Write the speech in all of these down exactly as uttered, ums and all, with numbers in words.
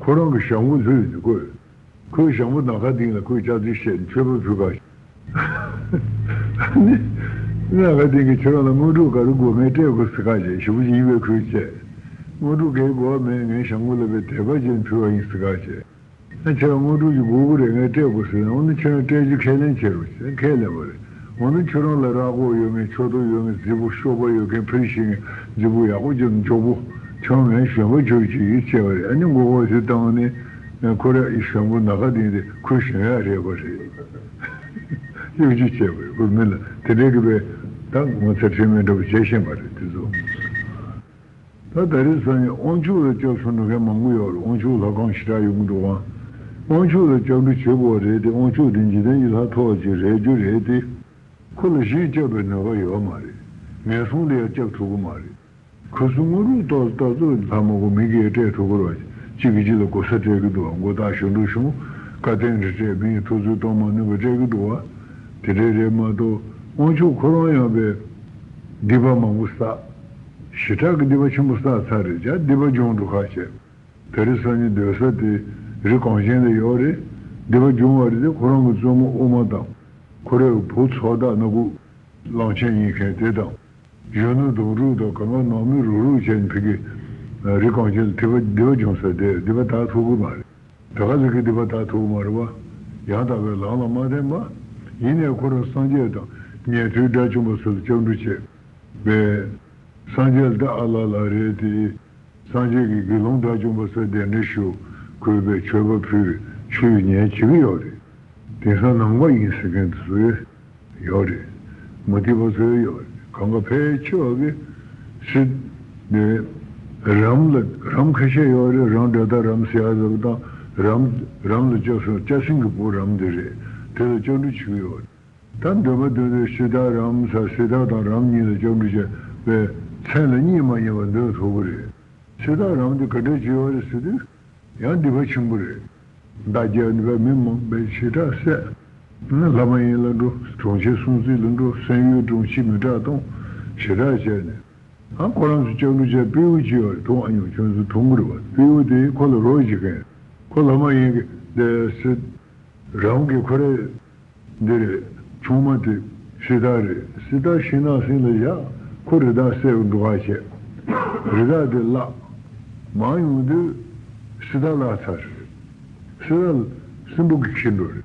ཁོ་རང་གི་ཞྭ་མོ་ལྷོད་ནས་ཁོས། ཁོའི་ཞྭ་མོ་ནམ་མཁའ་ལྡིང་ལ་ཁོས་སྐྱག་རྫུན་བཤད་ནས་མཆོད་པ་ཕུལ་ག། ནམ་མཁའ་ལྡིང་གིས་ཁྱེད་རང་ལ་དངོས་གྲུབ་ག་རེ་དགོས་ངས་སྤྲད་དགོས་ཟེར་ག་བྱས། ཞེ་པོ་ཅིག་ཡིད་བས་ཁུལ་བྱས། དངོས་གྲུབ་གའི་དགོས་མེད། ངས་ཞྭ་མོ་ལ་བའི་དད་པ་བྱས་ནས་ཕུལ་བ་ཡིན་ཟེར་ག་བྱས། ཨ་ཁྱེད་རང་དངོས་གྲུབ་ཅིག་དགོས་ཀྱི་རེད། ངས་སྤྲད་དགོས་ཟེར་ན། འོ་ན་ཁྱེད་རང་སྤྲད་རྒྱུ་ཁས་ལེན་བྱེད་རོགས་ཟེར། ཁས་ལེན་པ་རེད། འོ་ན་ཁྱོད་རང་ལ་ར་སྐོར་ཡོད་མཁན། ཁྱོ་ཐོག་ཡོད་མཁན། རྫིག་པོ་གཤོག་པ་ཡོད་མཁན། ཕུལ་ཤེས་མཁན། རྫིག་པོ་ཡག་པོ་ཅིག་མགྱོགས་པོ། ཁྱོད་ངའི་གཞོན་པ་ཁྱོད་ཅིག་ཡིད་ཆེས་པ་རེད། ཨ་ནི་མགོ་སྐོར་ཞིག་བཏང་ནས་ཁོ་རའི་ཞྭ་མོ་ནམ་མཁའ་ལྡིང་སྟེ་ཁོའི་གཞོན་ཡག་རེད་པ་རེད། གཡོ་སྒྱུ་བྱས་པ་རེད། ཁོ་མི་ལ་དེ་འདྲའི་གི་བས་ད་ངོ་ཚ་ཁྲེལ་མེད་འདྲ་པོ་བྱས་ཤེས་པ་རེད། དེ་ཚོ། ད་ད་རེས་སང་ཉིན་དབང་ཕྱུག་ལ་སྐྱབས་སུ་འགྲོ་མཁན་མང་པོ་ཡོད་རེད། དབང་ཕྱུག་ལྷ་ཁང་ཞེ་དྲག་ཡོང་གི་འདུག་ཨང་། དབང་ཕྱུག་ལ་སྐྱབས་འགྲོ་བྱེད་དགོས་པ་རེད་དེ། དབང་ཕྱུག་དེ་འཇིག་རྟེན་གྱི་ལྷ་མཐོ་བ་ཅིག་རེད་རྒྱུ་རེད་དེ། ཁོ་ལ་གཞན་སྐྱབས་པའི་ནུས་པ་ཡོད་མ་རེད། ངན་སོང་ལ་ཡང་སྐྱབས་ཐུབ་ཀྱི་མ་རེད། ཁོ་ཚོ་དངོས་གྲུབ་ཏོག་ཏོག་ཙམ་ལྷ་མོ་གི་མི་གིས་སྤྲད་ཐུབ་ཀྱི་རེད་པ། གཅིག་གིས་གཅིག་ལ་གོ་ས་སྤྲད་ཀྱི་འདུག་པ། མགོ་བཏགས་ཞབས་འགྲོ་ཞུ། བཀའ་བསྟན་རེ་སྤྲད། མི་ཡི་ཐུགས་བརྩེ་གཏོང་མ་ནུས་པ་སྤྲད་ཀྱི་འདུག་པ། དེ་འདྲ་རེད་མ་གཏོགས། དབང་ཕྱུག་ཁོ་རང་ཡང་པའི་སྡིག་པ་མང་པོ་བསགས། ཞེ་དྲག་གི་སྡིག་པ་ཆེན་པོ་བསགས་ཚར་རེད། ཡང་སྡིག་པ་སྦྱོང་འགྲོ་ཁ་བྱས། ད་རེས་སང་ཉིན་སྡོད་ས་དེ་རི་གངས་ཅན་ལ་ཡོད་རེད། སྡིག་པ་སྦྱོང་བ་རེད་དེ། ཁོ་རང་གི་བཙུན་མོ་ཨུ་མ་དང་། ཁོ་རའི་བུ་ཚོགས་བདག་སྣ་ཁུག་གླང་ཆེན་ཡིན་མཁན་དེ་དང་། གཞོན་ནུ་དུང་རུ་དང་། གང་ག་ནང་མི་རུག་རུག་བྱས་ནས་ཕ་གི་རི་གངས་ཅན་ལ་སྡིག་པ་སྡིག་པ་སྦྱོང་ས་དེ། སྡིག་པ་དག་ཐུབ་ཀྱི་མ་རེད། དེ་ག་ལ་གི་སྡིག་པ་དག་ཐུབ་ཀྱི་མ་རེད་པ། ཡང་དག་པའི་ལམ་ལ་མ་འཐེན་པ། ཡིན་ནའི་ཁོ་རང་སངས་རྒྱས་དང་ཉན་ཐོས་དགྲ་བཅོམ་པ་ཚོ་ལ་སྐྱབས་འགྲོ་བྱེད་པས། སངས་རྒྱས་ལ་ད་ཨ་ལ་ལ་རེད་དེ། སངས་རྒྱས་ཀྱི་དགེ་སློང་དགྲ་བཅོམ་པ་ཚོས་གདན་འདྲེན་ཞུ། གུས་པས་མཆོད་པ་ཕུལ། ཆོས་ཉན་བྱེད་ཀྱི་ཡོད་རེད། དེང་སང་ནང་པ་ཡིན་ཟེར་མཁན་དེ་ཚོ་ཡོད་རེད། མུ་སྟེགས་པ་ཚོ་ཡོད་རེད། གང་ག་ཕལ་ཆེ་བ་གི་སྲིད་དེ་རམ་ལ་རམ་ཁ་ཤས་ཡོད་རེད། རང་དགྲ་དང་རམ་ཟེར་ཡ་ཟེར་བ་དང་། རམ་རམ་ལ་སྐྱབས་སོང་། སྐྱ་སེང་གི་བུ་རམ་དེ་རེད། དེ་ལ་སྐྱབས་འགྲོ་བྱེད་ཀྱི་ཡོད་རེད། ད་འདོད་པ་འདོད་འདོད་སྲི་ཐག་རམ་ཟེར། སྲི་ཐག་དང་རམ་གཉིས་ལ་སྐྱབས་འགྲོ་བྱས་པའི་མཚན་ལ་གཉིས་མ་ཡིན་པ་འདོད་ཐུབ་ཀྱི་རེད། སྲི་ཐག་རམ་དེ་ག་འདྲ་བྱེད་པ་རེད་ཟེར་དུས། ཡང་སྡིག་པ་ཆེན་པོ་རེད། མདའ་རྒྱག་ནས་པའི་མི་མང་པོའི་ཞེ་དྲག་བསད། ན་ལྷ་མ་ཡིན་ལ་འགྲོ། གྲོང་ཁྱེར་སྲུང་བརྩི་ལ་འགྲོ། བསམ་ཡུལ་གྲོང་ཁྱེར་མི་དྲག་གཏོང་། ཞེ་དྲག་བྱས་ནས། ཨ་ཁོ་རང་ཚོ་སྐྱབས་འགྲོ་བྱས། སྤྲེའུ་གཅིག་ཡོད་རེད། མཐོང་ཨ་ཉོ་ཁྱོད་ཚོ་མཐོང་གི་རེད་པ། སྤྲེའུ་དེ་ཁོ་ལ་རོགས་བྱེད་མཁན། ཁོ་ལྷ་མ་ཡིན་གྱི་དེ་སྲི་རང་གི་ཁོ་རེ་འདི་རེད། ཆུང་མ་དེ་སྲི་ཐག་རེད། སྲི་ཐག་ཤིང་ནགས་གསེང་ལ་བཞག་ཁོ་རི་དྭགས་བསད་འགྲོ་ག་བྱས། རི་དྭགས་དེ་བརླག་མར་ཡོང་དུས་སྲི་ཐག་བརླག་ཚར་རེད། སྲི་ཐག་སྲིན་པོ་གིས་ཁྱེར་འགྲོ་རེད།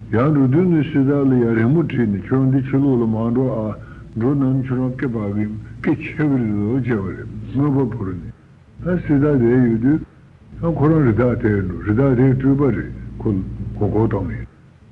ཡང་འགྲོ་དུས་ནི་སྲི་ཐག་ལ་ཡང་རི་མོ་བྲིས་ནས། ཁྱོད་འདི་ཕྱི་ལོགས་ལ་མ་འགྲོ་ཨ། འགྲོ་ན་ནི་ཁྱོད་རང་སྐེ་བག་གི་སྐེ་ཆད་གི་རེད་ཟེར་བྱས་པ་རེད། དངོས་པོ་བོར་ནས། ད་སྲི་ཐག་དེ་ཡོད་དུས། ད་ཁོ་རང་རི་དྭགས་དེར་འགྲོ། རི་དྭགས་དེའི་སྤྲུལ་པ་རེད། ཁོ་གོ་གོ་བཏང་ནས།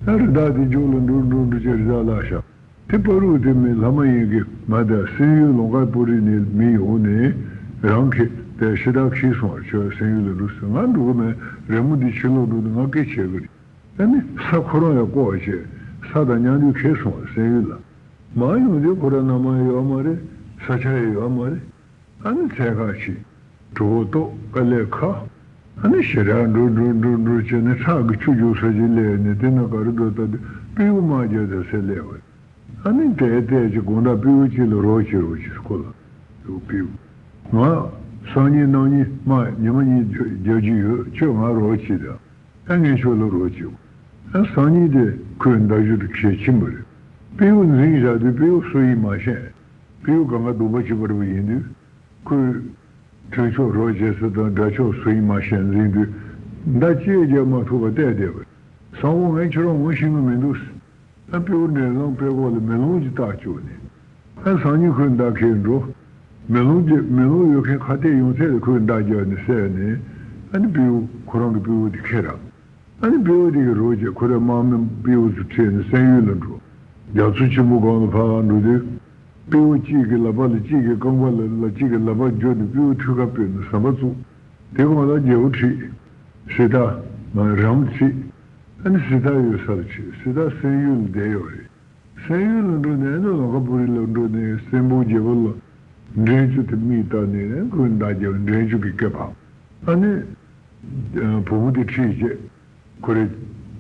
ད་རི་དྭགས་དེ་མཇུག་ལ་འགྲོ་འགྲོ་འགྲོ་བྱས་རི་དྭགས་བརླག་ཤག་དེ་བར་དུ་དེ་མི་ལྷ་མ་ཡིན་གྱི་མ་དང་། སེམས་ཡུལ་ལུང་དཀར་པོ་རི་ནས་མི་ཡོང་ནས། རང་གི་དེ་སྲི་ཐག་ཁྱེར་སོང་བ། ཁྱོད་སེམས་ཡུལ་ལ་འགྲོ་ཟེར། ང་འགྲོ་གི་མེད། རི་མོ་འདི་ཕྱི་ལོགས་འགྲོ་དུས་ང་སྐེ་ཆད་གི་རེད། ཨ་ནི་ས་ཁོ་རང་ཡང་བརྐོ་བ་བྱས། ས་དང་མཉམ་དུ་ཁྱེར་སོང་བ། སེམས་ཡུལ་ལ། མར་ཡོང་དུས་ཁོ་རང་ན་མ་ཡོད་མ་རེད། ས་ཆ་ཡང་ཡོད་མ་རེད། ཨ་ནི་འཚོལ་ག་ཕྱིན། གྲོད་ཁོག་ལྟོགས། དཀའ་ལས་ཁག་ཨ་ནི་ཞེ་དྲག་འགྲོ་འགྲོ་འགྲོ་འགྲོ་བྱས་ནས། ཁྲག་གི་ཆུ་རྒྱུག་ས་ཅིག་སླེབས་ནས། དེ་ན་ག་རེ་འདུག་ལྟ་དུས་སྤྲེའུ་དམག་རྒྱག་དེ་སེ་སླེབས་པ་རེད། ཨ་ནི་དེ་བལྟས་ཀྱི་དགོང་དག་སྤྲེའུ་གཅིག་ལ་རོགས་བྱེད་རོགས་བྱེད་ཁོ་ལ། སྤྲེའུ། ང་སང་ཉིན་གནངས་ཉིན་དམག་ཉི་མ་གཉིས་རྒྱག་རྒྱུ་ཡོད། ཁྱོད་ང་རོགས་བྱེད་དང་། ཨ་ངས་ཁྱོད་ལ་རོགས་བྱེད། ཨ་སང་ཉིན་དེ་ཁོའི་མདའ་གཞུ་དེ་གལ་ཆེན་པོ་རེད། སྤྲེའུ་འཛིང་བཞག་དུས་སྤྲེའུ་སུ་ཡིན་མ་ཤེས། སྤྲེའུ་གང་ག་གདོང་པ་གཅིག་པ་རེ་བ་ཡིན་དུས། ཁོས་མཐུན་ཕྱོགས་རོགས་བྱེད་ས་དང་དགྲ་ཕྱོགས་སུ་ཡིན་མ་ཤེས་འཛིང་དུས། མདའ་གཅིག་རྒྱག་མ་ཐུབ་པར་བལྟས་བསྡད་པ་རེད། སང་ཕོད་ངས་ཁྱོད་རང་ངོ་ཤེས་ཀྱི་མི་འདུག་ཨ་སྤྲེའུ་འདྲེ་བཟང་དཔྲལ་ཀོག་ལ་མེ་ལོང་ཅིག་བཏགས་བཅུག་ནས། ཨ་སང་ཉིན་ཁོས་མདའ་འཁྱེར་འགྲོ། མེ་ལོང་ཅིག་མེ་ལོང་ཡོད་མཁན་ཁ་གཏད་ཡོད་ཚད་ལ་ཁོས་མདའ་རྒྱག་ནས་བསད་ནས། ཨ་ནི་སྤྲེའུ་ཁོ་རང་གི་སྤྲེའུ་དེ་ཁྱེར་ར། ཨ་ནི་སྤྲེའུ་དེ་གིས་རོགས་བྱས། ཁོ་རའི་དམག་མི་སྤྲེའུ་ཚོ་ཁྲིད་ནས་སེམས་ཡུལ་ལ་འགྲོ། རྒྱ་མཚོ་ཆེན་པོ་སྒང་ལ་ཕར་འགྲོ་དུས། སྤྲེའུ་གཅིག་གི་ལག་པ་ལ་གཅིག་གི་རྐང་པ་ལ་ལ་གཅིག་གི་ལག་པ་བརྒྱབ་ནས་སྤྲེའུ་ཐུག་ཁ་ཕུད་ནས་ཟམ་པ་བཙུགས། དེ་སྒང་ལ་རྒྱལ་པོ་ཁྲིད། སྲི་ཐག་རམ་ཁྲིད། ཨ་ནི་སྲི་ཐག་ཡོད་སར་ཁྲིད། སྲི་ཐག་སེམས་ཡུལ་ལ་བསྡད་ཡོད་རེད། སེམས་ཡུལ་ལ་འགྲོ་ནས་ཨ་ནི་ལང་ཀ་པུ་རི་ལ་འགྲོ་ནས་སྲིན་པོ་རྒྱལ་པོ་ལ་འདྲེན་བཅུག་དེ་མིག་བལྟས་ནས་ཁོས་མདའ་རྒྱབ། འདྲེན་བཅུག་གི་སྐེད་པ། ཨ་ནི་བུ་མོ་དེ་ཁྲིད་བྱས། ཁོ་རེ་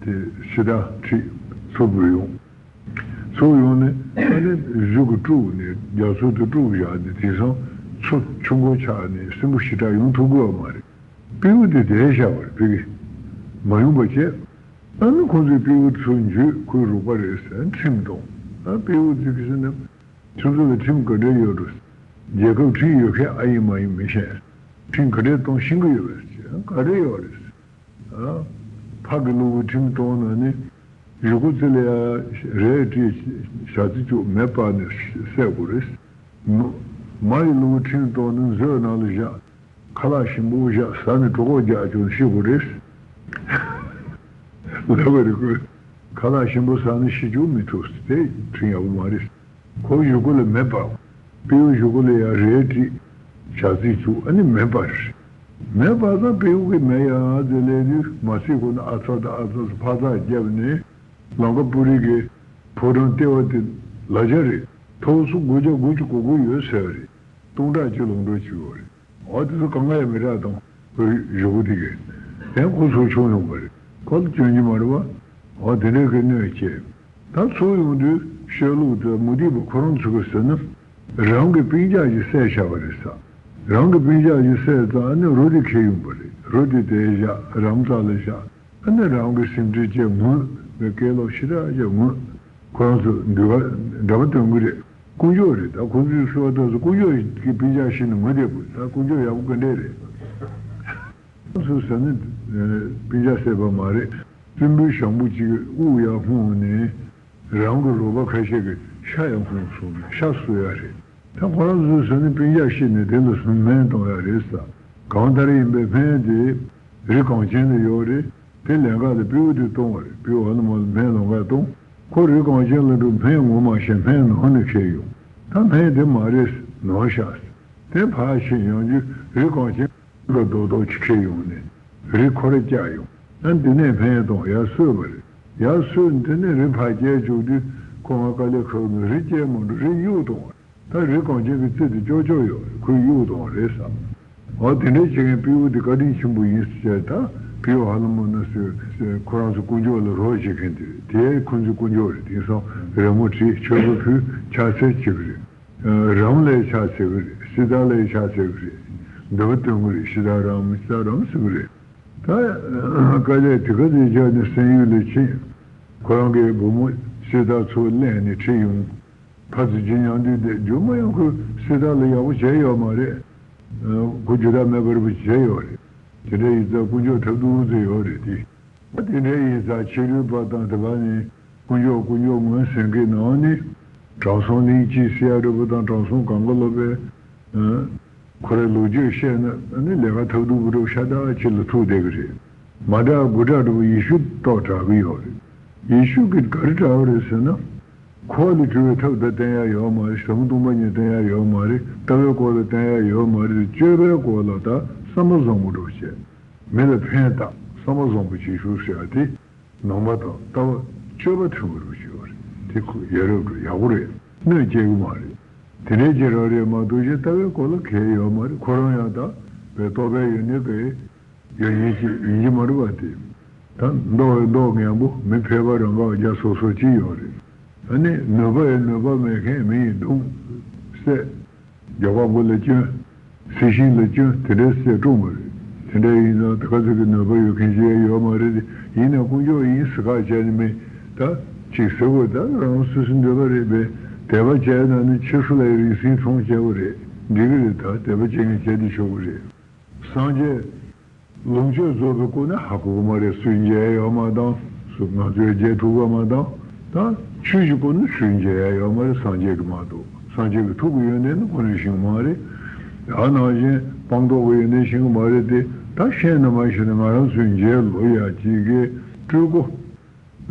དེ་སྲི་ཐག་ཁྲིད་ཚུར་བུད་ཡོང་། ཚུར་ཡོང་ནས་ཨ་ནི་གཞུ་གིས་དཀྲུགས་ནས། རྒྱ་མཚོ་དེ་དཀྲུགས་བཞག་ནས། དེང་སང་མཚོ་ཆུ་མགོ་ཆགས་ནས་སྲིན་པོ་ཞེ་དྲག་ཡོང་ཐུབ་ཀྱི་ཡོད་མ་རེད། སྤྲེའུ་དེ་བསྡད་བཞག་པ་རེད་ཕ་གི། མ་ཡོང་པ་བྱས། ཨ་ནི་ཁོང་ཚོས་སྤྲེའུ་ཚོ་འཇུས། ཁོའི་རོགས་པ་རེད་ཟེར་ཁྲིམས་གཏོང་། ཨ་སྤྲེའུ་ཚོས་ཟེར་ན། ཁྱོད་ཚོ་ལ་ཁྲིམས་ག་འདྲ་ཡོད་འགྲོ། རྒྱལ་ཁབ་ཁྲིམས་ཡོད་མཁན་ཨ་ཡིན་མ་ཡིན་མི་ཤེས། ཁྲིམས་ག་འདྲས་གཏོང་ཤེས་ཀྱི་ཡོད་པས་ཟེར། ག་འདྲས་ཡོད་རེད། ཨ། ཕ་གི་སློབ་བུ་ཁྲིམས་གཏོང་ན་ནི། གཞུག་གུ་ཙི་ལ་ཡ་རས་བྲིས་ཞག་ཚི་བཅུག་མེ་སྤར་ནས་བསད་དགོས་རེད། མ་མ་ཡི་སློབ་བུ་ཁྲིམས་གཏོང་ན་མཛོད་ནང་ལ་བཞག་ཁ་ལག་ཞིམ་པོ་བཞག་ཟ་ནས་གྲོད་ཁོག་རྒྱགས་བཅུག་ཤི་དགོས་རེད། ལབ་པ་རེད་ཁོས། ཁ་ལག་ཞིམ་པོ་ཟ་ནས་ཤི་བཅུག་མི་ཐུབ། དེ་ཁྲིམས་ཡག་པོ་མ་རེད། ཁོ་གཞུག་གུ་ལ་མེ་སྤར། སྤྲེའུ་གཞུག་གུ་ལ་ཡ་རས་བྲིས། ཞག་ཚི་བཅུག་ཨ་ནི་མེ་སྤར། མེ་སྤར་ཙང་སྤྲེའུ་གིས་མེ་ཡར་འཛེགས་སླེབས་དུས་མ་ཚིག་ཁོ་ན་ཨ་ཚ་དང་ཨ་ཚ་ཕར་ཚག་བརྒྱབ་ནས་ལམ་ཁ་སྤུ་རིས་ཀྱི་ཕོ་བྲང་ལྟེ་བ་དེ་ལ་རྒྱ་རེད། མཐོ་སོ་དགུ་བརྒྱ་དགུ་བཅུ་གོ་དགུ་ཡོད་ཟེར་བ་རེད། སྟོང་ཕྲག་གཅིག་ལོངས་སྤྲོད་བྱས་པ་རེད། འོ་དེ་ཚོ་གང་ག་ཡང་མི་རག་དང་། ཁོའི་གཞུག་གུ་དེ་གས། དེ་ཁོ་ཚོ་མཆོང་ཡོང་བ་རེད། ཁོ་ལ་སྐྱོན་གྱི་མ་རེད་བ། འོ་དེ་འདྲའི་གི་གནོད་སྐྱེལ། ད་ཚུར་ཡོང་དུས་ཤོད་ལུགས་དེ་མུ་སྟེགས་པ་ཁོ་རང་ཚོ་གི་ཟེར་ན། རང་གི་སྤུན་ཀྱག་ཅིག་བསད་བཞག་པ་རེད་ས། རང་གི་སྤུན་ཀྱག་ཅིག་བསད་ཙང་ཨ་ནི་རོ་དེ་ཁྱེར་ཡོང་བ་རེད། རོ་དེ་དེར་བཞག་རམ་རྩ་ལ་བཞག་ཨ་ནི་རང་གི་སེམས་ཁྲལ་བྱས་ངུས། མི་སྐད་ལོག་ཞེ་དྲག་བྱས་ངུས། ཁོ་རང་ཚོ་འདུལ་བ་འདྲ་པོ་སྟོན་གི་རེད། དཀོན་མཆོག་རེད། ད་ཁོ་ཚོས་གསོལ་བ་བཏབ་སོང་། དཀོན་མཆོག་གི་སྤུན་ཀྱག་ཤི་ནས་ངུ་བསྡད་དགོས། ད་དཀོན་མཆོག་ཡག་པོ་ག་འདྲས་རེད། ཁོ་ཚོས་ཟ་ནི་སྤུན་ཀྱག་བསད་པ་མ་རེད། བཙུན་པོའི་ཞང་པོ་གཅིག་གི་དབུགས་ཡར་ཧུང་ནས་རང་གི་རོགས་པ་ཁ་ཤས་ཀྱི་ཤ་ཡར་ཧུང་སོང་ནས་ཤ་གསོ་ཡ་རེད། ད་ཁོ་རང་ཚོས་ཟ་ནི་སྤུན་ཀྱག་ཤི་ནས་དེ་ལ་སོང་སྨན་གཏོང་ཡ་རེད་ས། གང་ལྟར་ཡིན་པའི་སྨན་དེ་རི་གངས་ཅན་ལ་ཡོད་རེད། དེ་ལེན་ག་ལ་སྤྲེའུ་དེ་གཏོང་བ་རེད། སྤྲེའུ་ཨ་ལ་མ་ལ་སྨན་ལོང་ག་གཏོང་། ཁོ་རི་གངས་ཅན་ལ་འགྲོ། སྨན་ངོ་མ་ཤེས། སྨན་ནང་ནས་ཁྱེར་ཡོང་། ད་སྨན་དེ་མ་རེད་ནོར་ཤག་ཟེར། དེ་ཕར་ཕྱིན་ཡོང་རྒྱུ་རི་གངས་ཅན་ག་རྡོག་རྡོག་ཅིག་ཁྱེར་ཡོང་ནས་རི་ཁོ་ར་བཀྱགས་ཡོང་། ད་འདི་ནས་སྨན་གཏོང་ཡར་གསོས་པ་རེད། ཡར་གསོས་ནས་དེ་ནས་རི་ཕར་བསྐྱལ་བཅུག་དུས་ཁོ་ང་དཀའ་ལས་ཁག་ནས་རི་བསྐྱལ་མ་འགྲོ། རི་གཡུག་གཏོང་བ་རེད། ད་རི་གངས་ཅན་གྱི་རྩེ་དེ་ཀྱོག་ཀྱོག་ཡོད་རེད། ཁོས་གཡུག་གཏོང་བ་རེད་བསམ། འོ་དེ་འདྲའི་བྱེད་མཁན་སྤྲེའུ་དེ་བཀའ་དྲིན་ཆེན་པོ་ཡིན་ཟེར། ད་སྤྲེའུ་ཧ་ལམ་མོ་ན་ཟེར་ཟེར་ཁོ་རང་ཚོ་དཀོན་མཆོག་ལ་རོགས་བྱེད་མཁན་དེ་རེད། དེ་ཁོ་ཚོའི་དཀོན་མཆོག་རེད། དེང་སང་རི་མོ་བྲིས་མཆོད་པ་ཕུལ་ཕྱག་འཚལ་བྱེད་ཀྱི་རེད། རམ་ལ་ཕྱག་འཚལ་གྱི་རེད། སི་ཏཱ་ལ་ཕྱག་འཚལ་གྱི་རེད། འདུལ་བ་སྟོན་གྱི་རེད། སི་ཏཱ་རམ་སི་ཏཱ་རམ་ཟེར་གྱི་རེད། ད་དཀའ་ལས་དེ་ག་ཚོད་བརྒྱབ་ནས་སེམས་ཡུལ་ལ་ཕྱིན། ཁོ་རང་གི་བུ་མོ་སི་ཏཱ་ཚུར་ལེན་ནས་ཁྲིད་ཡོང་། ཕར་ཚུར་ཇི་མཉམ་དུས་དེ་རྒྱུ་མ་ཡང་ཁོས་སི་ཏཱ་ལ་ཡག་པོ་བྱས་ཡོད་མ་རེད། ཁོ་རྒྱུ་དག་མེད་པར་བྱས་ཡོད་རེད། དེ་འདྲ་ཡིན་ཙང་དཀོན་མཆོག་ཐབས་སྡུག་ཙམ་ཡོད་རེད་དེ། དེ་འདྲ་ཡིན་ཙང་ཕྱི་རོལ་པ་དང་དེ་བ་ནི་དཀོན་མཆོག་དཀོན་མཆོག་ངོས་ཟིན་གྱི་ནང་ནས་དྲང་སྲོང་གླིང་སྤྱི་ཟེར་ཡ་འདྲ་པོ་དང་དྲང་སྲོང་གང་ག་ལོ་པའི་ཁོ་རའི་ལོ་རྒྱུས་བཤད་ན་ནི་ལས་ཀ་ཐབས་སྡུག་པོ་འདྲ་ཤ་སྟག་ཅིག་ལ་ཐུག་བསྡད་ཀྱི་རེད། མ་དྲག་དགུ་དྲག་འདྲ་པོ་ཡེ་ཤུ་ཏོག་དྲག་གི་ཡོད་རེད། ཡེ་ཤུ་གིས་ག་རེ་དྲག་པ་རེད་ཟེར་ན། འཁོར་བ་ལས་གྲོལ་བའི་ཐབས་ད་བསྟན་ཡ་ཡོད་མ་རེད། ཟབ་མོ་སྟོང་པ་ཉིད་བསྟན་ཡ་ཡོད་མ་རེད། ལྟ་བའི་སྐོར་ལ་བསྟན་ཡ་ཡོད་མ་རེད། སྤྱོད་པའི་སྐོར་ལ་ད་བསམ་པ་བཟང་པོ་འདྲ་བོ་བྱས། མི་ལ་ཕན་བཏགས་བསམ་པ་བཟང་པོ་བྱེད་ཤོག་ཟེར་ཡ་དེ། ནང་པ་དང་ལྟ་བ་སྤྱོད་པ་མཐུན་པ་འདྲ་བོ་བྱས་པ་རེད། དེ་ཁོ་ཡ་རབས་འདྲ་ཡག་པོ་རེད། གནོད་སྐྱེལ་གི་མ་རེད། དེ་འདྲའི་རྗེས་རང་རེད་མ་གཏོགས་གཞན་ལྟ་བའི་སྐོར་ལ་གལ་ཡོད་མ་རེད། ཁོ་རང་ཡང་ད་བའི་རྟོགས་པའི་ཡོན་ཏན་གྱི་ཡོན་ཡིན་གྱི་ཡིན་གྱི་མ་རེད་པ་དེ། ད་མདོག་ཡང་མདོག་ངན་པོ་མི་ཕལ་པ་རང་ག་རྒྱ་སོ་སོ་ཅི་ཡོད་རེད། ཨ་ནི་ནུས་པ་ཡང་ནུས་པ་མེད་མཁན་མི་ཡི་སྡུག་བསད། རྒྱགས་པ་མགོ་ལ་སྐྱོན། སྲི་ཤིང་ལ་སྐྱོན་དེ་འདྲའི་བསད་སྲུང་བ་རེད། དེ་འདྲ་ཡིན་ཙང་ད་ག་ཚོད་ཀྱི་ནུས་པ་ཡོད་མཁན་ཅིག་ཡང་ཡོད་མ་རེད་དེ། ཡིན་ན་དཀོན་མཆོག་ཡིན་ཟེར་ཁག་བྱས་ནས་མི་ད་ཅིག་ཟེར་དགོས། ད་རང་སོ་སོའི་འདོད་པ་རེད་པས། དད་པ་བྱས་ན་ནི་ཕྱི་སོ་ལ་རིགས་སྲིད་མཐོང་བྱས་པ་རེད། འགྲིག་གི་རེད། ད་དད་པ་བྱེད་མཁན་བྱས་ཏེ་ཆོག་གི་རེད། སངས་རྒྱས། ལོངས་སྤྱོད་རྫོགས་པའི་སྐུ་ནི་ཧ་གོ་གི་མ་རེད། སུས་མཇལ་ཡོད་མ་དང་། སུ་ང་ཚོས་མཇལ་ཐུབ་པ་མ་དང་། ད་ཆོས་ཀྱི་སྐུ་ནི་སུས་མཇལ་ཡ་ཡོད་མ་རེད། སངས་རྒྱས་ཀྱི་མ་གཏོགས། སངས་རྒྱས་ཀྱི་ཐུགས་ཀྱི་ཡོན་ཏན་ནི་ཁོ་ནས་ཤེས་ཀྱི་མ་རེད། ད་ནང་བཞིན་སྤངས་རྟོགས་ཀྱི་ཡོན་ཏན་ཤེས་ཀྱི་མ་རེད་དེ། ད་ཤེས་ན་མ་ཤེས་ན་ང་རང་ཚོས་མཇལ་ལོ་ཡ་གཅིག་གི་སྤྲུལ་སྐུ།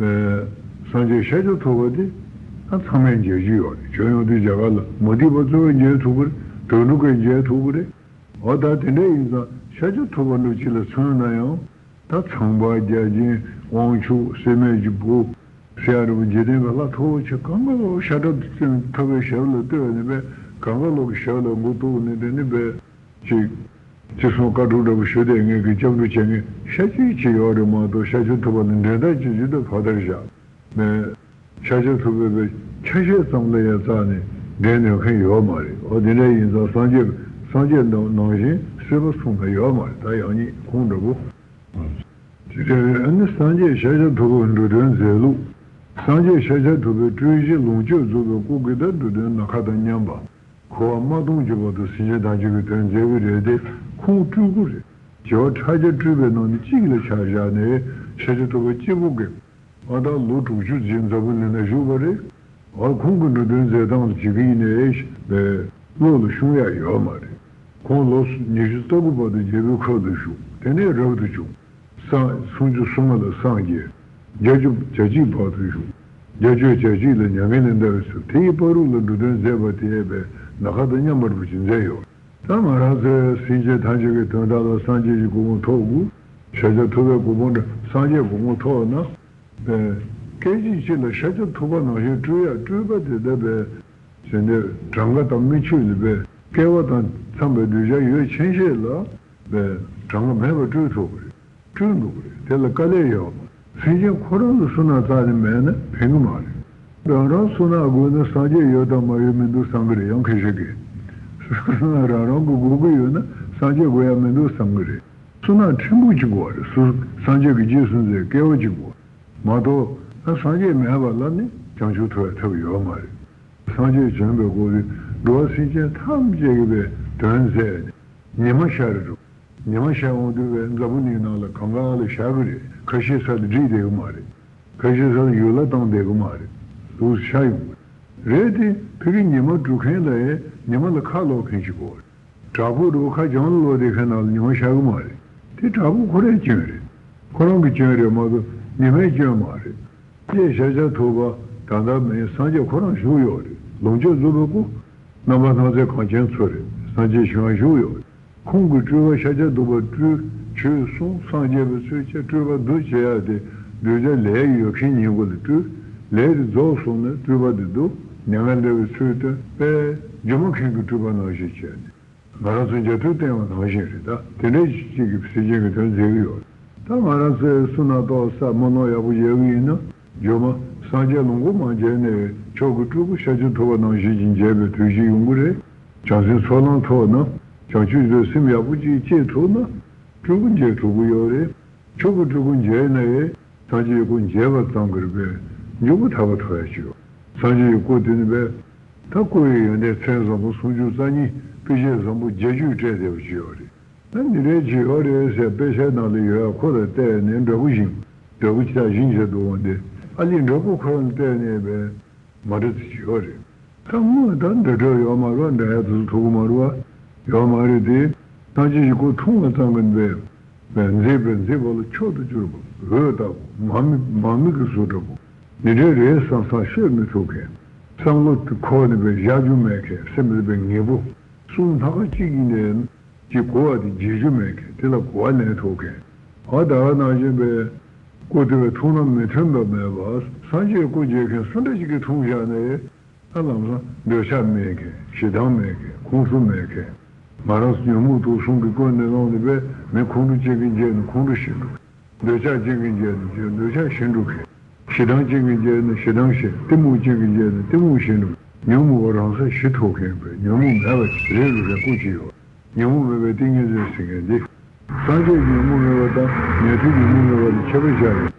སངས་རྒྱས་ཤཱཀྱ་ཐུབ་པ་དེ་ད་ཚང་མས་མཇལ་རྒྱུ་ཡོད་རེད། ཁྱོད་ཡོང་དུས་རྒྱ་གར་ལ་མུ་སྟེགས་པ་ཚོས་མཇལ་ཐུབ་ཀྱི་རེད། དོན་གྲུབ་ཀྱིས་མཇལ་ཐུབ་ཀྱི་རེད། འོ་ད་དེ་འདྲ་ཡིན་ཙང་ཤཱཀྱ་ཐུབ་པ་འདྲ་ཅིག་ལ་མཚོན་ན་ཡང་། ད་ཚངས་པ་བརྒྱ་བྱིན་དབང་ཕྱུག་སྲེད་མེད་ཀྱི་བུ་ཟེར་ཡ་འདྲ་བོ་འཇིག་རྟེན་གྱི་ལྷ་མཐོ་བོ་ཆེ་གང་ག་ལོག་ཤ་ཁྲག་ཐུབ་པའི་ཞབས་ལ་གཏད་ནས་པས་གང་ག་ལོག་གི་ཞབས་ལ་མགོ་གཏུགས་ནས་དེ་ནི་པས། ཅིག་ཅི་གསུང་བཀའ་སྒྲུབ་འདྲ་པོ་ཞུ་བསྡད་མཁན་གྱི་སྐྱབས་འགྲོ་བྱེད་མཁན་ཤ་ཅིག་ཅིག་ཡོད་རེད་མ་གཏོགས། ཤཱཀྱ་ཐུབ་པ་ལ་འགྲན་ཟླ་ཅིག་ཅིག་ཏུ་ཕར་དར་བཞག་མེད། ཤཱཀྱ་ཐུབ་པའི་ཆ་ཤས་ཙམ་ལ་ཡང་རྩ་ནས་འགྲན་ནུས་མཁན་ཡོད་མ་རེད། འོ་དེ་འདྲ་ཡིན་ཙང་སངས་རྒྱས་སངས་རྒྱས་ནང་ནང་བཞིན་ སྲིད་པ་གསུམ་ལ་ཡོད་མ་རེད། ད་ཡང་སྙིང་ཁུངས་འདྲ་པོ། དེ་འདྲ་ཨ་ནི་སངས་རྒྱས་ཤཱཀྱ་ཐུབ་པ་འགྲོ་དོན་མཛད་ལུགས། སངས་རྒྱས་ཤཱཀྱ་ཐུབ་པའི་སྤྲུལ་གཞི་ལོངས་སྤྱོད་རྫོགས་པའི་སྐུ་གི་ད་འགྲོ་དོན་ནམ་མཁའ་དང་མཉམ་པ། འཁོར་བ་མ་སྟོངས་ཀྱི་བར་དུ་སེམས་ཅན་ཐམས་ཅད་ཀྱི་དོན་མཛད་ཀྱི་རེད་དེ། ཁུངས་སྤྲུལ་སྐུ་རེད། བྱེ་བ་ཕྲག་བརྒྱ་སྤྲུལ་པའི་ནང་ནས་གཅིག་ལ་ཆ་བཞག་ནས་ཤཱཀྱ་ཐུབ་པ་གཅིག་པུ་གིས། ཨ་ད་ལོ་དྲུག་ཅུ་རྗེས་འཛམ་བུ་གླིང་ན་བཞུགས་པ་རེད། ཨ་ཁོང་གི་འགྲོ་དོན་མཛད་སྟངས་ལ་བྱེད་ཀྱི་ཡིན་ནའི་བློ་ལ་ཤོང་ཡ་ཡོད་མ་རེད། ཁོང་ལོ་ཉི་ཤུ་རྩ་དགུ་བར་དུ་རྒྱལ་པོའི་ཁབ་ཏུ་བཞུགས། དེ་ནས་རབ་ཏུ་བྱུང་། སངས་སུམ་ཅུ་སོ་ལྔ་ལ་སངས་རྒྱས། བརྒྱད་ཅུ་གྱ་གཅིག་བར་དུ་བཞུགས། བརྒྱད་ཅུ་གྱ་གཅིག་ལ་མྱ་ངན་ལས་འདས་པའི་ཚུལ། དེ་ཡི་བར་དུ་ལ་འགྲོ་དོན་མཛད་པ་དེ་ནམ་མཁའ་དང་མཉམ་པ་རུ་ཅིག་མཛད་ཡོད། ད་ང་རང་ཚོའི་སེམས་ཅན་ཐམས་ཅད་ཀྱི་དོན་དག་ལ་སངས་རྒྱས་ཀྱི་གོ་འཕང་ཐོབ་དགོས། ཤཱཀྱ་ཐུབ་པའི་གོ་འཕང་འདྲ་སངས་རྒྱས་གོ་འཕང་ཐོབ་ན། པས། སྐད་ཅིག་གཅིག་ལ་ཤཱཀྱ་ཐུབ་པ་ནང་བཞིན་སྤྲུལ་ཡ་སྤྲུལ་པ་དེ་ལྟ་བས། ཟེར་ནས་གྲངས་ཀ་དང་མི་ཆོས་ལ་པས་སྐལ་བ་དང་འཚམས་པའི་གདུལ་བྱ་ཡོད་ཆེན་ཤས་ལ་པས་གྲངས་ཀ་མེད་པར་སྤྲུལ་ཐུབ་པ་རེད། སྤྲུལ་འདུག་པ་རེད། དེ་ལ་དཀའ་ལས་ཡོད་པ། སེམས་ཅན་ཁོ་རང་ལ་བསོད་ནམས་རྩ་ནས་མེད་ན་ཕན་གི་མ་རེད། རང་རང་བསོད་ནམས་དགོས་ན་སངས་རྒྱས་ཡོད་དང་མ་ཡོད་མི་འདུག་བསམ་གི་རེད། ཡང་ཁ་ཤས་ཀྱིས། བསོད་ནམས་རང་རང་གི་དགོས་ཀྱི་ཡོད་ན་སངས་རྒྱས་དགོས་ཡ་མི་འདུག་བསམ་གི་རེད། བསོད་ནམས་ཕྲན་བུ་གཅིག་དགོས་པ་རེད། སུ་སངས་རྒྱས་ཀྱི་རྗེས་སུ་འཛིན་སྐལ་བ་གཅིག་དགོས། མ་གཏོགས་ཨ་སངས་རྒྱས་མེད་པ་ལ་ནི་བྱང་ཆུབ་ཐོབ་ཡ་ཐབས་ཡོད་མ་རེད། སངས་རྒྱས་བྱོན་པའི་སྐོར་དེ་འགྲོ་བ་སེམས་ཅན་ཐམས་ཅད་ཀྱི་པའི་དོན་མཛད་ནས་ཉི་མ་ཤར་འགྲོ། ཉི་མ་ཤར་འོང་དུས་པའི་འཛམ་བུ་གླིང་ནང་ལ་གང་ག་ལ་ཤར་གི་རེད། ཁ་ཤས་ས་ལ་བསྒྲིགས་བསྡད་གི་མ་རེད། ཁ་ཤས་ས་ལ་ཡུལ་ལྷ་བཏང་བསྡད་གི་མ་རེད། འདུག་ཤར་ཡོང་གི་རེད། དེ་ཕ་གི་ཉི་མ་དྲུག་མཁན་ལ་ཡ་ཉི་མ་ལ་ཁ་ལོག་མཁན་ཞིག་དགོས་རེད། བྲག་ཕུག་རུ་ཁ་བྱང་ལོག་དེ་ཁ་ནང་ལ་ཉི་མ་ཤར་གི་མ་རེད། དེ་བྲག་ཕུག་ཁོ་རའི་སྐྱོན་རེད། ཁོ་རང་གི་སྐྱོན་རེད་མ་གཏོགས་ཉི་མའི་སྐྱོན་མ་རེད། ཀྱེ་ཤཱཀྱ་ཐུབ་པ་ད་ལྟ་མིན་སངས་རྒྱས་ཁོ་རང་བཞུགས་ཡོད་རེད། ལོངས་སྤྱོད་རྫོགས་པའི་སྐུ། རྣམ་པར་སྣང་མཛད་གངས་ཅན་མཚོ་རེད། སངས་རྒྱས་བྱོན་བཞུགས་ཡོད་རེད། ཁོང་གི་སྤྲུལ་པ་ཤཱཀྱ་ཐུབ་པ་སྤྲུལ་ཆོས་གསུང་སངས་རྒྱས་པའི་ཚུལ་བྱས་སྤྲུལ་པ་འདུ་བྱེད་ཡ་དེ་གདུལ་བྱ་ལས་ཡོད་མཁན་ཉིད་སྐུ་ལ་སྤྲུལ། ལས་དེ་རྫོགས་སོང་ན་སྤྲུལ་པ་དེ་འདུ། མྱ་ངན་འདས་པའི་ཚུལ་སྟོན་པས་སྒྱུ་མ་མཁན་གྱི་སྤྲུལ་པ་ནང་བཞིན་བྱས་ནས། ང་རང་ཚོ་འཇའ་ཐུལ་བསྟན་པ་ནང་བཞིན་རེད། ད་དེ་འདྲའི་ཅིག་གིས་སེམས་ཅན་གྱི་དོན་མཛད་ཀྱི་ཡོད། ད་ང་རང་ཚོའི་བསོད་ནམས་ཏོག་ཙམ་མ་ནོར་ཡག་པོ་བྱེད་ཀྱི་ཡིན་ན། སྒྱུ་མ་སངས་རྒྱས་ལོངས་སྐུ་མ་མཇལ་ནས་མཆོག་གི་སྤྲུལ་སྐུ་ཤཱཀྱ་ཐུབ་པ་ནང་བཞིན་གྱི་མཇལ་བའི་དུས་ཤིག་ཡོང་གི་རེད། བྱང་སེམས་ཚོགས་ལམ་ཐོབ་ན། བྱང་ཆུབ་ཀྱི་སེམས་ཡག་པོ་ཅིག་སྐྱེ་ཐུབ་ན། སྤྲུལ་སྐུ་མཇལ་ཐུབ་ཀྱི་ཡོད་རེད། མཆོག་གི་སྤྲུལ་སྐུ་མཇལ་ན་ཡང་། སངས་རྒྱས་ཀྱི་སྐུ་མཇལ་བ་ཙམ་གྱིས་པས་འབྱུང་པོ་ཐར་པ་ཐོབ་ཡ་ཅིག་ཡོད། སངས་རྒྱས་ཀྱི་སྐུ་དེ་ནི་པས། ད་སྐུ་ཡི་ཡོན་ཏན་མཚན་བཟང་པོ་སུམ་ཅུ་རྩ་གཉིས། དཔེ་བྱད་བཟང་པོ་བརྒྱད་ཅུས་སྤྲས་བསྡད་པ་ཅིག་ཡོད་རེད། ད་འདི་འདྲའི་ཅིག་ཡོད་རེད་ཟེར་དཔེ་ཆའི་ནང་ལ་ཡོད་ཡ་ཁོ་ལ་བལྟས་ནས་འདྲ་པོ་ཞིག་འདྲ་པོ་ཅིག་ད་བཞིན་བྱས་འདུག་འོང་སྟེ། ཨ་ལི་འདྲ་པོ་ཁོ་རང་བལྟས་ནས་པས། མ་འདྲ་དེ་ཅིག་ཡོད་རེད། ད་དངོས་ད་འདྲ་འདྲ་ཡོད་མ་རེད་བ། འདྲ་ཡ་དེ་ཚོ་ཐུག་གི་མ་རེད་བ། ཡོད་མ་རེད་དེ། སངས་རྒྱས་ཀྱི་སྐུ་མཐོང་བ་ཙམ་གྱིས་པས། པས་མཛེས་པས་མཛེས་པ་ལ་མཆོག་ཏུ་གྱུར་པ། འོད་ལྟ་བུ་མ་མི་མ་མི་གི་གཟུགས་འདྲ་པོ། འདི་འདྲའི་རེད་བསམ་བསམ་ཤོད་མི་ཐུབ་མཁན། བསམ་བློ་དེ་ཁོག་ནས་པས་བཞག་རྒྱུ་མེད་མཁན། སེམས་ལ་པས་ངེས་པོ། གསུང་ལྷག་ག་གཅིག་ཡིན་ནའི། ཀྱི་གོ་བ་དེ་བརྗེད་རྒྱུ་མེད་མཁན། དེ་ལ་གོ་བ་ལེན་ཐུབ་མཁན། ཨ་ད་ག་ནང་བཞིན་པའི་སྐུ་དེ་བས་མཐོང་ན་མི་མཐུན་པ་མེད་པ། སངས་རྒྱས་སྐུ་མཇལ་མཁན་སུ་འདྲ་ཞིག་གིས་མཐོང་བཞག་ནས། ཨ་ལམ་སང་འདོད་ཆགས་མེད་མཁན། ཞེ་སྡང་མེད་མཁན། ཁོང་ཁྲོ་མེད་མཁན། ང་རང་ཚོ་ཉོན་མོངས་དུག་གསུམ་གྱིས་ཀུན་ནས་བསླངས་ནས་པས་མི་ཁོང་ཁྲོ་ཅན་གྱིས་མཇལ་ན་ཁོང་ཁྲོ་ཞི་འགྲོ། འདོད་ཆགས་ཅན་གྱིས་མཇལ་ན་འདོད་ཆགས་ཞི་འགྲོ་མཁན། ཞེ་སྡང་ཅན་གྱིས་མཇལ་ན་ཞེ་སྡང་ཞི། གཏི་མུག་ཅན་གྱིས་མཇལ་ན་གཏི་མུག་ཞི་འགྲོ། ཉོན་མོངས་པ་རང་སར་ཞི་ཐུབ་མཁན་པས་ཉོན་མོངས་མེད་པ་ཅིག་རེད་རུ་རེད་སྐུ་ཅིག་ཡོད། ཉོན་མོངས་མེད་པའི་ཏིང་ངེ་འཛིན་ཟེར་མཁན་འདི། སངས་རྒྱས་ཉོན་མོངས་མེད་པ་དང་ཉན་ཐོས་ཉོན་མོངས་མེད་པ་ལ་ཁྱད་པར་བཞག་ཡོད།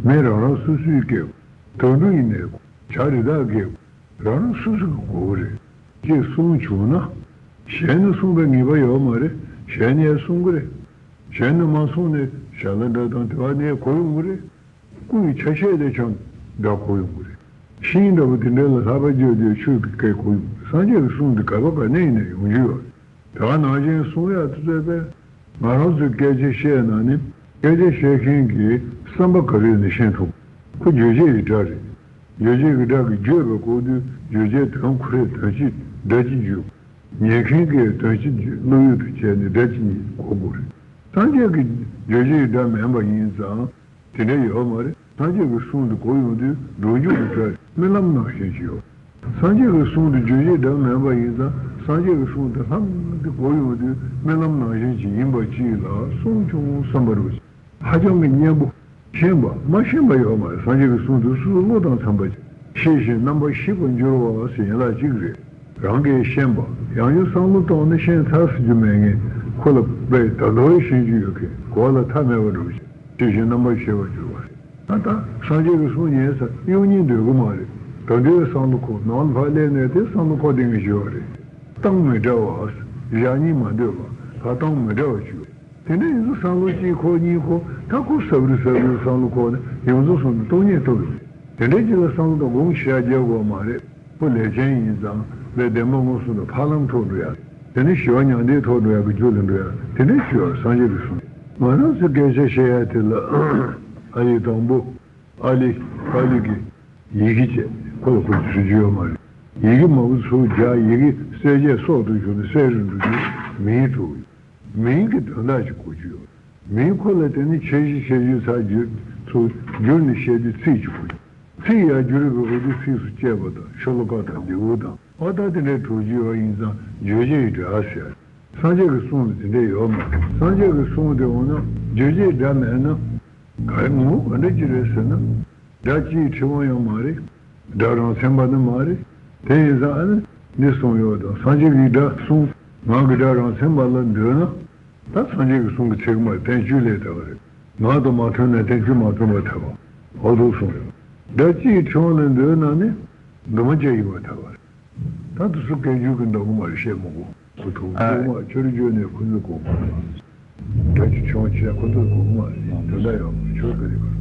མི་རང་རང་སོ་སོའི་སྐྱེ་བོ། དུད་འགྲོ་ཡིན་ནའི་བྱ་རི་དྭགས་སྐྱེ་བོ། རང་རང་སོ་སོ་གི་དགོས་པ་རེད། ཅེས་གསུངས་བྱུང་ན། གཞན་ནས་གསུངས་པའི་ངེས་པ་ཡོད་མ་རེད། གཞན་ནས་གསུང་གི་རེད། གཞན་ནས་མ་གསུངས་ནས་ཞལ་ལག་འདྲ་དང་དེ་བ་ནས་གོ་ཡོང་གི་རེད། སྐུ་ཡི་ཆ་ཤས་དེ་ཀྱང་འདྲ་གོ་ཡོང་གི་རེད། ཤིང་འདྲ་པོ་དེ་འདྲ་ལ་ལྷགས་པ་བརྗོད་དེ་ཆོས་ཀྱི་སྐད་གོ་ཡོང་གི་རེད། སངས་རྒྱས་ཀྱི་གསུང་དེ་ག་པ་ག་ནས་ཡིན་ན་ཡོང་རྒྱུ་ཡོད་རེད། དེ་ག་ནང་བཞིན་གསུང་ཡག་དེ་ཚོས་པས། ང་རང་ཚོས་སྐད་ཆ་བཤད་ན་ནི། སྐད་ཆ་བཤད་མཁན་གྱི་བསམ་པ་ག་རེ་ཡིན་ན་ཤེས་ཐུབ། ཁོ་བརྗོད་བྱེད་ཀྱི་སྒྲ་རེད། བརྗོད་བྱེད་ཀྱི་སྒྲ་གིས་བརྗོད་པའི་སྐབས་དུས་བརྗོད་བྱའི་དོན་ཁོ་རའི་དོན་སྤྱི་སྒྲ་སྤྱི་འཇུག་ཉན་མཁན་གྱི་དོན་སྤྱི་བློ་ཡུལ་དུ་བྱས་ནས་སྒྲ་སྤྱི་གཉིས་གོ་དགོས་རེད། སངས་རྒྱས་ཀྱི་བརྗོད་བྱེད་ཀྱི་སྒྲ་མིན་པ་ཡིན་ཙང་། དེ་འདྲ་ཡོད་མ་རེད། སངས་རྒྱས་ཀྱི་གསུང་དེ་གོ་ཡོང་དུས་འགྲོ་འཇུག་གི་སྒྲ་རྨི་ལམ་ནང་བཞིན་ཞིག་ཡོད། སངས་རྒྱས་ཀྱི་གསུང་དེ་བརྗོད་བྱེད་སྒྲ་མིན་པ་ཡིན་ཙང་། སངས་རྒྱས་ཀྱི་གསུང་དེ་ལྷམ་གྱིས་གོ་ཡོང་དུས་རྨི་ལམ་ནང་བཞིན་ཞིག་ཡིན་པ་ཅིག་ལ་གསུངས་བྱུང་བསམ་པ་རེད། ཧ་ཅང་གི་སྙན་པོ། ཤེས་པ་མ་ཤེས་པ་ཡོད་མ་རེད། སངས་རྒྱས་ཀྱི་གསུང་དེ་སོ་སོ་བློ་དང་འཚམ་པ་ཅིག་ཤེས་ཤིང་རྣམ་པར་ཤེས་པར་འགྱུར་བ་ཟེར་ཡན་ལག་གཅིག་རེད། རང་གིས་ཤེས་པ། ཡང་ཡང་བསམ་བློ་བཏང་ནས་ཤེས་ཚར་ཟེར་རྒྱུ་མེད་ངེས། ཁོ་ལ་དཔེ་ད་དུང་ཤེས་རྒྱུ་ཡོད་མཁན་གོ་བ་ལ་མཐའ་མེད་པ་འགྲོ་བཞིན་ཤེས་བཞིན་རྣམ་པར་ཤེས་པར་གྱུར་པ་རེད། ད་ལྟ་སངས་རྒྱས་ཀྱི་གསུང་ཉན་ས་གཡུག་ཉན་འདོད་གི་མ་རེད། ད་འདོད་བསམ་བློ་ཁོ་ནང་ལ་ཕར་སླེབས་ནས་དེ་བསམ་བློ་ཁོ་དེ་ངས་བྱེད་པ་རེད། གཏམ་མི་འདྲ་བ་བཞག་ཉན་མ་འདོད་པ་ཕར་གཏམ་མི་འདྲ་བ་བྱུང་། དེ་འདྲ་ཡིན་ཙང་བསམ་བློ་གཅིག་ཁོ་གཉིས་ཁོ་ད་ཁོ་སབ་རི་སབ་རི་བསམ་བློ་ཁོ་ནས་ཡོངས་རྫོགས་སོང་ནས་སྟོང་ཉིད་སྟོང་ཡོད་རེད། དེ་འདྲའི་ཅིག་ལ་བསམ་བློ་དང་དགོངས་ཞེ་དྲག་རྒྱག་དགོས་མ་རེད། ཁོ་ལས་ཅན་ཡིན་ཙང་བའི་བདེན་པ་མངོན་སུམ་དུ་ཕར་ལམ་ཐོག་འགྲོ་ཡ། དེ་ནི་ཞི་བ་མྱང་འདས་ཐོག་འགྲོ་ཡ་གི་རྒྱུ་ལ་འགྲོ་ཡ་དེ་འདྲའི་ཞི་བ་སངས་རྒྱས་ཀྱི་གསུང་། ང་རང་ཚོ་སྐད་ཆ་བཤད་ཡ་དེ་ལ་ཨ་ཡིག་དང་པོ་ཨ་ལི་པ་ལི་གི་ཡི་གེ་བཅས་ཁོ་ལ་ཁོ་ཚོས་ཞུ་རྒྱུ་ཡོད་མ་རེད། ཡི་གེ་མང་པོ་ཚུར་རྒྱག་ཡི་གེ་གསལ་བྱེད་སྲོག་ཏུ་ཞུགས་ནས་གསལ་རུ་འགྲོ་རྒྱུ་མིང་དྲུག་ཡོད། མིང་གི་དོན་དག་ཅིག་གོ་རྒྱུ་ཡོད། མིང་ཁོ་ལ་བརྟེན་ནས་ཁྱད་གཞི་ཁྱད་གཞི་ཚར་བརྗོད་ཚུར་བསྒྱུར་ནས་བཤད་རྒྱུ་ཚིག་ཅིག་གོ་རྒྱུ། ཚིག་ཡར་བསྒྱུར་བའི་སྐབས་སུ་ཚིགས་སུ་བཅད་པ་དང་ཤོ་ལོ་ཀ་དང་ལེའུ་དང་ཨ་ད་དེ་འདྲའི་དྲུག་ཅུ་ཡོད་ཡིན་ཙང་བརྗོད་བྱའི་སྒྲ་ཟེར། སངས་རྒྱས་ཀྱི་གསུང་ལ་དེ་འདྲ་ཡོད་མ་རེད། སངས་རྒྱས་ཀྱི་གསུང་དེ་འོ་ན་བརྗོད་བྱའི་སྒྲ་མེད་ན། ག་རེ་ངོ་བོ་ག་འདྲ་ཅིག་རེད་ཟེར་ན། སྒྲ་སྤྱིའི་ཕྲེང་བ་ཡང་མ་རེད། སྒྲ་རང་མཚན་པ་ནི་མ་རེད། དེ་ཡིན་ཙང་ཨ་ནི་འདི་གསུངས་ཡོད་དང་སངས་རྒྱས་ཀྱི་སྒྲ་གསུང་ངག་གི་སྒྲ་རང་མཚན་པ་ལ་འདོད་ན། ད་སངས་རྒྱས་ཀྱི་གསུང་གི་ཚིག་མ་རེད་བསྟན་བཅོས་ལས་དག་རེད། ངག་དང་མ་མཐུན་ན་བསྟན་བཅོས་མ་མཐུན་པར་ཐལ་བ། འོ་དུ་གསུངས་ཡོད། སྒྲ་སྤྱིའི་ཕྲེང་བ་ལ་འདོད་ན་ནི། འདུས་མ་བྱས་ཡིན་པར་ཐལ་བ་རེད། ད་དུ་སུ་སྐད་འཇུག་གི་འདོགས་མ་རེད་བཤད་མི་དགོས། ཁོ་ཐུག་ཨ། ཐུག་མ་ཆོས་རིག་བརྗོད་ནས་ཁོ་ཚོས་གོ་དགོས། སྒྲ་ཅིག་བྱུང་བྱས་ཁོ་ཚོས་གོ་མ་རེད་དོན་དག་ཡོད་མ་ཆོས་ཀ་རེད་པ།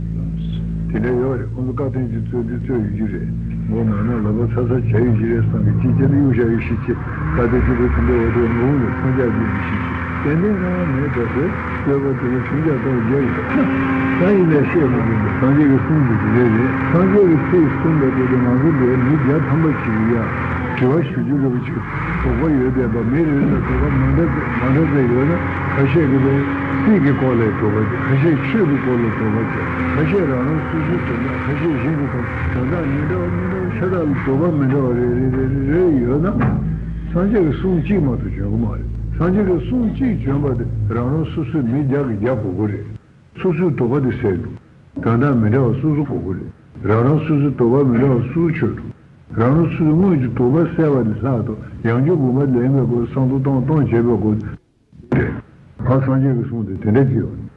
དེ་འདྲ་ཡོད་རེད་ཁོ་ཚོ་བཀའ་བསྟན་གྱི་རྩོད་འདི་རྩོད་ཡོད་ཀྱི་རེད། མགོ་ནག་ན་ལག་པ་ཚ་ཚ་བྱས་ཡོད་ཀྱི་རེད་བསམ་གི་ཅི་བྱས་ན་གཡུག་བཞག་ཡོད་ཤི་ཅི། བཀའ་བསྟན་གྱི་བུ་དེ་འདྲ་འོ་དེ་ངོ་བོ་ནས་འཕྲོ་འཇགས་རྒྱུ་ཡོད་ཤི་ཅི། ཏན་ཏན་རང་མེད་པ་ཟེར། བསྟོད་པ་དེ་ནི་ཁྲིམས་འཇགས་གཏོང་རྒྱུ་ཡིན། ད་ཡིན་ནའི་བཤད་མི་དགོས་འདུག་སངས་རྒྱས་ཀྱི་གསུང་གི་དེ་འདྲ་རེད། སངས་རྒྱས་ཀྱི་ཚིག་གསུངས་པ་དེ་དེ་ང་ཚོ་འདིར་མི་བརྒྱ་ཐམ་པ་ཅིག་ཡ། དྲི་བ་ཞུ་རྒྱུ་འདྲ་པོ་ཅིག་དོགས་པ་ཡོད་བསྡད་པ་མི་རེ་རེ་ལ་དོགས་པ་མ་འདྲ་མ་འདྲ་ཚད་ཡོད་ན་ཁ་ཤས་ཀྱི་ལས་ཚིག་གི་སྐོར་ལ་དོགས་པ་ཅིག་ཁ་ཤས་ཆོས་ཀྱི་སྐོར་ལ་དོགས་པ་ཅིག་ཁ་ཤས་རང་རང་སོ་སོའི་དོན་དག་ཁ་ཤས་གཞན་གྱི་དོན་དོན་དག་མི་འདྲ་བ་མི་འདྲ་བ་ཤ་སྟག་ལ་དོགས་པ་མི་འདྲ་བ་རེ་རེ་རེ་རེ་ཡོད་ན། སངས་རྒྱས་ཀྱི་གསུང་གཅིག་མ་གཏོགས་བྱོན་གི་མ་རེད། སངས་རྒྱས་ཀྱི་གསུང་གཅིག་བྱོན་པ་དེ་རང་རང་སོ་སོའི་མི་བརྒྱ་གི་བརྒྱ་གོ་གི་རེད། སོ་སོའི་དོགས་པ་དེ་སེལ་འགྲོ། དོན་དག་མི་འདྲ་བ་སོ་སོ་གོ་གི་རེད། རང་རང་སོ་སོའི་དོགས་པ་མི་འདྲ་བ་སོ་སོ་ཆོད་འགྲོ། རང་རང་སོ་སོའི་དངོས་ཀྱི་དོགས་པ་སེལ་བ་ལས་ལྷག་ཏུ་ཡང་བསྐྱར་དགོངས་པ་ལེན་པའི་སྒོ་བསམ་བློ་གཏོང་གཏོང་བྱེད་པའི་སྒོ་རེད། ཕར་སངས་རྒྱས་ཀྱི་གསུང་དེ་དེ་འདྲ་ཅིག་ཡོད་རེད།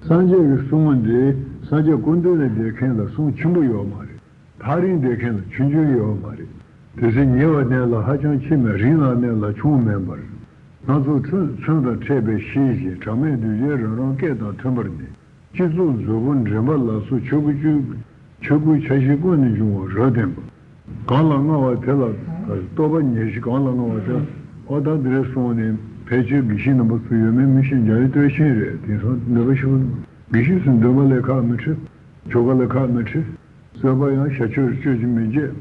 སངས་རྒྱས་ཀྱི་གསུང་འདི་སངས་རྒྱས་སྐུ་མདུན་ལ་བསྡད་མཁན་ལ་གསུང་ཆེན་པོ་ཡོད་མ་རེད། ཐག་རིང་བསྡད་མཁན་ལ་ཆུང་ཆུང་ཡོད་མ་རེད། དེ་ཚེ་ཉེ་བ་གནས་ལ་ཧ་ཅང་ཆེ་མེད་རིང་ལ་གནས་ལ་ཆུང་མེད་པར། སྣ་ཚོགས་ཚོན་ཚོན་དང་འཕྲད་པའི་ཤེས་བཞིན་གྲངས་མེད་གདུལ་བྱའི་རང་རང་སྐད་དང་མཐུན་པར་གནས། སྤྱི་གཙུག་མཛོད་སྤུ་འདྲེན་པ་ལ་སོགས་ཆོས་སྐུ་བཅུ། ཆོས་སྐུའི་ཆ་ཤས་ཀུན་ནས་འབྱུང་བ་རབ་བརྟན་པ། གང་ལ་མངའ་བ་དེ་ལ་རྟོགས་པ་ཉེར་བཞི་གང་ལ་མངའ་བ་དེ་ལ་ཨོ་ད་འདི་རེད་གསུངས་ནས་ཕལ་ཆེར་དགེ་བཤེས་རྣམ་པ་ཚོ་ཡོད་མེད་མི་ཤེས། འཇམ་དབྱངས་བསྟོད་ཆེན་རེད། དེང་སང་འདོན་པ་ཞུ་དགེ་བཤེས་སུ་འདོན་པ་ལས་ཁག་མི་འཕྲད། ཆོ་ག་ལས་ཁག་མི་འཕྲད། རྩོད་པ་ཡང་བྱ་ཆོས་རྩོད་ཀྱི་མི་བརྗེད།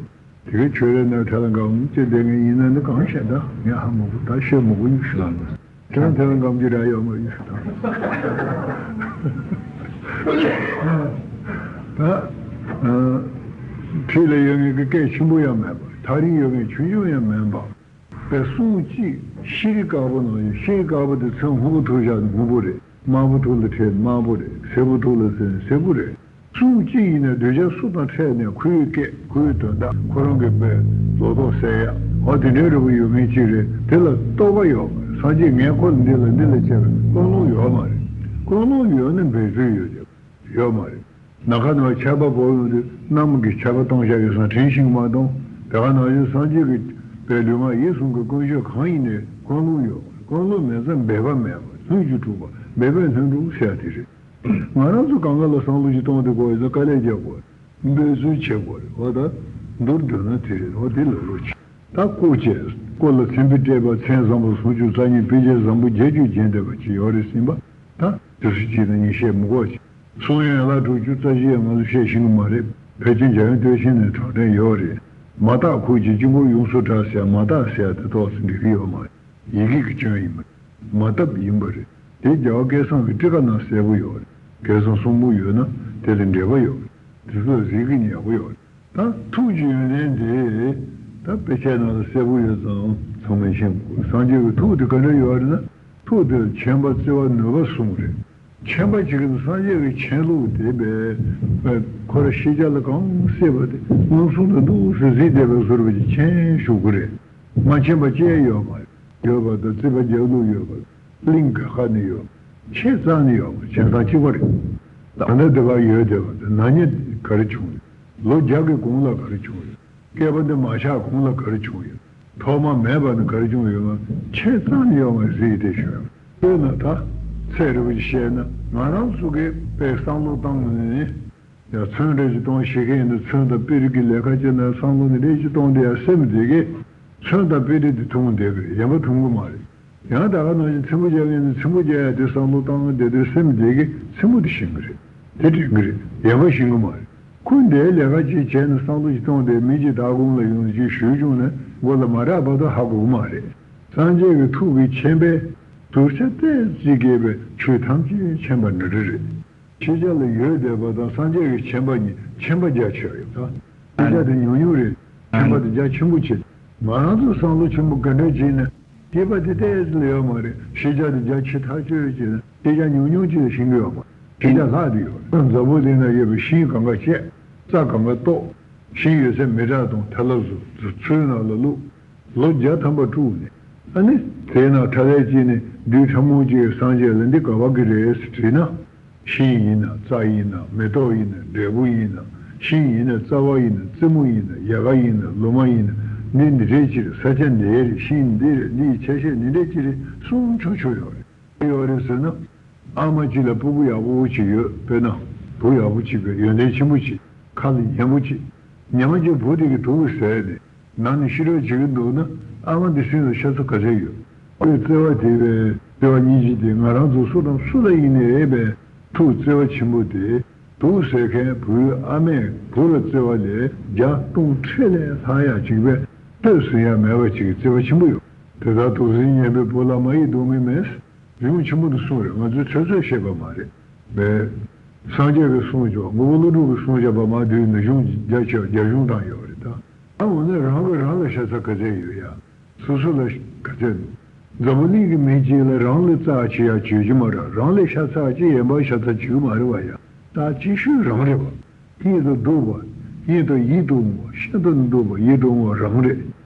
དེ་གའི་ཆོས་རའི་ནང་ཐལ་འགའ་འམ་ཅེས་བསྡད་མཁན་ཡིན་ན་ནི་གང་བཤད་ད་ངས་ཧ་མ་གོ་ད་བཤད་མ་གོ་ཡོད་ཤི་ལ་ནི་དེ་རང་ཐལ་འགའ་འམ་ཅི་ར་ཡོད་མ་ཡོད་ཤི་ད། ད་ཁྲིད་ལ་ཡོད་མཁན་གྱི་སྐད་ཆེན་པོ་ཡང་མེད་པ་ཐག་རིང་ཡོད་མཁན་ཆུང་ཆུང་ཡང་མེད་པ། པའི་གསུང་གཅིག་ཤེལ་དཀར་པོ་ནང་ཡོད། ཤེལ་དཀར་པོ་དེ་ཚོན་སྔོན་པོ་ཐུག་བཞག་ན་སྔོན་པོ་རེད། དམར་པོ་ཐུག་ལ་ཕྲད་དམར་པོ་རེད། སེར་པོ་ཐུག་ལ་ཟེར་ན་སེར་པོ་རེད། གསུང་གཅིག་ཡིན་ན་གདུལ་བྱ་སུ་དང་འཕྲད་ནས་ཁོའི་སྐད་ཁོའི་དོན་དག་ཁོ་རང་གི་པའི་ལོ་ཏོག་གསལ་ཡག་འོ་དེ་འདྲའི་རེ་བ་ཡོད་མཁན་གཅིག་རེད། དེ་ལ་རྟོགས་པ་ཡོད་མ་རེད། སངས་རྒྱས་ངས་ཁོ་ལ་འདི་ལ་འདི་ལ་བྱས་པའི་ཀུན་སློང་ཡོད་མ་རེད། ཀུན་སློང་ཡོད་ན་འབད་རྩོལ་ཡོད་ཀྱང་། ཡོད་མ་རེད། ནམ་མཁའ་ནང་ཆར་པ་བབས་ཡོང་དུས་གནམ་གྱི་ཆར་པ་གཏོང་བྱ་ཡོད་ཙང་དྲན་ཤེས་ཀྱི་མ་གཏོང་། དེ་ག་ནང་བཞིན་སངས་རྒྱས་ཀྱི་པའི་ལུས་ངག་ཡིད་གསུམ་གྱི་ཀུན་སྤྱོད་གང་ཡིན་ནའི་ཀུན་སློང་ཡོད་མ་རེད། ཀུན་སློང་མེད་ཙང་འབད་པ་མེད་པ་ལྷུན་གྱིས་གྲུབ་པ་འབད་པས་ལྷུན་གྲུབ་ཟེར་ཡ་དེ་རེད། ང་རང་ཚོ་གང་ག་ལ་བསམ་བློ་ཞིག་གཏོང་དུས་དགོས་ཡོད་ཙང་དཀའ་ལས་རྒྱག་དགོས་རེད། འབད་རྩོལ་བྱེད་དགོས་རེད། འོ་ད་མདོར་བསྡུས་ན་དེ་རེད། འོ་དེ་ལ་ལོ་ཆེ། ད་སྐུ་བཅས་སྐུ་ལ་མཚན་དཔེ་བཀྲས་པ་མཚན་བཟང་པོ་སུམ་ཅུ་རྩ་གཉིས་དཔེ་བྱད་བཟང་པོ་བརྒྱད་ཅུ་བརྒྱན་བསྡད་པ་ཅིག་ཡོད་རེད་ཟིན་པ་ད་དེ་ཚོ་ཅིག་ན་ཉིན་བཤད་མི་དགོས་ཅིག་གསུང་ཡན་ལག་དྲུག་ཅུ་རྩ་བཞི་ཡང་ང་ཚོ་བཤད་ཤེས་ཀྱི་མ་རེད། ཕལ་ཆེར་འཇམ་དབྱངས་བསྟོད་ཆེན་ནས་དྲང་དྲན་ཡོད་རེད། མ་དག་ཁུར་གྱིས་དཀྱིལ་འཁོར་ཡོངས་སུ་གྲགས་ཟེར་མ་དག་ཟེར་དེ་ཐོག་སུ་འགྲིག་གི་ཡོད་མ་རེད། ཡི་གེ་གི་སྐྱོན་ཡིན་པ་རེད། མ་བཏབ་ཡིན་པ་རེད། དེ་རྒྱལ་བ་སྐལ་བཟང་གི་ཊཱི་ཀ་ནང་གསལ་པོ་ཡོད་རེད། སྐལ་བཟང་གསུང་འབུམ་ཡོད་ན་དེ་ལ་འགྲེལ་པ་ཡོད་རེད། དེ་ཚོ་ལ་གཟིགས་ཀྱི་ཉེ་པོ་ཡོད་རེད། ད་ཐུགས་ཀྱི་ཡོན་ཏན་དེ་ད་དཔེ་ཆའི་ནང་ལ་གསལ་པོ་ཡོད་ཙང་ཚང་མས་མཁྱེན་དགོས། སངས་རྒྱས་ཀྱི་ཐུགས་དེ་ག་འདྲ་ཡོད་རེད་ན་ཐུགས་དེ་ལ་མཁྱེན་པ་བརྩེ་བ་ནུས་པ་གསུམ་རེད། མཁྱེན་པ་གཅིག་གིས་སངས་རྒྱས་ཀྱི་མཁྱེན་ལུགས་དེ་བས་ཁོ་ར་ཤེས་བྱ་ལ་གང་གསལ་བ་དེ་མངོན་སུམ་དུ་འདུག་སེ་གཟིགས་བསྡད་པའི་བཟོ་འདྲ་ཅིག་མཁྱེན་བཞུགས་ཀྱི་རེད། མ་མཁྱེན་པ་ཅི་ཡང་ཡོད་མ་རེད། ཡོད་པ་དང་རྩིས་པ་རྒྱག་ལུགས་ཡོད་པ། གླིང་ག་ག་ནས་ཡོད། ཆེས་རྩ་ནས་ཡོད་པ་བྱས་ཙང་གཅིག་པ་རེད། ད་ལྟ་འདི་ག་ཡོད་བསྡད་པ་དེ་ན་ནིང་ག་རེ་བྱུང་ཡོད། ལོ་བརྒྱ་གི་གོང་ལ་ག་རེ་བྱུང་ཡོད། བསྐལ་པ་འདི་མ་ཆགས་གོང་ལ་ག་རེ་བྱུང་ཡོད། ཐོག་མ་མེད་པ་ནས་ག་རེ་བྱུང་ཡོད་མ་ཆེས་རྩ་ནས་ཡོད་མ་རེད་དེ་ཞུ་ཡོད། དཔེར་ན་ད་ཚད་རིལ་བུ་ཅིག་བཤད་ན་ང་རང་ཚོ་གིས་དཔེ་བསམ་བློ་བཏང་ནས་ཡང་ཚོན་རེ་ཅིག་གཏོང་ཤེས་མཁན་ཡིན་ན་ཚོན་དང་དཔེ་རིས་ཀྱི་ལས་ཀ་བྱས་ན་བསམ་བློ་ནི་རེ་ཅིག་གཏོང་དེ་ཡང་སེམས་དེ་གིས་ཚོན་དང་དཔེ་རིས་དེ་མཐོང་བསྡད་པ་རེད། གཞན་པ་མཐོང་གི་མ་རེད། ཡང་ད་ག་ནང་བཞིན་ཚེམ་བུ་རྒྱག་མཁན་ཚོས་ཚེམ་བུ་རྒྱག་ཡ་དེ་བསམ་བློ་བཏང་ན་དེ་དུས་སེམས་དེ་གིས་ཚེམ་བུ་དེ་ཤེས་ཀྱི་རེད། དེ་དྲན་གྱི་རེད། གཞན་པ་ཤེས་ཀྱི་མ་རེད། ཁོས་འདིའི་ལས་ཀ་ཅིག་བྱས་ནས་བསམ་བློ་ཅིག་གཏོང་དེ་མི་གཅིག་ད་དགོང་ལ་ཡོང་ཅིག་ཞུས་བྱུང་ན་མགོ་ལ་མ་རེག་བར་དུ་ཧ་གོ་གི་མ་རེད། སངས་རྒྱས་ཀྱི་ཐུགས་ཀྱི་མཁྱེན་པས་གདུལ་བྱ་ཏོག་ཙམ་སྐྱེས་པའི་ཆོས་ཐམས་ཅད་མཁྱེན་པ་འདྲ་འདྲ་རེད། ཤེས་བྱ་ལ་ཡོད་བསྡད་པ་དང་སངས་རྒྱས་ཀྱི་མཁྱེན་པ་གཉིས་ཁྱད་པར་རྒྱ་ཆེ་བ་ཡོད་ད། ཤེས་བྱ་དེ་ཉུང་ཉུང་རེད། མཁྱེན་པ་དེ་རྒྱ་ཆེན་པོ་ཆེ། ང་རང་ཚོས་བསམ་བློ་ཆེན་པོ་ག་འདྲ་བྱས་ན་ཤེས་པ་དེ་ཏོག་ཙམ་ལས་ཡོད་མ་རེད། ཤེས་བྱ་དེ་རྒྱ་ཆེ་ཐག་ཆོད་བྱས་ན་ཤེས་བྱ་ཉུང་ཉུང་ཅིག་ལས་ཤེས་ཀྱི་ཡོད་མ་རེད། ཤེས་བྱ་ལྷག་དེ་ཡོད་རེད། འཛམ་བུ་གླིང་ན་ཡོད་པའི་ཤིང་གང་ག་བཅད། རྩྭ་གང་ག་གཏོགས། ཤིང་ཡོད་ཚད་མི་དྲག་དང་ཐལ་ལ་བཟོ་ཚོའི་ནང་ལ་བླུགས། ལོ་བརྒྱ་ཐམ་པ་དཀྲུགས་ནས། ཨ་ནི་དེའི་ནང་ཁྲ་ལས་སྐྱེས་ནས་བདུད་ཕྲ་མོ་གཅིག་གིས་སངས་རྒྱས་ལ་འདི་ག་བ་གི་རེད་ཟེར་དྲིས་ན། ཤིང་ཡིན་ན་རྩྭ་ཡིན་ན་མེ་ཏོག་ཡིན་ན་འབྲས་བུ་ཡིན་ན། ཤིང་ཡིན་ན་རྩ་བ་ཡིན་ན་རྩེ་མོ་ཡིན་ན་ཡལ་ག་ཡིན་ན་ལོ་མ་ཡིན་ན། འདི་འདི་འདྲས་ཅིག་རེད། ས་ཆ་འདི་རེད། ཤིང་འདི་རེད། འདིའི་ཆ་ཤས་འདི་འདྲས་ཅིག་རེད་གསུང་ཆོག་ཆོག་ཡོད་རེད། ཡོད་རེད་ཟེར་ན། ཨ་མ་གཅིག་ལ་སྤུ་གུ་ཡག་པོ་གཅིག་ཡོད། དཔེར་ན་བུ་ཡག་པོ་གཅིག་དཔེ་ཡོན་ཏན་ཆེན་པོ་གཅིག་ཁ་ལ་ཉན་པོ་གཅིག་ཉི་མ་གཅིག་བུ་དེ་གིས་དུག་གིས་བཟས་ནས་ནང་ནས་ཤི་རོགས་བྱེད་ཀྱི་འདུག་ན་ཨ་མ་འདི་སེམས་ལ་ཤ་ཚ་ག་ཚད་ཡོད། ཁོའི་བརྩེ་བ་དེ་བས་བརྩེ་བ་སྙིང་རྗེ་དེ་ང་རང་ཚོ་སུ་དང་སུ་ལ་ཡིན་ནའི་རེད་པས་ཐུགས་བརྩེ་བ་ཆེན་པོ་དེ་དུག་བཟས་མཁན་བུའི་ཨ་མས་བུ་ལ་བརྩེ་བ་ལས་བརྒྱ་སྟོང་ཁྲི་ལས་ལྷག་ཡག་གཅིག་པས་ཐོས་ཟིན་ཡག་མེད་པ་ཅིག་གི་བརྩེ་བ་ཆེན་པོ་ཡོད། དེ་ལྟར་དུག་སྲིན་ཉེན་པའི་བུ་ལ་མ་ཡི་སྡུག་བསྔལ་མེད། གཞུང་ཆེན་པོ་འདི་གསུངས་རེད། ང་ཚོས་ཚོད་ཚོད་བཤད་པ་མ་རེད། མེད། སངས་རྒྱས་ཀྱིས་གསུངས་བྱུང་། མགོན་པོ་ཀླུ་སྒྲུབ་ཀྱིས་གསུངས་བཞག་པ་མ་བསྡུས་ནས་གཞུང་རྒྱ་ཆེ་བ་རྒྱ་གཞུང་བཏང་ཡོད་རེད་ད། ཨ་འོ་ན་རང་གིས་རང་ལ་ཤ་ཚ་ག་ཚད་ཡོད་ཡ། སོ་སོ་ལ་ག་ཚད་འདུག་འཛམ་བུ་གླིང་གི་མི་གཅིག་ལ་རང་ལ་ཚ་བྱེད་ཡ་བྱེད་རྒྱུ་མ་རེད། རང་ལ་ཤ་ཚ་བྱེད་གཞན་པ་ཤ་ཚ་བྱེད་ཀྱི་མ་རེད་བ་ཡ། ད་གཅིག་ཤོས་རང་རེད་བ། གཉིད་དུ་སྡུག་པ། གཉིད་དུ་ཡིད་དུ་འོང་བ། ཤིན་ཏུ་སྡུག་པ་ཡིད་དུ་འོང་བ་རང་རེད།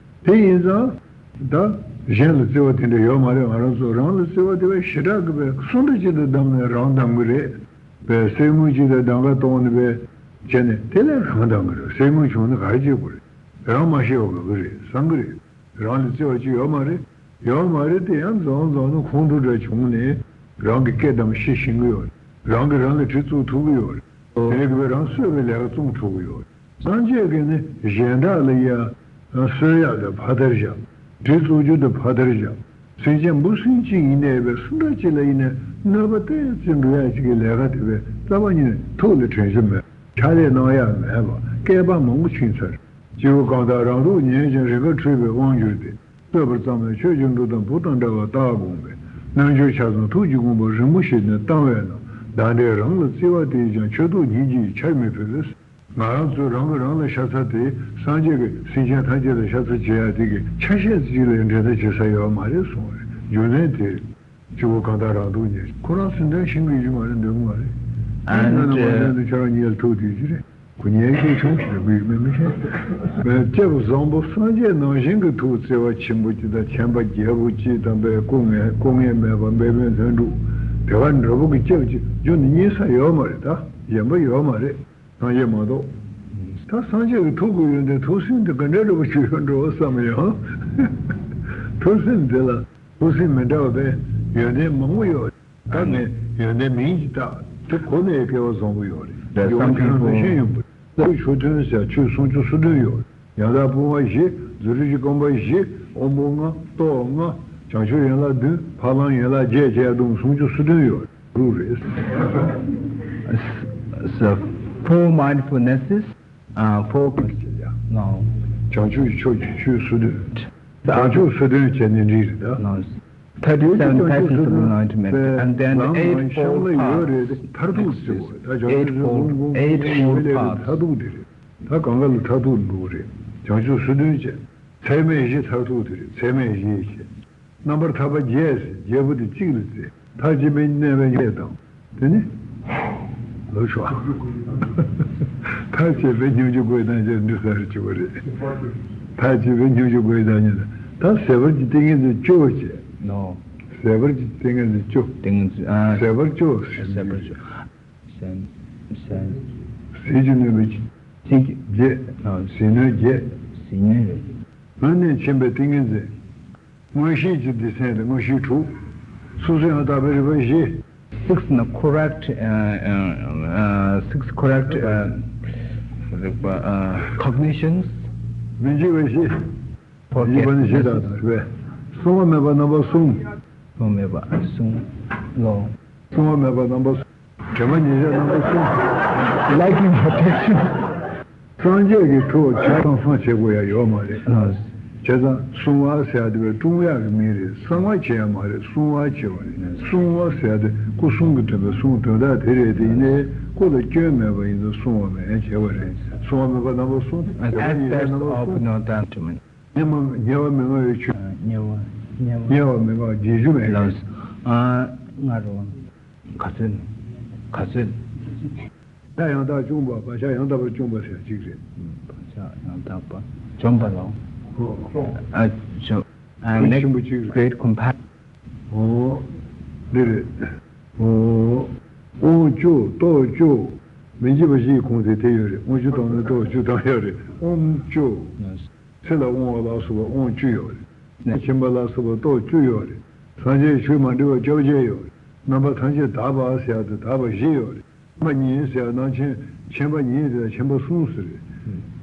དེ་ཡིན་ཙང་། ད་གཞན་ལ་བརྩེ་བ་དེ་འདྲ་ཡོད་མ་རེད། ང་རང་ཚོ་རང་ལ་བརྩེ་བ་དེ་བས་ཞེ་དྲག་གི་བས་སུ་འདྲ་ཅིག་དང་བསྡམས་ནས་རང་བསྡམ་གི་རེད། བས་སེལ་དངུལ་ཅིག་དང་གདམ་ག་གཏོང་ནས་བས་བྱས་ནས་དེ་ལས་རང་བསྡམ་གི་རེད། སེལ་དངུལ་བྱུང་ན་ག་རེ་བྱེད་དགོས་རེད། རང་མ་ཤེས་པ་དགའ་གི་རེད་བསམ་གི་རེད། རང་ལ་བརྩེ་བ་ཅིག་ཡོད་མ་རེད། ཡོད་མ་རེད་དེ་ཡང་རྫོང་རྫོང་ནས་ཁོང་ཁྲོ་འདྲ་བྱུང་ནས་རང་གི་སྐད་བསྡམས་ཤི་ཤི་གི་ཡོད་རེད། རང་གིས་རང་ལ་གྲི་བཙུགས་ཐུབ་ཀྱི་ཡོད་རེད། དེ་གི་བས་རང་གསོད་པའི་ལས་ཀ་བཙུགས་ཐུབ་ཀྱི་ཡོད་རེད། སངས་རྒྱས་ཀྱིས་ནི་གཞན་དག་ལ་ཡང་གསོད་ཡག་དེ་ཕར་དར་བཞག་གྲི་བཙུགས་རྒྱུ་དེ་ཕར་དར་བཞག་སེམས་ཅན་འབུ་སྲིན་གཅིག་ཡིན་ནའི་བས་སུ་འདྲ་གཅིག་ལ་ཡིན་ནའི་གནོད་པ་ཏོག་ཙམ་འགྲོ་ཡག་ཅིག་གི་ལས་ཀ་དེ་བས་རྩ་བ་ཉིད་ནས་ཐུགས་ལ་དྲན་རྒྱུ་མེད། ཕྱག་ལས་གནང་ཡག་མེད་པ་བསྐལ་པ་མང་པོ་ཕྱིན་ཚར། སྐྱེ་བོ་གང་དག་རང་སྡུག་ཉལ་ཞིང་རེ་འགའ་འཁྲུལ་པའི་དབང་གྱུར་ཏེ། གསོད་པར་བརྩམས་ནས་ཆོས་ཀྱི་འབྲུ་དང་བུ་དང་འདྲ་བར་བརྟག་དགོངས་པས། རྣལ་འབྱོར་ཆ་ཚང་ཐུགས་ཀྱི་དགོངས་པ་རིང་པོ་ཞིག་ནས་བཏང་བས་ན། བདག་འདྲས་རང་ལ་བརྩེ་བ་དེས་ཀྱང་ཆོས་ཐོག་ཉིད་ཀྱི་ཆར་མི་ཕོད། ང་རང་ཚོས་རང་གིས་རང་ལ་ཤ་ཚ་དེ་སངས་རྒྱས་ཀྱིས་སེམས་ཅན་ཐམས་ཅད་ལ་ཤ་ཚ་བྱེད་ཡ་དེ་གི་ཆ་ཤས་ཅིག་ལས་འབྲེལ་ཟླ་བྱེད་ས་ཡོད་མ་རེད་གསུངས་རེད། རྒྱུ་མཚན་དེ་རེད། སྐྱེ་བོ་གང་དག་རང་སྡུག་ཉལ། ཁོ་རང་སེམས་ཁྲལ་ཤིང་གི་ཡུལ་མ་རེད། འདོད་གི་མ་རེད། And, ཡིན་ན་ན་མ་uh, འདོད་ན་ཁྱོད་རང་ཉལ་ཐུག་དུས་ཀྱི་རེད། ཁོ་ཉལ་ཤེས་ཆུང་ཞིག་རེད། དགོས་ཀྱི་མེད་མི་ཤེས། མེད་སྐྱེ་བོ་བཟང་པོ་སངས་རྒྱས་ནང་བཞིན་གྱི་ཐུགས་བརྩེ་བ་ཆེན་པོ་ཅིག་དང་མཁྱེན་པ་རྒྱལ་པོ་ཅིག་དང་པའི་སྐུ་ངལ་སྐུ་ངལ་མེད་པ་འབད་མེད་ལྷུན་གྲུབ་དེ་ག་འདྲ་པོ་གི་སྐྱེ་བ་ཅིག་རྒྱུ་ནི་རྙེད་ས་ཡོད་མ་རེད། ད་གཞན་པ་ཡོད་མ་རེད། སངས་རྒྱས་མ་གཏོགས། ད་སངས་རྒྱས་ཀྱི་ཐུགས་ཀྱི་ཡོན་ཏན་ཐུགས་སེམས་དེ་ག་འདྲ་འདྲ་པོ་ཞིག་ཡོད་འགྲོ་བསམ་ཡང་། ཐུགས་སེམས་དེ་ལ་ཐུགས་སེམས་མི་འདྲ་བ་པས་ཡོན་ཏན་མང་པོ་ཡོད། ད་ངས་ཡོན་ཏན་མིང་ཅིག་བཏགས་དེ་གོ་ནས་སྐལ་བ་བཟང་པོ་ཡོད་རེད། There's འགྱུར་བ་some ཁྱོད་རང་ཚོ་people ཤེས་ཡོང་པ། ལྷ་ཆོས་སྟོན་ཟེར་ཆོས་སུམ་ཅུ་སོ་བདུན་ཡོད། ཡང་དག་སྤོང་བ་བཞི། རྫུ་འཕྲུལ་གྱི་སྒོམ་པ་བཞི། དབང་པོ་ལྔ། རྟོག་ལྔ། བྱང་ཆུབ་ཡན་ལག་བདུན། འཕགས་ལམ་ཡན་ལག་བརྒྱད་བཅས་བསྡོམས་སུམ་ཅུ་སོ་བདུན་ཡོད། རུ་རེད། So, four mindfulnesses, uh, four, yeah, no. བྱང་ཆུབ་ཀྱི་ཕྱོགས་ཀྱི་ཆོས་སོ་བདུན། བྱང་ཆུབ་སོ་བདུན་བྱས་ནས་འགྲིག་རེད་ད། No. Thirty-seven paths of enlightenment, and then the eightfold path. ལམ་གང་བཤམས་ལ་ཡོད་རེད། མཐར་ཐུག་ཟེར་བ་རེད། ད་བྱང་ཆུབ་སེམས་དཔའ་ཀུན་ཀུན་ཀུན་ཀུན་ཡོད་ལས་རེད། མཐར་ཐུག་དེ་རེད། ད་གང་ག་ལ་མཐར་ཐུག་འདུག་རེད། བྱང་ཆུབ་སོ་བདུན་བྱས། ཚད་མེད་བཞི་མཐར་ཐུག་དེ་རེད། ཚད་མེད་བཞི་བྱས། རྣམ་པར་ཐར་པ་བརྒྱད་ཟེར། བརྒྱད་པོ་དེ་གཅིག་ལ་བརྩི། མཐར་ཕྱིན་པའི་གནས་པའི་བརྒྱད་དང་། དེ་ནི། ལོ་ཤོག་མཐར་ཕྱིན་པའི་སྙོམས་འཇུག་སྒོའི་གདངས་ཀྱང་འདི་ལྟར་གྱུར་པ་རེད། མཐར་ཕྱིན་པའི་སྙོམས་འཇུག་སྒོའི་གདངས་ཀྱང་ད་ཟད་པར་གྱི་ཏིང་ངེ་འཛིན་བཅུ་བྱས། No. ཟད་པར་གྱི་ཏིང་ངེ་འཛིན་བཅུ། ཏིང་ངེ་འཛིན། ཨ། ཟད་པར་བཅུ། ཟད་པར་བཅུ། ཟད། ཟད། ཟིལ་གྱིས་གནོན་པའི་ཟིལ་གྱིས། བརྒྱད། ཨ། ཟིལ་གནོན་བརྒྱད། ཟིལ་གནོན་རེད། སྔོན་གནས་ཆེན་པོའི་ཏིང་ངེ་འཛིན། མངོན་ཤེས་ཀྱི་སྡེ་ཚན་དེ་མངོན་ཤེས་དྲུག། སོ་སོ་ཡང་དག་པའི་རིག་པ་བཞི། Six, no, correct, uh, uh, six correct, uh, རིག་པ། uh, cognitions. མི་འཇིགས་པ་བཞི། མི་འཇིགས་པ་ནི་བཞི་དག་དང་རེད་པས། བསྲུང་བ་མེད་པ་རྣམ་པ་གསུམ། བསྲུང་བ་མེད་པ་གསུམ་ལོ། བསྲུང་བ་མེད་པ་རྣམ་པ་གསུམ། དྲན་པ་ཉེར་བཞག་རྣམ་པ་གསུམ། Liking protection. སངས་རྒྱས་ཀྱི་ཐུགས་ཆ་ཚང་སངས་བྱེད་དགོས་ཡ་ཡོད་མ་རེད། ལགས། བྱས་ཙང་བསྲུང་བ་ཟེར་ཡ་དེ་བས་བསྲུང་ཡག་གི་མིང་རེད། གསང་བ་བྱེད་ཡ་མ་རེད། བསྲུང་བ་བྱེད་པ་རེད། བསྲུང་བ་ཟེར་ཡ་དེ་སྐུ་གསུང་གི་དོན་པའི་གསུང་དོན་དག་དེ་རེད། དེ་ཡིན་ནའི་སྐུ་ལ་སྐྱོན་མེད་པ་ཡིན་ཙང་བསྲུང་བ་མེད་བྱས་པ་རེད། བསྲུང་བ་མེད་པ་རྣམ་པ་གསུམ། དྲན་པ་ཉེར་བཞག་རྣམ་པ་གསུམ། ཉེ་བ་ཉེ་བ་མི་མངའ་བའི་ཆོས། ཉེ་བ་ཉེ་བ་ཉེ་བ་མི་མངའ་རྗེས་འཇུག་མེད། ལགས། ཨ། ང་རོ། ག་ཚོད། ག་ཚོད། ཆ་ཡང་དག་བཅོམ་པ། བག་ཆགས་ཡང་དག་པར་བཅོམ་པ་ཟེར་གཅིག་རེད། བག་ཆགས་ཡང་དག་པར་བཅོམ་པ་ལ། ཨོ། ཨ། བཅོམ། ཨ། ཁུར་ཆེན་པོ་གཅིག་རེད། Great compassion. ཨོ། འདི་རེད། ཨོ། དབང་བཅུ། སྟོབས་བཅུ། མི་འཇིགས་པ་བཞིའི་ཁུངས་དེ་དེ་ཡོད་རེད། དབང་བཅུ་དང་ནི་སྟོབས་བཅུ་དང་ཡོད་རེད། དབང་བཅུ། ཚེ་ལ་དབང་བ་ལ་སོགས་པ་དབང་བཅུ་ཡོད་རེད། ཆེན་པ་ལ་སོགས་པ་སྟོབས་བཅུ་ཡོད་རེད། སངས་རྒྱས་ཆོས་མ་འདྲེས་པ་བཅོ་བརྒྱད་ཡོད་རེད། རྣམ་པ་ཐམས་ཅད་དག་པ་ཟེར་ཡ་དེ་དག་པ་བཞི་ཡོད་རེད། རྣམ་པ་གཉིས་ཟེར་ཡ་ནང་ཆེན་ཆེན་པ་གཉིས་དེ་ལ་ཆེན་པ་གསུམ་ཟེར་རེད།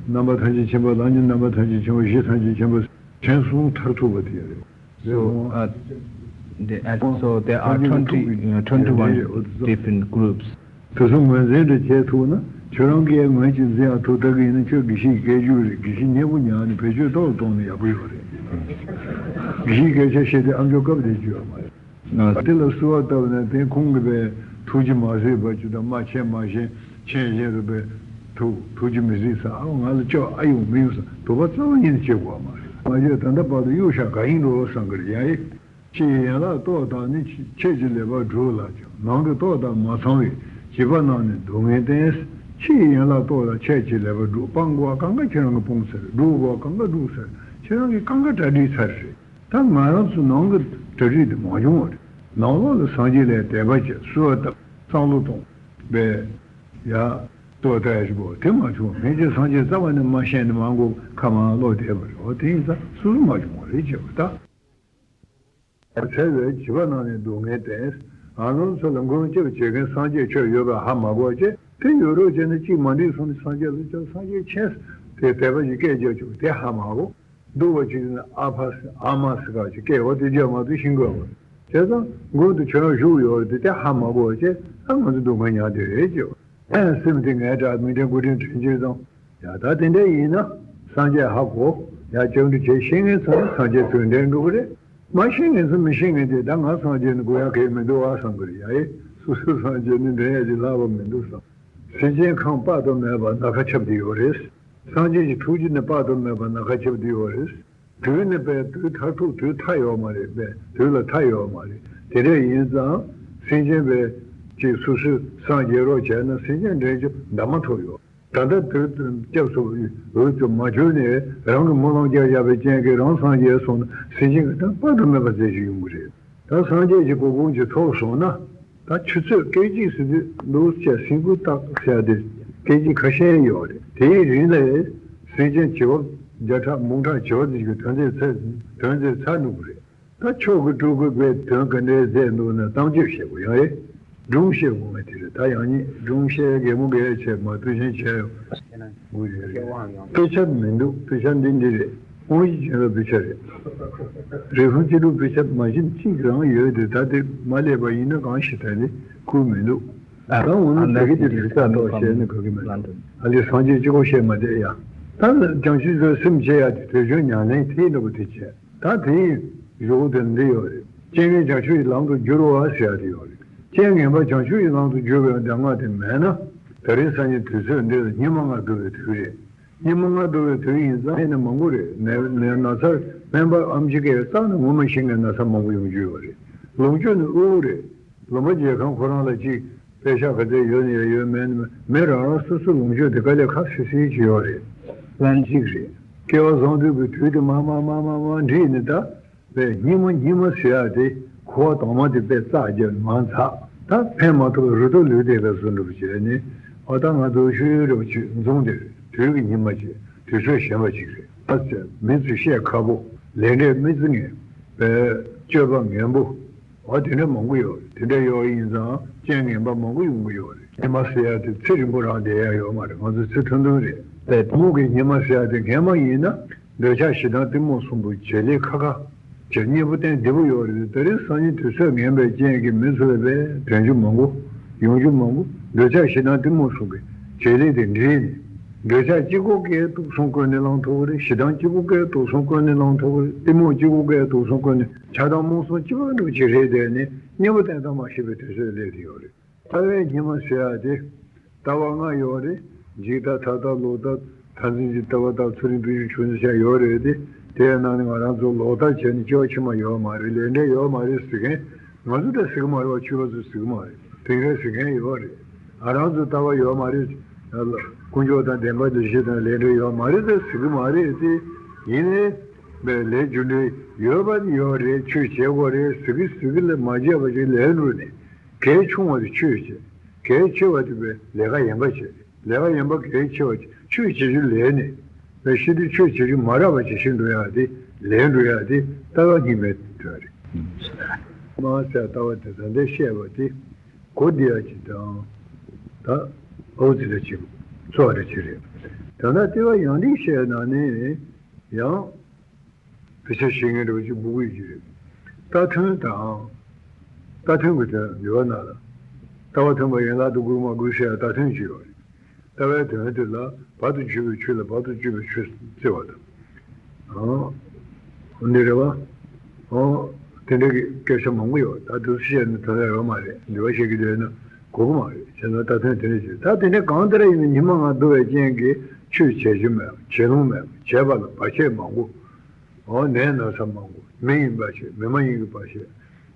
རྣམ་པ་ཐམས་ཅད་མཁྱེན་པ་ལ་ནི་རྣམ་པ་ཐམས་ཅད་མཁྱེན་པ་བཞི། ཐམས་ཅད་མཁྱེན་པ་ཆེན་གསུམ་མཐར་ཐུག་པ་དེ་རེད། So, uh, the, uh, so there are twenty, uh, twenty-one different groups. དེ་ཚོ་ངོས་འཛིན་དེ་བྱེད་ཐུབ་ན་ཁྱོད་རང་གིས་ངོས་ཀྱིས་འཛིན་ཡག་ཐུབ་ད་གི་ཡིན་ན། ཁྱོད་དགེ་བཤེས་ཀྱི་སྐད་སྒྱུར་རེད། དགེ་བཤེས་སྙན་པོ་ཉར་ནས་བེད་སྤྱོད་ཏོག་ཙམ་གཏོང་ན་ཡག་པོ་ཡོད་རེད། དགེ་བཤེས་སྐད་ཆ་བཤད་དུས་ཨ་མཆོག་སྐབས་དེ་བརྗོད་ཡོད་མ་རེད། དེ་ལ་གསོལ་བ་བཏབ་ནས་དེ་ཁོང་གིས་པའི་ཐུགས་རྗེ་མ་གཟིགས་པ་ཅིག་དང་། མ་མཁྱེན་མ་ཞེན་མཁྱེན་ཞེན་རུ་པའི་ཐུགས་ཐུགས་རྗེ་མི་གཟིགས་ས། ཨ། ང་ལ་སྐྱོ་ཨ་ཡོང་མི་ཡོང་ས། དོགས་པ་རྩ་བ་ཉིད་ནས་བྱེད་དགོས་པ་མ་རེད། མ་བྱས་ད་ལྟ་བར་དུ་གཡུག་བཞག་ག་ཡིན་འགྲོ་བསམ་གི་རེད། ཡ་ཡེ། ཕྱི་ཡི་ཡན་ལག་རྟོག་དང་ནི། ཆོས་ཀྱི་ལེགས་པར་བསྒྲུབས་ལགས་ཀྱང་། ནང་གི་རྟོག་དང་མ་ཚང་བས། བྱིས་པ་རྣམས་ནི་སྡུག་བསྔལ་བསྟེན། ཕྱི་ཡི་ཡན་ལག་རྟོག་དང་ཆོས་ཀྱི་ལེགས་པར་བསྒྲུབས། སྤང་དགོས་པ་གང་ག་ཁྱེད་རང་གིས་སྤུངས་ཚར། བསྒྲུབ་དགོས་པ་གང་ག་བསྒྲུབས་ཚར། ཁྱེད་རང་གིས་གང་ག་གྲ་སྒྲིག་ཚར་རེད། ད་ང་རང་ཚོ་ནང་གི་གྲ་སྒྲིག་དེ་མ་བྱུང་བ་རེད། ནང་ལོགས་ལ་སངས་རྒྱས་ལ་དད་པ་བྱས། གསོལ་བ་བཏབ། བསམ་བློ་གཏོང་། པས། ཡ། ལྟོ་ལྟ་ཡ་ཞིག་པོ་དེ་མ་བྱུང་། ཕན་ཆད་སངས་རྒྱས་རྩ་བ་ནས་མ་ཤེས་ནས་མ་གོ་ཁ་མང་ལོག་བསྡད་པ་རེད། འོ་དེ་ཡིན་ཙང་སོ་སོ་མ་བྱུང་བ་རེད་ཅེས་པ་ད། ཚེ་བའི་བྱིས་པ་རྣམས་ནི་སྡུག་བསྔལ་བསྟེན། ང་རང་ཚོ་ལ་མགོན་སྐྱབས་བྱེད་མཁན་སངས་རྒྱས་ཁྱོད་ཡོད་པ་ཧ་མ་གོ་བྱས། དེ་ཡོད་རོགས་བྱས་ན་གཅིག་མ་འགྲིག་སོང་ནས་སངས་རྒྱས་ལ་སྐྱབས། སངས་རྒྱས་མཁྱེན། དེ་དད་པ་ཞིག་སྐད་རྒྱབ་བྱུང་། དེ་ཧ་མ་གོ། སྡུག་པ་ཅིག་ཡིན་ན་ཨ་ཕ་ཟེར་ཨ་མ་ཟེར་ག་ཅིག་སྐད་འོ་དེ་རྒྱབ་མ་ཐུབ་ཤིང་དགོས་པ། བྱས་ཙང་མགོན་དུ་ཁྱོད་རང་བཞུགས་ཡོད་རེད། དེ་དེ་ཧ་མ་གོ་བ་བྱས། ཨ། ང་ཚོ་སྡུག་བསྔལ་མྱངས་བསྡད་རེད་ཅེས། ཨ། སེམས་དེ་ངའི་དྲག་མི་དྲན་དགུ་དྲན་དྲན་བྱས་ཙང་། ཡ། ད་དེ་འདྲ་ཡིན་ན་སངས་རྒྱས་ཧ་གོ། ཡ། སྐྱབས་འགྲོ་བྱེད་ཤེས་མཁན་ཚོ་ནི་སངས་རྒྱས་ཚུར་འདྲེན་འགྲོ་གི་རེད། མ་ཤེས་མཁན་ཚོ་མི་ཤེས་མཁན་དེ་ད་ང་སངས་རྒྱས་ནི་དགོས་ཡ་གལ་མི་འདུག་ཨ་བསམ་གི་རེད། ཡ་ཡེ། སོ་སོ་སངས་རྒྱས་ནི་འདྲེན་ཡ་ཅིག་ལྷག་པ་མི་འདུག་བསམ། སེམས་ཅན་ཁམས་དཔག་ཏུ་མེད་པ་ན་ཁ་ཁྱབ་བསྡད་ཡོད་རེད། སངས་རྒྱས་ཀྱི་ཐུགས་རྗེ་ནི་དཔག་ཏུ་མེད་པ་ན་ཁ་ཁྱབ་བསྡད་ཡོད་རེད། དུས་ནི་པའི་དུས་མཐར་ཐུག་དུས་མཐའ་ཡོད་མ་རེད་པས། དུས་ལ་མཐའ་ཡོད་མ་རེད། དེ་འདྲ་ཡིན་ཙང་སེམས་ཅན་པའི་ཅིག་སོ་སོས་སངས་རྒྱས་རོགས་བྱས་ན་སེམས་ཅན་འདྲེན་རྒྱུ་འདྲ་མ་ཐོབ་ཡོད། ད་ལྟ་དུས་སྐབས་སུ་འོས་སུ་མ་གྱུར་ནས་རང་གི་སྨོན་ལམ་རྒྱག་བཞག་པའི་རྐྱེན་གྱིས་རང་སངས་རྒྱས་སོང་ན་སེམས་ཅན་གྱི་དོན་དཔག་ཏུ་མེད་པ་མཛད་རྒྱུ་ཡོང་གི་རེད། ད་སངས་རྒྱས་ཀྱི་གོ་འཕང་ཅིག་ཐོབ་སོང་ན། ད་ཆུ་ཚོད་སྐད་ཅིག་ཟེར་དུས་འདུག་ཅེས་སེམས་ཁུར་བཏགས་ཟེར་ཡ་དེ་སྐད་ཅིག་ཁ་ཤས་ཡོད་རེད། དེའི་རིང་ལ་སེམས་ཅན་བྱེ་བ་བརྒྱ་ཕྲག་མང་དྲགས་བྱེ་བ་དེ་ཞིག་གི་དོན་མཛད་ཚར། དོན་མཛད་ཚར་འགྲོ་གི་རེད། ད་མཆོག་གི་སྤྲུལ་སྐུ་པས་དོན་ག་འདྲའི་མཛད་འདུག་ན་གཏམ་རྒྱུད་བཤད་དགོས་ཡ་རེད། སྒྲུང་བཤད་དགོས་ངེས་དེ་རེད། ད་ཡང་ཉིད་སྒྲུང་བཤད་གད་མོ་གད་བྱས་མ་ཐུག་ཆེན་བྱས་ཡོད། དགོས་ཡོད་རེད། དཔེ་ཆ་མི་འདུག་དཔེ་ཆ་འདི་འདི་རེད། དབང་ཡིད་ཅན་ལ་དཔེ་ཆ་རེད། རིགས་ཧོན་སྤྱི་ལུགས་དཔེ་ཆ་མ་གཞི་གཅིག་རང་ཡོད་དེ། ད་དེ་མ་སླེབས་པ་ཡིན་ན་གང་ཞིག་ད་ནི་ཁུར་མི་འདུག་ད་འོ་ན་དེ་གི་དེ་རིགས་ས་ཐོག་བཤད་ན་ག་གི་མི་འདུག་ཨ་ལས་སངས་རྒྱས་གཅིག་པོ་བཤད་མ་བསྡད་ཡ། ད་བྱང་ཆུབ་ཀྱི་སེམས་བྱེད་ཡ་དེ་དོན་བྱུང་ཉམས་ལེན་དེ་འདྲ་པོ་དེ་བྱས། ད་དེའི་གཞུག་དེ་འདི་ཡོད་རེད། རྐྱེན་ངན་བྱང་ཆུབ་ཀྱི་ལམ་དུ་བསྒྱུར་བ་ཟེར་ཡ་དེ་ཡོད་རེད། རྐྱེན་ངན་པ་བྱང་ཆུབ་ཀྱི་ལམ་དུ་བསྒྱུར་བའི་གདམས་ངག་དེ་མེད་ན། ད་རེས་སང་ཉིན་དུས་ཚོད་འདི་ལ་སྙིགས་མ་ལྔ་བསྡུ་བའི་དུས་རེད། སྙིགས་མ་ལྔ་བསྡུ་བའི་དུས་ཡིན་ཙང་ཨེ་ནི་མང་པོ་རེད། ནད་ནད་ན་ཚ་སྨན་པ་ཨེམ་ཆི་ཀས་བརྟགས་ན་ངོ་མ་ཤེས་མཁན་ན་ཚ་མང་པོ་ཡོང་རྒྱུ་ཡོད་རེད། ལོངས་སྤྱོད་ནི་དབུལ་པོ་རེད། ལུང་པ་མཇལ་ཁང་ཁོ་རང་ལ་གཅིག་པེ་ཤག་ག་ཚད་ཡོད་ན་ཡོད་ཡོད་མེད་ན་མེད། མི་རང་རང་སོ་སོའི་ལོངས་སྤྱོད་དེ་དཀའ་ལས་ཁག་སིལ་སིལ་ཅིག་ཡོད་རེད། ལན་གཅིག་རེད། སྐལ་བ་བཟང་དུས་ཀྱི་དུས་དེ་མ་མ་མ་མ་མ་འགྲིག་ནས་ད། པས་སྙིགས་མ་སྙིགས་མ་ཟེར་ཡ་དེ་ འཁོར་བ་དྭངས་མ་དེ་དཔེ་བཙག་རྒྱབ་མ་ཚར། ད་ཕན་མ་ཐོགས་པའི་རུ་ཏོ་ལུས་དེ་ལ་བཟོ་འགྲུབ་བྱས་ནས། ཨ་ད་ང་ཚོ་ཤུལ་རེ་བ་ཆུ་འཛོམས་དེ་རེད། དུས་ཀྱི་ཉི་མ་ཅིག་དུས་ཚོད་གཞན་པ་ཅིག་རེད། ཨ་ཙི་མི་ཚོས་བཤད་ཁག་པོ། ལས་འབྲས་མི་བརྩི་ངན་པའི་སྤྱོད་པ་ངན་པོ། ཨ་དེ་འདྲ་མང་པོ་ཡོད་རེད། དེ་འདྲ་ཡོད་ཡིན་ཙང་རྐྱེན་ངན་པ་མང་པོ་ཡོང་གི་ཡོད་རེད། ཉི་མ་ཟེར་ཡ་དེ་ཚེ་རིང་པོ་རང་བསྡད་ཡ་ཡོད་མ་རེད། ང་ཚོ་ཚེ་ཐུང་ཐུང་རེད། དེ་མོ་གི་ཉི་མ་ཟེར་ཡ་དེ་ངན་པ་ཡིན་ན། འདོད་ཆགས་ཞེ་སྡང་གཏི་མུག་གསུམ་པོ་བྱེད་ལས་ཁ་ཁ་བྱས། གཉེན་པོ་བསྟེན་བདེ་པོ་ཡོད་རེད། དེ་རིང་སང་ཉིན་དུས་ཚོད་ངན་པའི་རྐྱེན་གྱིས་མི་ཚོ་ལ་བས་དོན་རྒྱུ་མང་པོ་ཡོང་རྒྱུ་མང་པོ། འདོད་ཆགས་ཞེ་སྡང་གཏི་མུག་གསུམ་གྱི་བྱེད་ལས་དེ་འདྲེས་ནས། འདོད་ཆགས་གཅིག་པོ་གིས་དུག་གསུམ་ཀུན་ནས་བསླང་ཐུབ་ཀྱི་རེད། ཞེ་སྡང་གཅིག་པོ་གིས་དུག་གསུམ་ཀུན་ནས་བསླང་ཐུབ་ཀྱི་རེད། གཏི་མུག་གཅིག་པོ་གིས་དུག་གསུམ་ཀུན་ནས། ཆགས་སྡང་རྨོངས་གསུམ་གཅིག་པ་འགྲུབ་ཀྱི་རེད། དེ་ནི་གཉེན་པོ་བསྟེན་སྟངས་མ་ཤེས་པའི་དུས་ཚོད་སླེབས་ཏེ་ཡོད་རེད། ལྟ་བའི་ཉི་མ་ཟེར་ཡ་དེ། ལྟ་བ་ལྔ་ཡོད་རེད། འཇིག་ལྟ། མཐའ་ལྟ། ལོག་ལྟ། མཐར་འཛིན་གྱི་ལྟ་བ་དང་། ཚུལ་ཁྲིམས་སྤོང་གཞི། ཆོས་འཛིན་བྱ་ཡོད་རེད་དེ། དེའི་ནང་ནས་ང་རང་ཚོ་ལོག་ལྟ་བྱས་ནས་སྐྱེ་བ་ཕྱི་མ་ཡོད་མ་རེད། ལས་འབྲས་ཡོད་མ་རེད་ཟེར་མཁན། ང་ཚོ་ད་ཟེར་གི་མ་རེད་པ། ཆོས་པ་ཚོ་ཟེར་གི་མ་རེད། དེ་འདྲ་ཟེར་མཁན་ཡོད་རེད། ང་རང་ཚོ་ལྟ་བ་ཡོད་མ་རེད། དཀོན་མཆོག་དང་བདེན་པ་བདེ་གཤེགས་དང་ལས་འབྲས་ཡོད་མ་རེད་ད་ཟེར་གི་མ་རེད་དེ། ཡིན་ནའི་ལས་རྒྱུ་འབྲས་ཡོད་པ་ཡོད་རེད། ཆོས་བྱེད་དགོས་རེད་ཟེར་གི་ཟེར་གི་ལ་མ་བརྗེད་པ་ཞིག་ལས་འགྲོ་ནས། གལ་ཆུང་བ་དེ་ཆོས་བྱེད། གལ་ཆེ་བ་དེ་བས་ལས་ཀ་ཡན་པ་བྱེད། ལས་ཀ་ཡན་པ་གལ་ཆེ་བ་ཆོས་བྱེད་རྒྱུ་ལས་ནས། བས་ཤི་དུས་ཆོས་བྱེད་རྒྱུ་མ་རག་པ་བྱེད་ཤི་འགྲོ་ཡག་དེ་ལས་འགྲོ་ཡག་དེ་ལྟ་བ་སྙིང་པོའི་དོན་རེད། མ་ཟད་ལྟ་བ་དེ་ད་ལྟ་བཤད་པ་དེ་གོ་བདེ་ཡག་ཅིག་དང་། ད་ཨོ་ཙི་རེ་ཅིག་ཚོ་བ་རེ་ཅིག་རེད། ད་ལྟ་ལྟ་བ་ཡང་ཏིག་བཤད་ན་ནི་ཡང་། དཔེ་ཆ་ཤེས་མཁན་འདྲ་བོ་ཅིག་འབུ་གུ་ཡོད་ཀྱི་རེད། རྟགས་ཐུན་དང་། རྟགས་ཐུན་གྱི་དོན་འདི་བ་ན་ལ། ལྟ་བ་མཐུན་པ་ཡན་ལག་ཏུ་དགོས་མ་དགོས་ཟེར་ཡ་རྟགས་ཐུན་ཅིག་ཡོད་རེད། ལྟ་བའི་དོན་དེ་ལ་བར་དུ་གཅོད་པའི་ཆོས་ལ་བར་དུ་གཅོད་པའི་ཆོས་བརྩི་བ་དང་། ཨང་། འདི་རེད་བ། ཨང་། དེ་འདྲ་གི་སྐད་ཆ་མང་པོ་ཡོད། ད་དུ་བཤད་ནས་དོན་ལ་ཡོད་མ་རེད། འདི་བ་བཤད་ཀྱི་འདོད་ན་གོ་གི་མ་རེད། བྱས་ན་རྟགས་ཐུན་དེ་འདྲ་ཞིག་ད་དེ་འདྲ་གང་ལྟར་ཡིན་ན་ཉི་མ་ང་འདུ་བའི་རྐྱེན་གྱིས་ཆོས་བྱེད་རྒྱུ་མེད་པ། བྱེད་ལོང་མེད་པ། བྱས་པ་ལ་བར་ཆད་མང་པོ། འོ་ནད་ན་ཚ་མང་པོ། མི་ཡིན་པ་བྱས། མི་མ་ཡིན་གྱི་བར་ཆད།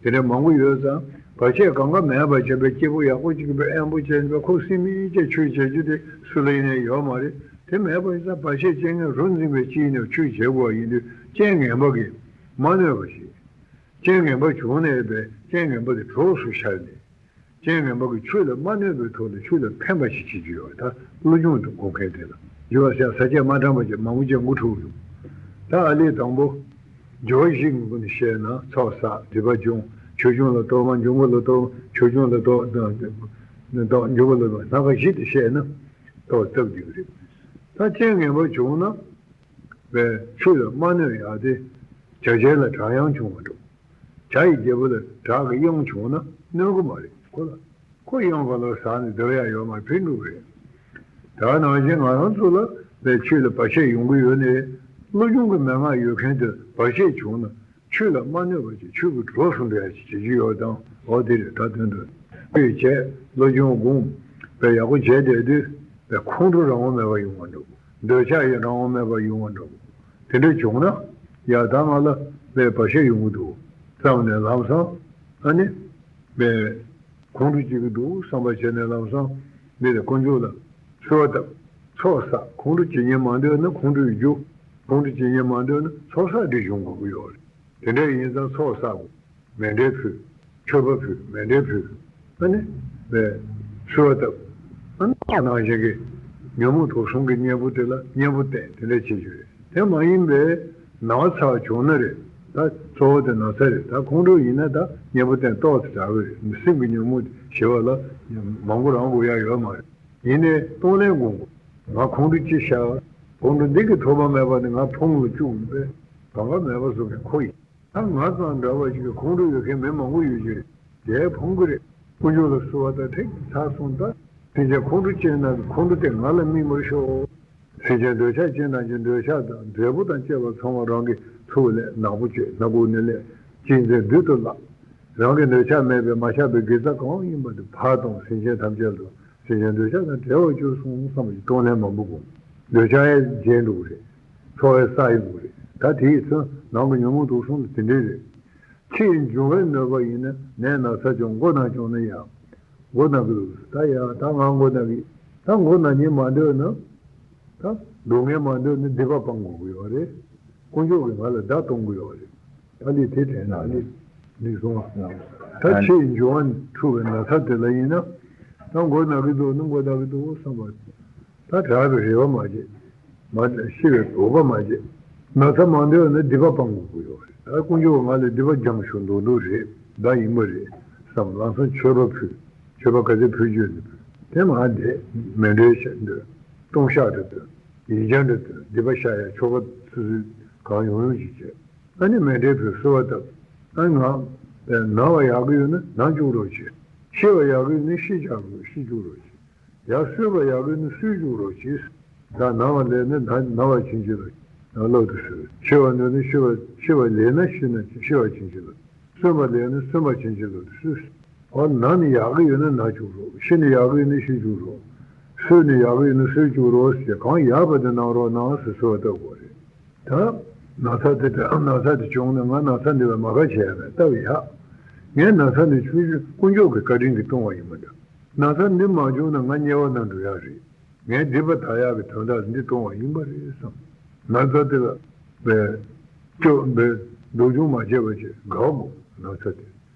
དེ་འདྲ་མང་པོ་ཡོད་ཙང་། བར་ཆད་གང་ག་མེད་པ་བྱས་པའི་སྐྱིད་པོ་ཡག་པོ་ཅིག་གི་དབེན་པོ་ཅན་པའི་ཁོག་སེམས་མིན་གྱི་ཆོས་བྱེད་རྒྱུ་དེ་སུ་ལ་ཡིན་ནའི་ཡོད་མ་རེད། དེ་མེད་པ་ཡིན་ཙང་བར་ཆད་རྐྱེན་ངན་རོ་འཛིན་པའི་སྤྱི་ཡིན་ནའི་ཆོས་བྱེད་དགོས་པ་ཡིན་དུས་རྐྱེན་ངན་པ་གིས་མ་གནོད་པ་ཞིག་རྐྱེན་ངན་པ་བྱུང་ནས་པའི་རྐྱེན་ངན་པ་དེ་གྲོགས་སུ་ཤར་ནས། རྐྱེན་ངན་པ་གིས་ཆོས་ལ་མ་གནོད་པའི་ཐོག་ནས་ཆོས་ལ་ཕན་པ་ཞིག་བྱེད་རྒྱུ་ཡོད། ད་བློ་སྦྱོང་དུ་གོ་མཁན་དེ་ལ་འགྱུར་བ་ཟེར། ས་བཅད་མ་དྲངས་པ་ཅིག་མང་པོ་ཅིག་མགོ་འཁྲུག་ཡོང་། ད་ཨ་ལས་དང་པོ། སྦྱོར་བ་བཞི་གི་སྒོ་ནས་བཤད་ན་ཚོགས་བསགས། སྒྲིབ་པ་སྦྱོང་། ཆོས་སྦྱོང་ལ་གཏོར་མ། འབྱུང་པོ་ལ་གཏོར་མ། ཆོས་སྦྱོང་ལ་གཏོར་གཏོར། འབྱུང་པོ་ལ་གཏོར་མ། སྣ་ཁ་བཞི་དེ་བཤད་ན་ཏོག་ཙམ་འགྲིག་གི་རེད། ད་རྐྱེན་ངན་པ་བྱུང་ན། བས་ཆོས་ལ་མ་གནོད་ཡག་དེ། བྱ་བྱེད་ལ་དྲག་ཡང་བྱུང་བ་འགྲོ། བྱ་ཡི་རྒྱལ་པོ་ལ་དྲག་གི་གཡང་བྱུང་ན་གནོད་གི་མ་རེད་ཁོ་ལ། ཁོ་གཡང་ག་ལ་ཟག་ནས་སྡོད་ཡ་ཡོད་མ་རེད། ཕན་འགྲོ་གི་རེད། ད་ནང་བཞིན་ང་རང་ཚོ་ལ་བས་ཆོས་ལ་བར་ཆད་ཡོང་གི་ཡོད་ནས། བློ་སྦྱོང་གི་མན་ངག་ཡོད་མཁན་དེ་བར་ཆད་བྱུང་ན་ཆོས་ལ་མ་གནོད་པ་ཅིག་ཆོས་ཀྱི་གྲོགས་སུ་འགྲོ་ཡ་ཅིག་བྱེད་ཀྱི་ཡོད་དང་། འོ་དེ་རེད། ད་དོན་དུ་ཆོས་བྱས། བློ་སྦྱོང་སྒོམ། བས་ཡག་པོ་བྱས་བསྡད་དུས་བས་ཁོང་ཁྲོ་རང་དབང་མེད་པ་ཡོང་བ་འགྲོ། འདོད་ཆགས་ཡང་རང་དབང་མེད་པ་ཡོང་བ་འགྲོ། དེ་འདྲ་བྱུང་ན། ཡ་ད་ང་ལ་དཔེ་བར་ཆད་ཡོང་གི་འདུག་བསམ་ནས་ལམ་སང་། ཨ་ནི། དཔེ་ཁོང་ཁྲོ་སྐྱེ་གི་འདུག་བསམ་པ་བྱས་ནས་ལམ་སང་འདི་ལ་དཀོན་མཆོག་ལ་གསོལ་བ་བཏབ། ཚོགས་བསགས། ཁོང་ཁྲོ་སྐྱེ་ཉེན་མ་འདོད་ན་ཁོང་ཁྲོའི་རྒྱུ། ཁོང་ཁྲོ་སྐྱེ་ཉེན་མ་འདོད་ན་ཚོགས་བསགས་འདི་གཞུང་དགོས་ཀྱི་ཡོད་རེད། དེ་འདྲ་ཡིན་ཙང་ཚོགས་བསགས་དགོས། མཎྜལ་ཕུལ། མཆོད་པ་ཕུལ། མཎྜལ་ཕུལ། ཨ་ནི། བས། གསོལ་བ་བཏབ། ཨ་ནི་ནང་བཞིན་གྱི་ཉོན་མོངས་དུག་གསུམ་གྱི་གཉེན་པོ་དེ་ལ་གཉེན་པོ་བསྟེན། དེ་འདྲ་བྱེད་རྒྱུ་རེད། དེ་མ་ཡིན་པའི་ན་བ་ཚ་བ་བྱུང་ན་རེད། ད་གཙོ་བོ་དེ་ན་ཚ་རེད། ད་ཁོང་ཁྲོ་ཡིན་ན་ད་གཉེན་པོ་བསྟེན་ཏོག་ཙམ་དྲག་གི་རེད། སེམས་ཀྱི་ཉོན་མོངས་ཞི་བ་ལ་མང་པོ་རང་དགོས་ཡ་ཡོད་མ་རེད། ཡིན་ནའི་གཏོང་ལེན་དགོས། ང་ཁོང་ཁྲོ་ཅི་ཤར། ཁོང་ཁྲོ་འདི་གི་ཐོག་མ་མེད་པ་ནི་ང་ཕུང་ལ་བཅུག་པས་གང་ག་མེད་པ་བཟོ་མཁན་ཁོ་ཡིན། ད་ང་ཙམ་འདྲ་བ་ཞིག་གི་ཁོང་ཁྲོ་ཡོད་མཁན་མི་མང་པོ་ཡོད་ཀྱི་རེད། དེ་ཕུང་གི་རེད། དཀོན་མཆོག་ལ་གསོལ་བ་དང་ཐེག་ཚར་སོང་། ད་སེམས་ཅན་ཁོང་ཁྲོ་ཅན་རྣམས་ཀྱི་ཁོང་ཁྲོ་དེ་ང་ལ་སྨིན་པར་ཤོག་སེམས་ཅན་འདོད་ཆགས་ཅན་རྣམས་ཀྱི་འདོད་ཆགས་དང་འབྲས་བུ་དང་བཅས་པ་ཚང་མ་རང་གི་ཐུགས་ལས་ནག་པོ་བཅོས། སྣ་ཁུག་ནས་ལས་གཅན་གཟན་རྡུལ་དུ་བརླག་རང་གི་འདོད་ཆགས་མེད་པའི་མ་ཆགས་པའི་དགེ་རྩ་གང་ཡིན་པ་དེ་ཕར་གཏོང་། སེམས་ཅན་ཐམས་ཅད་ལ། སེམས་ཅན་འདོད་ཆགས་དང་བྲལ་བར་གྱུར་སོང་བསམ་པའི་གཏོང་ལེན་མང་པོ་དགོས། འདོད་ཆགས་ཡང་བརྗེད་འགྲོ་གི་རེད། ཚོར་བའི་ས་ཡོང་གི་རེད། ད་དེའི་ཚེ་ནང་གི་ཉོན་མོངས་དུག་གསུམ་དེ་འདྲས་རེད། ཕྱིའི་འབྱུང་བའི་གནོད་པ་ཡིན་ན་ནད་ན་ཚ་བྱུང་མགོ་ན་བྱུང་ན་ཡང་། མགོ་ན་གི་འདུག་ད་ཡ་ད་ང་མགོ་ན་གི་ད་མགོ་ན་ཉེན་མ་འདོད་ན། ད་སྡུག་བསྔལ་མ་འདོད་ན་སྡིག་པ་སྤང་དགོས་ཀྱི་ཡོད་རེད། དཀོན་མཆོག་གིས་ང་ལ་བརྡ་གཏོང་གི་ཡོད་རེད། ད་ལི་དེ་དྲན་ན་ལི། འདི་སོང་ང་། ད་ཨ་ནི་ཕྱིའི་འབྱུང་བ་འཁྲུགས་པའི་ན་ཚ་དེ་ལ་ཡིན་ན། ད་མགོ་ན་གི་འདུག་ནི་མགོ་ན་གི་འདུག་བསམ་པ། ད་དྲག་པའི་རེ་བ་མ་བྱེད། མ་ཤི་བའི་དོགས་པ་མ་བྱེད། ན་ཚ་མ་འདོད་ན་སྡིག་པ་སྤང་དགོས་ཀྱི་ཡོད་རེད། ད་དཀོན་མཆོག་ང་ལ་སྡིག་པ་སྦྱངས་ཤོག་འདུག་འདུག་རེད། ད་ཡིན་པ་རེད་བསམ། ལམ་སང་མཆོད་པ་ཕུལ། མཆོད་པ་ག་ཚད་ཕུལ་རྒྱུ་ནི་ཕུལ། དེ་མ་བསྡད། མཎྜལ་ཞིག་འདོན། ལྟུང་བཤགས་འདྲ་འདོན། ཡིག་བརྒྱ་འདྲ་འདོན། སྡིག་པ་བཤགས་ཡ་ཆོ་ག་སོ་སོའི་གང་ཡོང་ཡོང་ཞིག་བྱས། ཨ་ནི་མཎྜལ་ཕུལ། གསོལ་བ་བཏབ། ཨ་ནི་ང་ན་བ་ཡག་གི་ཡོད་ན་ན་བཅུག་རོགས་བྱེད། ཤི་བ་ཡག་གི་ཡོད་ན་ཤི་བཅུག་རོགས། ཤི་བཅུག་རོགས་བྱེད། ཡར་གསོས་པ་ཡག་གི་ཡོད་ན་གསོས་བཅུག་རོགས་བྱེད། ད་ན་བ་ལས་ན་ན་ན་བ་ཕྱིན་ཅི་ལོག་ལོག་ཏུ་གསོལ། ཤི་བ་ནི་ནི་ཤི་བ་ཤི་བ་ལས་ན་ཤི་ན་ཤི་བ་ཕྱིན་ཅི་ལོག་གསོན་པ་ལས་ན་གསོན་པ་ཕྱིན་ཅི་ལོག་ཏུ་གསོལ། འོ་ན་ནི་ཡག་གི་ཡོད་ན་ན་བཅུག་རོགས། ཤི་ནི་ཡག་གི་ཡོད་ན་ཤི་བཅུག་རོགས། གསོས་ནི་ཡག་གི་ཡོད་ན་གསོས་བཅུག་རོགས་ཟེར། གང་ཡག་པ་དེ་གནང་རོགས་གནང་ཟེར་གསོལ་བ་བཏབ་དགོས་རེད། ད་ན་ཚ་དེ་དང་ན་ཚ་དེ་བྱུང་ནས་ང་ན་ཚ་འདི་ལ་མ་དགའ་བྱས་ནས་སྟབས་ཡག་ངས་ན་ཚ་འདི་ཆུང་ཆུང་དཀོན་མཆོག་གི་བཀའ་དྲིན་གྱིས་བཏང་བ་ཡིན་པ་འདྲ། ན་ཚ་འདི་མ་བྱུང་ན་ང་དམྱལ་བ་ན་འགྲོ་ཡག་རེད། ངས་སྡིག་པ་དག་ཡག་གི་དོན་དག་འདི་བཏང་བ་ཡིན་པ་རེད་བསམ། ན་ཚ་དེ་ལ་བའི་སྐྱོ་བའི་སྡུག་སྦྱོང་མ་བྱས་པ་བྱས་དགའ་དགོས། ན་ཚ་དེ་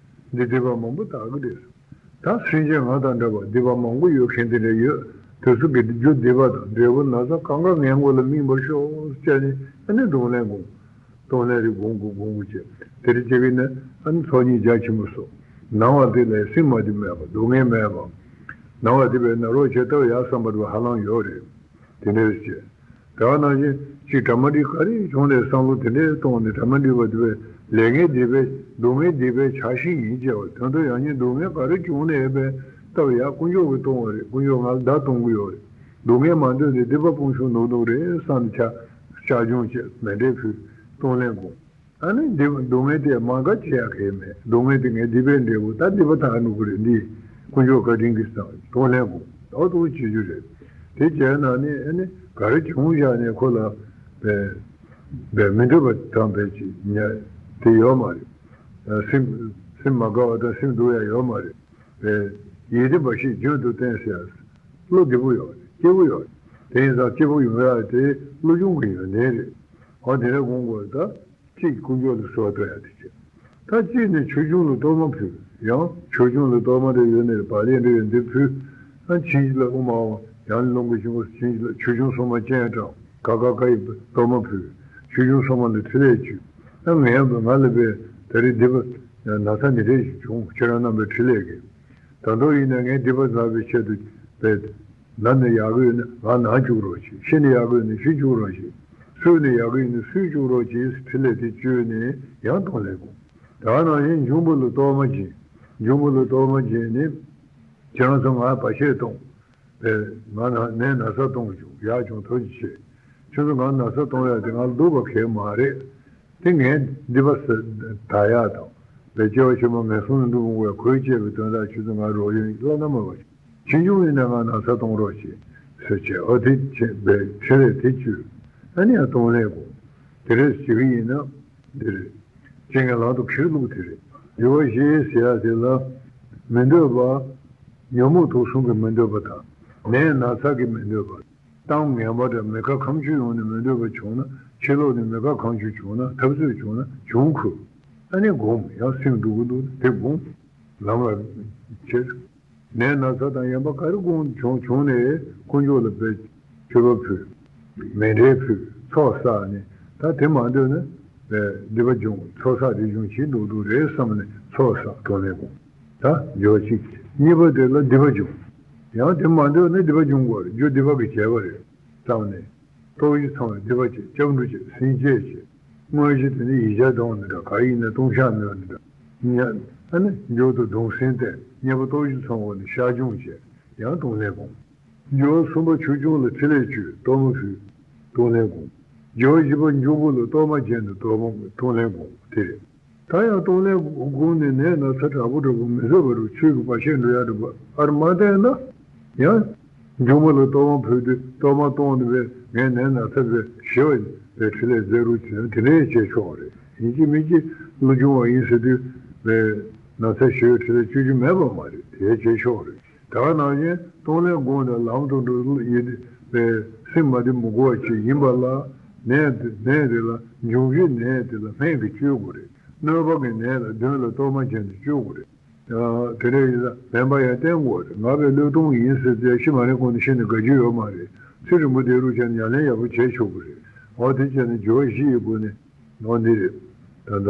འདི་སྡིག་པ་མང་པོ་དག་གི་རེད། ད་སེམས་ཅན་ང་དང་འདྲ་བ་སྡིག་པ་མང་པོ་ཡོད་མཁན་དེ་འདྲ་ཡོད། དེ་ཚོ་གི་རྒྱུ་སྡིག་པ་དང་འབྲས་བུ་ན་ཚ་གང་ག་ངན་སྒོ་ལ་སྨིན་པར་ཤོག་ཟེར་ནས་ཨ་ནི་གདོང་ལེན་དགོངས། གདོང་ལེན་རེ་དགོངས་དགོས་དགོངས་དགོས་བྱས། དེ་རེ་བྱེད་ཀྱི་ནི་ཨ་ནི་ཚོགས་གཉིས་རྒྱ་ཆེན་པོ་སོགས། ནང་བ་དེ་ལ་སེམས་མ་བདེ་མེད་པ། སྡུག་བསྔལ་མེད་པ། ནང་བ་དེ་བས་ན་རོགས་བྱེད་ཐབས་ཡག་བསམ་པ་དེ་ཧ་ལམ་ཡོད་རེད། དེ་འདྲ་བྱས། དེ་ནང་བཞིན་གཅིག་གྲ་མ་འགྲིག་ག་རེ་བྱུང་ནས་བསམ་བློ་དེ་འདྲས་གཏོང་ནས་གྲ་མ་འགྲིག་པ་དེ་བས་ལས་ངན་སྡིག་པའི་སྡུག་བསྔལ་སྡིག་པའི་ཆ་ཤས་ཡིན་ཅེས་པ། དོན་དུ་ཡང་སྙིང་སྡུག་བསྔལ་ག་རེ་བྱུང་ནས་ཡོད་པའི་སྟབས་ཡག་དཀོན་མཆོག་གིས་གཏོང་བ་རེད། དཀོན་མཆོག་ང་ལ་བདག་གཏོང་གི་ཡོད་རེད། སྡུག་བསྔལ་མ་འདོད་ནས་སྡིག་པ་སྤོང་ཆོག་འདུག་འདུག་རེད་བསམ་ནས་ཕྱག་ཕྱག་སྦྱོང་བྱས། མཎྜལ་ཕུལ། གདོང་ལེན་དགོངས། ཨ་ནི་འདི་སྡུག་བསྔལ་དེ་མ་དགའ་བྱེད་ཡག་གལ་མེད། སྡུག་བསྔལ་དེ་ངའི་སྡིག་པའི་འབྲས་བུ། ད་སྡིག་པ་དག་འགྲོ་གི་རེད། འདི་དཀོན་མཆོག་བཀའ་དྲིན་གྱིས་བསམ། གདོང་ལེན་དགོངས། ད་ཨོ་ཏོ་བྱེད་རྒྱུ་རེད། དེ་བྱས་ན་ནི་ཨ་ནི་ག་རེ་བྱུང་བཞག་ནས་ཁོ་ལ་བས་བས་མི་འདོད་པ་དང་བས་ཅིག་ཉ་དེ་ཡོད་མ་རེད། སེམས་སེམས་མ་དགའ་བ་དང་སེམས་སྡུག་ཡག་ཡོད་མ་རེད། བས་ཡིད་བདེ་འབའ་ཞིག་རྒྱུན་དུ་བསྟེན་ཟེར་ཡག་བློ་བདེ་པོ་ཡོད་རེད། སྐྱིད་པོ་ཡོད་རེད། དེ་ཡིན་ཙང་སྐྱིད་པོ་ཡོང་ཡག་དེ་བློ་སྦྱོང་གི་ཡོན་ཏན་རེད། ཨོ་དེ་འདྲ་དགོངས་དགོས་ད། གཅིག་དཀོན་མཆོག་ལ་གསོལ་བ་བཏབ་ཡག་དེ་བྱས། ད་གཅིག་ནི་ཆོས་སྐྱོང་ལ་གཏོར་མ་ཕུལ། ཡང་ཆོས་སྐྱོང་ལ་གཏོར་མ་རེ་ཡོད་ནས་བག་ལེབ་འདྲ་ཡོད་འདི་ཕུལ། ཨ་བྱིན་གྱིས་བརླབས། ཨོཾ་ཨཱཿཧཱུྃ། ཡང་ལོངས་སྐུའི་ཆུ་འཁོར་བྱིན་གྱིས་བརླབས། ཆོས་སྐྱོང་སྲུང་མ་སྤྱན་དྲངས། ག་ག་ག་ཡི་གཏོར་མ་ཕུལ། ཆོས་སྐྱོང་སྲུང་མ་ལ་ཕྲིན་ལས་བཅོལ། ཨ་ངའི་ང་ལ་བས་ད་རེས་སྡིག་པ་ན་ཚ་འདི་འདྲ་ཞིག་བྱུང་། ཁྱེད་རང་རྣམ་པའི་ཕྲིན་ལས་ཀྱིས། ད་དུང་ཡིན་ན་ངས་སྡིག་པ་བསགས་པའི་ཆེད་དུ་བས་ན་ནི་ཡག་གི་ཡོད་ན་ང་ན་བཅུག་རོགས་བྱེད། ཤི་ནི་ཡག་གི་ཡོད་ན་ཤི་བཅུག་རོགས་བྱེད། གསོན་ནི་ཡག་གི་ཡོད་ན་གསོན་བཅུག་རོགས་བྱེད། ཕྲིན་ལས་དེ་བཅོལ་ནས་ཡང་གདོང་ལེན་དགོངས། ད་ནང་བཞིན་འབྱུང་པོ་ལ་གཏོར་མ་བྱིན། འབྱུང་པོ་ལ་གཏོར་མ་བྱིན་ནས་ཁྱེད་རང་ཚོ་ང་བར་ཆད་གཏོང་། བས་ང་ན་ནས་ན་ཚ་གཏོང་བྱུང་། ཡག་བྱུང་། ཐུགས་རྗེ་ཆེ། ཁྱོད་ཚོ་ང་ན་ཚ་གཏོང་ཡག་དེ་ང་ལ་སྡུག་པ་གང་ཡང་མ་རེད། དེ་ངས་སྡིག་པ་ཟ་དག་ཡག་དང་བས་སྐྱེ་བ་ཕྱི་མ་ངན་སོང་ལ་འགྲོ་དགོས་པའི་གོས་བཅས་པའི་དོན་དག་ཁྱོད་ཚོ་ང་རོགས་ཡོད་བླ་ན་མེད་པ་ཆོས་སྐྱོང་ཡིན་ན་ང་ན་ཚ་གཏོང་རོགས་བྱེད་ཟེར་བྱས། ཨོ་དེ་བྱས་བས་ཕྲིན་ལས་དེ་བཅོལ། ཨ་ནི་ཡང་གདོང་ལེན་དགོངས། དེ་འདྲ་བྱེད་ཀྱི་ཡིན་ན་འདི་རེད། རྐྱེན་ངན་ལམ་དུ་ཁྱེར་བླུགས་དེ་རེད། འགྱུར་བ་བཞི་ཟེར་ཡག་དེ་ལ་མི་འདོད་པ། ཉོན་མོངས་དུག་གསུམ་གྱི་མི་འདོད་པ་དང་། ནད་ན་ཚ་གི་མི་འདོད་པ། གཏམ་ངན་པ་དང་མི་ཁ་ཁ་མཆུ་ཡོང་ནས་མི་འདོད་པ་བྱུང་ན། ཕྱི་ལོགས་ནས་མི་ཁ་ཁ་མཆུ་བྱུང་ན། འཐབ་རྩོད་བྱུང་ན། འབྱུང་ཁུངས། ཨ་ནི་སྒོམ། ཡང་སེམས་སྡུག་གི་འདུག་དེ་སྒོམ། ལམ་ལ་ཁྱེར། ནད་ན་ཚ་དང་ཡན་པ་ག་རེ་སྒོམ་བྱུང་བྱུང་ནས་དཀོན་མཆོག་ལ་བས་མཆོད་པ་ཕུལ། མཎྜལ་ཕུལ། ཚོགས་བསགས་ནས་ད་དེ་མ་འདོད་ན་བས་སྡིག་པ་སྦྱོང་། ཚོགས་བསགས་དེ་སྦྱོང་བྱེད་འདུག་འདུག་རེད་བསམ་ནས་ཚོགས་བསགས། གདོང་ལེན་དགོངས། ད་འགྱུར་བ་གཅིག་གཉིས་པ་དེ་ལ་སྡིག་པ་སྦྱོང་། ཡང་དེ་མ་འདོད་ན་སྡིག་པ་སྦྱོང་དགོས་རེད། རྒྱུ་སྡིག་པ་གིས་བྱས་པ་རེད་བསམ་ནས། ལྟོགས་ཤི་འཚོང་བའི་སྡིག་པ་བྱས། སྐྱབས་འགྲོ་བྱས། སེམས་བསྐྱེད་བྱས། དངོས་གཞི་དེ་ནི་ཡིག་བརྒྱ་གཏོང་ནི་འདྲ། ག་ཡིན་ན་ལྟུང་བཤགས་ནོན་ནི་འདྲ། ཉ་ཨ་ནི་མཇུག་ཏུ་གདུང་སེམས་བསྟེན། གཉེན་པོ་ལྟོགས་ཤི་འཚོང་བ་ནི་བཤགས་སྦྱོང་བྱས། ཡང་གདོང་ལེན་དགོངས། འགྱུར་བ་གསུམ་པ་ཆོས་སྐྱོང་ལ་ཕྲིན་ལས་བཅོལ། གཏོར་མ་ཕུལ། གདོང་ལེན་དགོངས། འགྱུར་བ་བཞི་པ་འབྱུང་པོ་ལ་གཏོར་མ་བྱས་ནས་གཏོར་མ་གདོང་ལེན་དགོངས། དེ་རེད། ད་ཡང་གདོང་ལེན་དགོངས་ནས་ནད་ན་ཚ་དྲག་པོ་འདྲ་པོ་མི་བཟོད་པ་རུ་ཆོས་ཀྱི་བར་ཆད་འགྲོ་ཡག་འདྲ་པོ་ཨར་མ་བསྟན་ན། ཡང་། མཇུག་མ་ལ་གཏོར་མ་ཕུལ་དུས་གཏོར་མ་གཏོང་ནས་བས་ངས་ནད་ན་ཚ་བས་ཞི་བ་བས་ཕྲིན་ལས་མཛད་རོགས་བྱས་ན་དེ་ནས་བྱས་ཆོག་རེད། ཡིན་གཅིག་མིན་གཅིག་བློ་སྦྱོང་བ་ཡིན་ཟེར་དུས་བས་ན་ཚ་ཞི་བའི་ཕྲིན་ལས་བཅོལ་རྒྱུ་མེད་པ་མ་རེད། དེ་བྱས་ཆོག་རེད། ད་ག་ནང་བཞིན་གཏོང་ལེན་དགོངས་ནས་ལམ་དུ་འགྲོ་ཡི་བས་སེམས་མ་བདེ་མི་དགོས་པ་ཅིག་ཡིན་པ་ལ། ནད་དེ་ནད་དེ་ལ་འབྱུང་བཞི་ནད་དེ་ལ་སྨན་གྱིས་བཅོས་དགོས་རེད། གནོད་པ་གི་ནད་ལ་གདོན་ལ་གཏོར་མ་བྱས་ནས་བཅོས་དགོས་རེད། ཡང་དེ་འདྲ་ཡིན་ཙང་བེམ་པོ་ཡང་བསྟེན་དགོས་རེད། ང་བས་བློས་གཏོང་ཡིན་ཟེར་ཏེ་ཤི་མ་རན་གོང་ནས་ཤི་ནས་དགའ་རྒྱུ་ཡོད་མ་རེད། ཚེ་རིང་པོ་བསྡད་རོགས་བྱས་ནས་ཉམས་ལེན་ཡག་པོ་བྱས་ཆོག་གི་རེད། འོ་དེ་བྱས་ནས་སྦྱོར་བ་བཞི་ཡི་སྒོ་ནས་འོ་འདི་རེད། ད་ལྟ་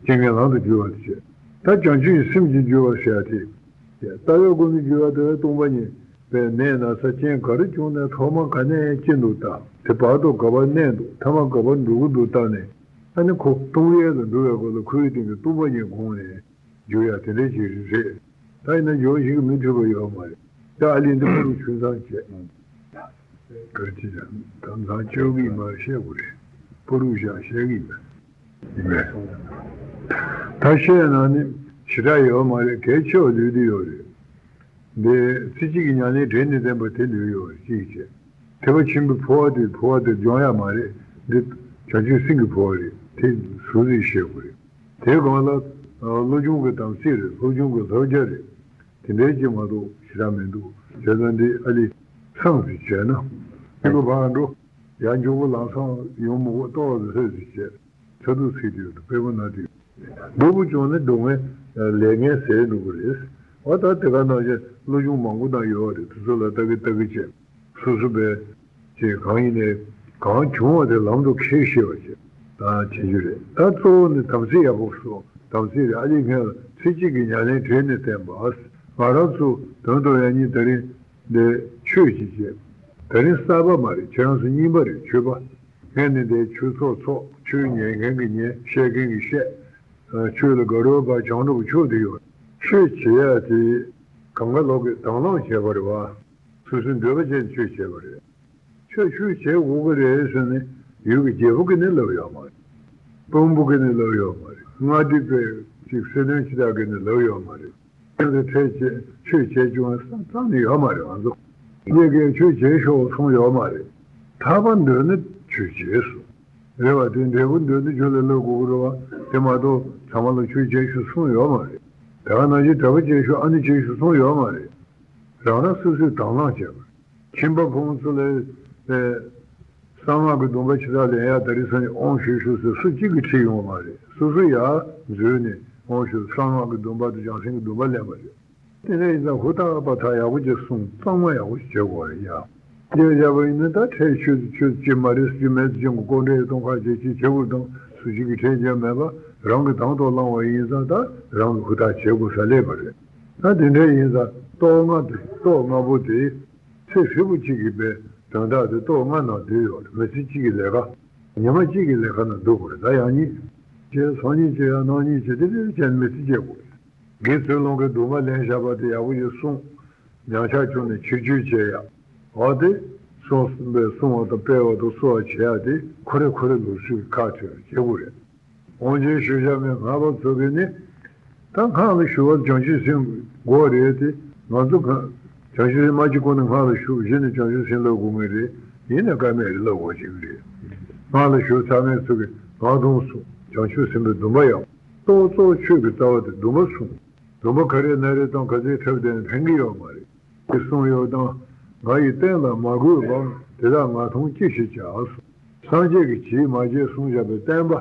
རྐྱེན་ངན་ལམ་དུ་བསྒྱུར་བ་དེ་བྱས། ད་བྱང་ཆུབ་ཀྱི་སེམས་ཀྱིས་བསྒྱུར་བ་ཟེར་ཡ་དེ། ལྟ་བའི་སྒོ་ནས་བསྒྱུར་བ་དེ་སྟོང་པ་ཉིད་པའི་ནད་ན་ཚ་རྐྱེན་ག་རེ་བྱུང་ནས་ཐོག་མ་ག་ནས་སྐྱེས་འདུག་ལྟ། དེ་བར་དུ་ག་པར་གནས་འདུག་མཐའ་མ་ག་པར་འགྲོ་གི་འདུག་ལྟ་ནས། ཨ་ནི་ཁོ་སྟོང་ཡས་ལ་འགྲོ་བའི་སྐོར་ལ་ཁོའི་སྟེང་གི་སྟོང་པ་ཉིད་དགོངས་ནས་བསྒྱུར་ཡ་དེ་འདྲའི་ཅིག་རེད། ད་ཡིན་ན་ཡོང་ཞིག་མི་ཐུབ་པ་ཡོད་མ་རེད། ད་ཨ་ལི་འདི་ཕ་རུ་ཆུང་ཚང་བྱས། གར་ཅི་ཡང་དམ་གཙང་སྐྱོ་གི་མ་བཤད་དགོས་རེད། ཕ་རུ་བཞག་བཤད་གི་མེད། ཡིན་པས། ད་བཤད་ན་ནི་ཞེ་དྲག་ཡོད་མ་རེད། གལ་ཆེ་བ་ལུས་དུ་ཡོད་རེད། འདི་ཚེ་གཅིག་གི་ཉམས་ལེན་འབྲས་ནི་བསྟན་པ་དེ་ལུས་ཡོད་རེད། གཅིག་བྱས། ཐེག་པ་ཆེན་པོའི་འཕོ་བ་དེ་འཕོ་བ་དེ་སྦྱོང་ཡ་མ་རེད། འདི་བྱང་ཆུབ་སེམས་ཀྱི་འཕོ་བ་རེད། དེ་ཟུར་ཟིག་བཤད་དགོས་རེད། དེའི་སྒང་ལ་ཨ་བློ་སྦྱོང་གི་དམ་ཚིག་རེད། བློ་སྦྱོང་གི་བསླབ་བྱ་རེད། དེ་འདྲའི་ཅིག་མ་གཏོགས་ཞེ་དྲག་མི་འདུག་བྱས་ཙང་འདི་ཨ་ལི་ཚང་ཟིག་བྱས་ན་ཨ་ཁུ་ཕར་འགྲོ། ཡར་མགྱོགས་པོ་ལམ་སང་ཡོང་མི་དགོས། ཏོག་ཙམ་ལྷོད་ཟིག་བྱས། ཚ་གདུག་ཚིག་དུས་དུ་དཔེ་མོ་ན་དུས། སྡུག་པོ་བྱུང་ན་སྡུག་བསྔལ་ལས་ངན་ཟད་འགྲོ་གི་རེད། འོ་ད་དེ་ག་ནང་བཞིན་བློ་སྦྱོང་མང་པོ་དང་ཡོད་རེད། དེ་ཚོ་ལ་ལྟ་གི་ལྟ་གི་བྱས། སོ་སོ་པའི་ཅིག་གང་ཡིན་ནའི་གང་བྱུང་བ་དེ་ལམ་དུ་ཁྱེར་ཤེས་པ་ཅིག་ད་བྱེད་རྒྱུ་རེད། ད་གཙོ་བོ་ནི་དམ་ཚིག་ཡག་པོ་སྲུང་། དམ་ཚིག་རེད། ཨ་ལི་སྔོན་ལ་ཚེ་གཅིག་གི་ཉམས་ལེན་འབྲས་ནི་བསྟན་པ། ང་རང་ཚོ་དོན་དུ་ཡང་ཉིད་ད་རིང་འདི་ཆོས་ཀྱི་བྱེད། ད་རིང་གསར་པ་མ་རེད། ཁྱེད་རང་ཚོ་རྙིང་པ་རེད། ཆོས་པ། སྔོན་ནས་འདིར་ཆོས་ཚོགས་ཚོགས། ཆོས་ཉན་མཁན་གྱིས་ཉན། བཤད་མཁན་གྱིས་བཤད། ཆོས་ལ་དགའ་རབ་པ་བྱང་ཆུབ་ཕྱོགས་དེ་ཡོད། ཆོས་བྱེད་ཡ་དེ་གང་ག་ལོག་གི་དང་བླངས་བྱས་པ་རེད་བ། སོ་སོའི་འདོད་པ་ཅན་ཆོས་བྱས་པ་རེད། ཆོས་ཆོས་བྱེད་དགོས་ཀྱི་རེད་ཟེར་ནས་ཡུལ་གྱི་རྒྱལ་པོ་གིས་ནི་ལབ་ཡོད་མ་རེད། དཔོན་པོ་གིས་ནི་ལབ་ཡོད་མ་རེད། མངའ་སྡེ་པའི་ཅིག་སྲིད་དོན་ཆེ་ཐག་གིས་ནི་ལབ་ཡོད་མ་རེད། ཁྱེད་ཚོས་ཆོས་བྱེད་ཆོས་བྱེད་བཅུག་ས་རྩ་ནས་ཡོད་མ་རེད། ང་ཚོ་སྐྱེ་མཁན་ཆོས་བྱེད་ཤོག་གསུངས་ཡོད་མ་རེད། ཐར་པ་འདོད་ན་ཆོས་བྱེད་གསུངས། རེད་བ། དེ་འབྲས་བུ་འདོད་ན་རྒྱུ་ལ་བསླབ་དགོས་ཀྱི་རེད་བ། དེ་མ་གཏོགས་ཚང་མ་ལ་ཆོས་བྱེད་ཤོག་གསུངས་ཡོད་མ་རེད། དེ་ག་ནང་བཞིན་གྲྭ་པ་བྱེད་ཤོག་ཨ་ནི་བྱེད་ཤོག་གསུངས་ཡོད་མ་རེད། རང་རང་སོ་སོས་དང་བླངས་བྱས་པ་རེད། ཁྱིམ་པ་ཁོང་ཚོ་ལ་ཨེ་གསང་སྔགས་ཀྱི་སྡོམ་པ་ཆེ་ཐག་ལེན་ཡ་ད་རེས་སང་ཉིན་དབང་ཞུས་ཤོག་ཟེར་སུ་གཅིག་གིས་ཁྲིད་ཡོང་བ་མ་རེད། སོ་སོ་ཡར་འཛུལ་ནས་དབང་ཞུས། གསང་སྔགས་ཀྱི་སྡོམ་པ་དང་བྱང་སེམས་ཀྱི་སྡོམ་པ་ལེན་པ་རེད། དེ་འདྲ་ཡིན་ཙང་ཧུར་ཐག་པ་ཐག་ཡག་པོ་ཅིག་གསུངས། གཙང་མ་ཡག་པོ་ཅིག་བྱེད་དགོས་རེད་ཡ། དེ་བྱས་པ་ཡིན་ན་ད་ཁྲལ་ཆོད་ཆོད་ཀྱི་མ་རེད། སུ་མེད་ཅིང་གི་ལྐོག་འདྲེ་གཏོང་ཁ་བྱེད་ཅིག་བྱེད་དགོས་དང་། སུ་ཞིག་གིས་ཁྲལ་འཇལ་མེད་པ་རང་གི་དང་ཐོག་བླངས་པ་ཡིན་ཙང་ད་རང་གི་ཧུར་ཐག་བྱེད་དགོས་ས་སླེབས་པ་རེད། ད་དེ་འདྲ་ཡིན་ཙང་ལྟོ་ལྔ་དེ་ལྟོ་ལྔ་པོ་དེ་ཚེ་ཧྲིལ་པོ་གཅིག་གི་པའི་དོན་དག་དེ་ལྟོ་ལྔ་ནང་འདུས་ཡོད་རེད། མི་ཚེ་གཅིག་གི་ལས་ཀ་ཉི་མ་གཅིག་གི་ལས་ཀ་ནང་འདུ་དགོས་རེད། ད་ཡང་ཉིད་བྱས་སང་ཉིན་བྱས་ཡང་གནངས་ཉིན་བྱས་དེ་འདྲ་བྱས་ནས་མི་ཚེ་སྐྱེལ་དགོས་རེད། དགེ་ཚུལ་སློང་གི་སྡོམ་པ་ལེན་བཞག་པ་དེ་ཡག་པོ་ཞིག་སྲུང་། ཉམས་ཆག་བྱུང་ནས་ཕྱིར་བཅོས་བྱེད་ཡ། འོ་དེ་སྲུང་བ་དང་སྤེལ་བ་དང་གསོ་བ་བྱེད་ཡ་དེ་ཁོ་རེ་ཁོ་རེ་ལུགས་སྲོལ་གྱི་ཁག་ཆེ་བ་བྱེད་དགོས་རེད། དབང་ཆེན་ཞུ་བྱ་མེད་སྔགས་པ་ཚོ་གིས་ནི་ད་སྔགས་ལ་ཞུ་བ་བྱང་ཆུབ་སེམས་དགོས་རེད་དེ། ང་ཚོ་ག་བྱང་ཆུབ་སེམས་མ་གཅིག་ཁོ་ནས་སྔགས་ལ་ཞུ་བཞིན་ནས་བྱང་ཆུབ་སེམས་བསླབ་དགོས་ངེས་རེད། ཡིན་ན་ཀ་མེད་རེད། བསླབ་དགོས་ཀྱི་རེད། སྔགས་ལ་ཞུ་ཚར་མཁན་ཚོ་གིས་སྔགས་སྡོམ་སྲུང་། བྱང་ཆུབ་སེམས་དཔའི་སྡོམ་པ་ཡང་། གཙོ་བོ་གཙོ་བོ་ཆོས་ཀྱི་རྩ་བ་དེ་སྡོམ་པ་སྲུང་། སྡོམ་པ་ག་རེ་ན་རེ་དང་ག་ཚོད་འཁྲབ་བསྡད་ན་ཕན་གྱི་ཡོད་མ་རེད། དེ་གསུངས་ཡོད་དང་། ང་ཡི་བསྟན་ལ་མ་གུས་པའམ། དེ་དག་ང་མཐོང་ཅི་ཞིག་བྱ་གསུངས། སངས་རྒྱས་ཀྱིས་བྱས་མ་བྱས་གསུངས་བཞག་པའི་བསྟན་པ་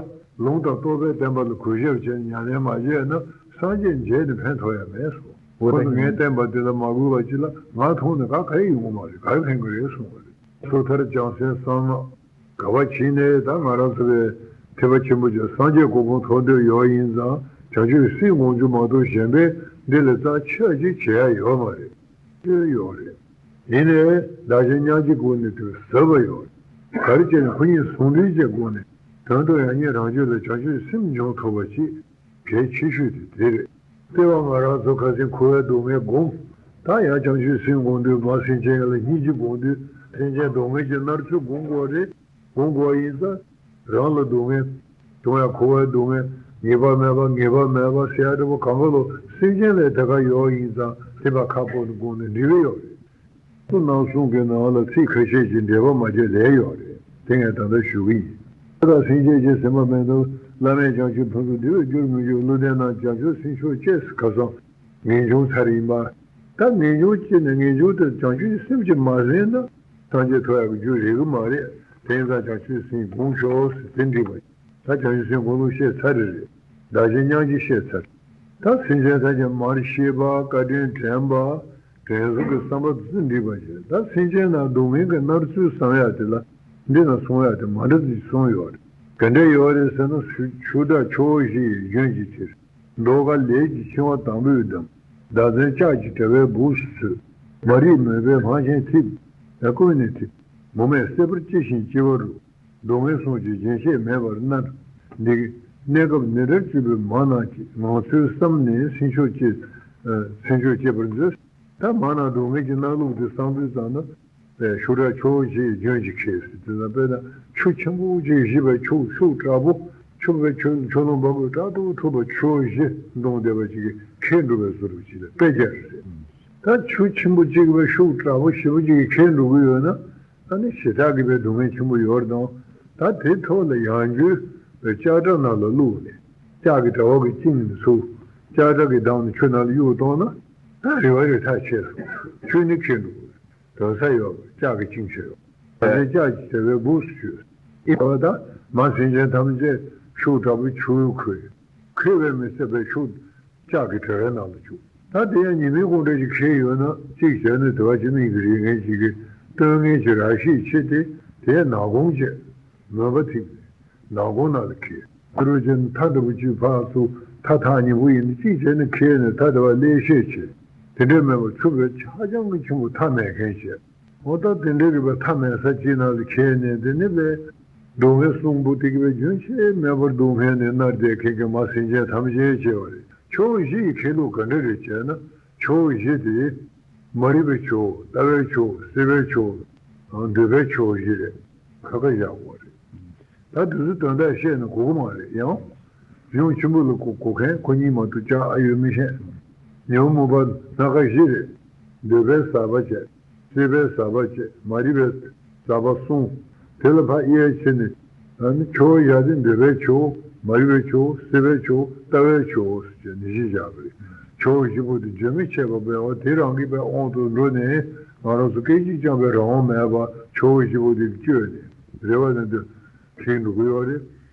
ལུང་དང་རྟོགས་པའི་བསྟན་པ་ལ་གུས་ཞབས་བྱས་ནས་ཉམས་ལེན་མ་བྱས་ན་སངས་རྒྱས་མཇལ་ནས་ཕན་ཐོགས་ཡ་མེད་གསུངས། འོ་ད་ངའི་བསྟན་པ་དེ་ལ་མ་གུས་པ་ཅིག་ལ་ང་མཐོང་ནས་ག་ག་ཡི་ཡོང་མ་རེད། ག་རེ་ཕན་གི་རེད་གསུངས་པ་རེད། སོ་ཐར་བྱང་སེམས་གསང་སྔགས། ག་བ་ཕྱིན་ནས་ད་ང་རང་ཚོ་བའི་ཐེག་པ་ཆེན་པོ་ཅན་སངས་རྒྱས་གོ་འཕང་ཐོབ་འདོད་ཡོད་ཡིན་ཙང་བྱང་ཆུབ་སེམས་དགོངས་རྒྱུ་མ་གཏོགས་གཞན་པའི་འདི་ལས་རྩ་ཆེ་བ་ཅིག་བྱེད་ཡ་ཡོད་མ་རེད། ཡོད་ཡོད་རེད། ཡིན་ནའི་བདག་གཞན་མཉམ་བརྗེ་སྒོ་ནས་དུས་ཟབ་པ་ཡོད་རེད། ག་རེ་བྱས་ནས་ཁོ་གཉིས་ཟུང་འབྲེལ་བྱས་སྒོ་ནས་དོན་དུ་ཡང་སྙིང་རང་རྒྱུད་ལ་བྱང་ཆུབ་སེམས་འབྱུང་ཐུབ་པ་ཅིག་གལ་ཆེ་ཤོས་དེ་དེ་རེད། ལྟེ་བ་ང་རང་ཚོ་ཁ་སང་འཁོར་བའི་སྡུག་བསྔལ་བསྒོམ། ད་ཡང་བྱང་ཆུབ་སེམས་སྒོམ་དུས་མ་སེམས་ཅན་ལ་སྙིང་རྗེ་སྒོམ་དུས་སེམས་ཅན་སྡུག་བསྔལ་གྱི་མནར་ཚུལ་སྒོམ་དགོས་རེད། སྒོམ་དགོས་ཡིན་ཙང་རང་ལ་སྡུག་བསྔལ་བྱུང་ཡ། འཁོར་བའི་སྡུག་བསྔལ་ངེས་པ་མེད་པ་ངེས་པ་མེད་པ་ཟེར་ཡ་འདྲ་པོ་གང་ག་ལོ་སེམས་ཅན་ལ་དེ་ག་ཡོད་ཡིན་ཙང་སེམས་པ་ཁ་སྤོ་ནས་སྒོམ་ནས་འགྲིག་གི་ཡོད་རེད། ཚོ་ནང་གསུང་གི་ནང་ལ་ཚིག་ཁ་ཤས་ཀྱི་འགྲེལ་པ་མ་བརྗོད་ལས་ཡོད་རེད། དེ་ངས་ད་ལྟ་ཞུ་གི་ཡིན། ད་ལྟ་སེམས་ཅན་གྱི་སེམས་པ་མེད་དུ་བླ་མེད་བྱང་ཆུབ་ཕུན་སུམ་བདེ་བའི་རྒྱུར་མི་འགྱུར། བློ་ལྡན་རྣམས་བྱང་ཆུབ་སེམས་མཆོག་སྐྱེས་སུ་ཁ་སང་ངེས་འབྱུང་ཚར་ཡིན་པ། ད་ངེས་འབྱུང་སྐྱེས་ནས་ངེས་འབྱུང་དེ་བྱང་ཆུབ་ཀྱི་སེམས་ཀྱིས་མ་ཟིན་ན་སངས་རྒྱས་ཐོབ་ཡག་གི་རྒྱུ་རེད་གི་མ་རེད། དེ་ཡིན་ཙང་བྱང་ཆུབ་སེམས་སྒོམ་ཤོག་ཟེར་དེ་འགྲིག་པ། ད་བྱང་ཆུབ་སེམས་སྒོམ་ལུགས་བཤད་ཚར་རེད་རེད། བདག་གཞན་མཉམ་བརྗེ་བཤད་ཚར། ད་སེམས་ཅན་ཐམས་ཅད་མར་ཤེས་པ། བཀའ་དྲིན་དྲན་པ། དྲན་གསོ་གི་བསམ་པ་དེ་ཚོ་འགྲིག་པ་བྱས། ད་སེམས་ཅན་ནང་སྡུག་བསྔལ་གྱི་མནར་ཚུལ་བསམ་ཡག་དེ་ལ་འདི་ན་གསུང་ཡག་དེ་མ་འདྲ་ཅིག་གསུངས་ཡོད་རེད། ག་འདྲ་ཡོད་རེད་ཟེར་ན། ཤུ་ཤུ་དྲག་ཕྱོགས་བཞི་ཡི་རྒྱུན་གྱི་ཕྱིར། མདོ་ཁ་ལས་ཀྱི་འཆིང་བ་དང་པོས་བསྡམས། བདག་འཛིན་ལྕགས་ཀྱི་དྲ་བའི་སྦུབས་སུ་ཚུད། མ་རིག་མུན་པའི་སྤང་ཆེན་འཐིབས། ཡང་ཀུན་ནས་འཐིབས། མུ་མེད་སེར་པོར་ལྕི་ཞིང་ལྕི་བ་རུ། སྡུག་བསྔལ་གསུམ་གྱི་རྒྱུན་ཆད་མེད་པར་མནར། འདི་གནས་སྐབས་ནི་རབས་གཅིག་པུའི་མ་ནང་གི་ངང་ཚུལ་བསམ་ནས་སེམས་ཤུགས་བསྐྱེད། ཨ། སེམས་ཤུགས་བསྐྱེད་པར་མཛོད། ད་མ་ནང་སྡུག་བསྔལ་གྱི་མནར་ལུགས་དེ་བསམ་དུས་ཙམ་ན། ཨ། ཤུ་དྲག་ཕྱོགས་བཞི་ཡི་རྒྱུན་གྱི་ཁྱེར་ཟེར་དུས་ན། དཔེར་ན་ཆུ་ཆེན་པོ་གཅིག་བཞི་པའི་ཆུ་ཤུགས་དྲག་པོ་ཆུ་བའི་ཆུ་ཆུ་ཀླུང་འབབ་གོས་དྲག་ཏུ་འཁྲུགས་པ་ཕྱོགས་བཞི་འདོང་བསྡད་པ་ཅིག་གིས་ཁྱེར་འགྲོ་བའི་བཟོ་འདྲ་ཅིག་ལ་དཔེ་རྒྱག་རེད། ད་ཆུ་ཆེན་པོ་གཅིག་བའི་ཤུགས་དྲག་པོ་ཞེ་པོ་ཅིག་གིས་ཁྱེར་འགྲོ་གི་ཡོད་ན། ད་ནི་ཞེ་དྲག་གི་བའི་སྡུག་བསྔལ་ཆེན་པོ་ཡོད་རེད་དང་། ད་དེ་ཐོག་ལ་ཡང་རྒྱུ་བའི་ལྕགས་དྲ་ནང་ལ་བླུགས་ནས། ལྕགས་ཀྱི་དྲ་བ་གིས་བཅིངས་ནས་ཚུར་ལྕགས་དྲ་གིས་བསྡམས་ནས་ཆུ་ནང་ལ་གཡུགས་བཏང་ན། ད་རེ་བ་རེ་ཐག་ཆད་སོང་། ཆུ་ནི་ཁྱེར་འགྲོ་གི་རེད། དོན་ས་ཡོད་པ་ལྕགས་ཀྱིས་བཅིངས་བྱས་ཡོད། ད་ནི་ལྕགས་ཀྱི་དྲ་བའི་སྦུབས་སུ་ཚུད། ཨེ་བ་ད་མ་སེམས་ཅན་ཐམས་ཅད་ཤུགས་དྲག་པོས་ཆུ་ཁོལ། ཁོལ་བས་མི་ཚད་པའི་ཤུགས་ལྕགས་ཀྱི་དྲ་བའི་ནང་དུ་བཅུག། ད་དེ་ཡང་ཉི་མའི་ཁོང་ཁྲོ་ཞིག་ཁེལ་ཡོད་ན། གཅིག་བྱས་ན་དེ་བ་ཅི་མིག་གིས་རིག་མཁན་ཞིག་གིས་སྟོན་མཁན་གྱི་ར་ཤིག་ཕྱེ་སྟེ། དེའི་ནག་ཁུང་བཅད། མོན་པ་ཐིགས་ནས་ནག་ཁུང་ནང་ལ་ཁེལ། དེ་རུ་ཅན་མཐའ་འདྲ་པོ་གཅིག་ཕར་ཚུར་མཐའ་ཐག་ཉེ་པོ་ཡིན་ན། གཅིག་བྱས་ན་ཁེལ་ནས་མཐའ་དེ་བ་ཀླད་ཤེད་བྱེད། དེ་འདྲས་མེད་པར་ཆུ་བས་ཧ་ཅང་གི་ཆེན་པོ་མཐའ་མེད་མཁན་བྱས། འོ་ད་དེ་འདྲས་ཀྱི་བའི་མཐའ་མེད་ས་གཅིག་ནང་ལ་ཁེལ་ནས། དེ་ནི་བའི་སྡུག་བསྔལ་གསུམ་པོ་དེ་གི་བའི་རྒྱུན་ཆད་མེད་པར་སྡུག་བསྔལ་ནས་མནར་བསྡད་མཁན་གྱི་མ་སེམས་ཅན་ཐམས་ཅད་བྱས་པ་རེད། ཕྱོགས་བཞི་ཡི་ཁེལ་ལུགས་ག་འདྲ་རེད་ཅེ་ན། ཕྱོགས་བཞི་དེ་མ་རིག་པའི་ཕྱོགས། ལྟ་བའི་ཕྱོགས། སྲིད་པའི་ཕྱོགས། འདོད་པའི་ཕྱོགས་བཞི་རེད། ཁ་ཁ་བཞག་དགོས་རེད། ད་དེ་ཚོའི་དོན་དག་བཤད་ན་གོ་གི་མ་རེད། ཡང་གཞུང་ཆེན་པོ་ལ་གོ་གོ་མཁན་ཁོ་གཉིས་མ་གཏོགས་ཅང་ཨ་ཡོད་མི་ཤེས། ཉོན་མོངས་པ་སྣ་ཁ་བཞི་རེད། འདོད་པའི་ཟག་པ་བཅས། སྲིད་པའི་ཟག་པ་བཅས། མ་རིག་པའི་ཟག་པ་གསུམ། དེ་ལ་ཕར་དབྱེ་བ་ཕྱེ་ནས། ཨ་ནི་ཕྱོགས་བཞི་དེ་འདོད་པའི་ཕྱོགས། མ་རིག་པའི་ཕྱོགས། སྲིད་པའི་ཕྱོགས། ལྟ་བའི་ཕྱོགས་ཟེར་ནི་བཞི་བཞག་པ་རེད། ཕྱོགས་བཞི་པོ་དེ་རྒྱུན་མི་ཆད་པ་བས་པ་དེ་རང་གི་བའི་དབང་དུ་འགྲོ་ནས། ང་རང་ཚོ་སྐད་ཅིག་ཀྱང་བའི་རང་དབང་མེད་པ་ཕྱོགས་བཞི་པོ་དེ་བཅོས་ནས་རེ་བ་ནི་འདོད། ཁེངས་འགྲོ་གི་ཡོད་རེད།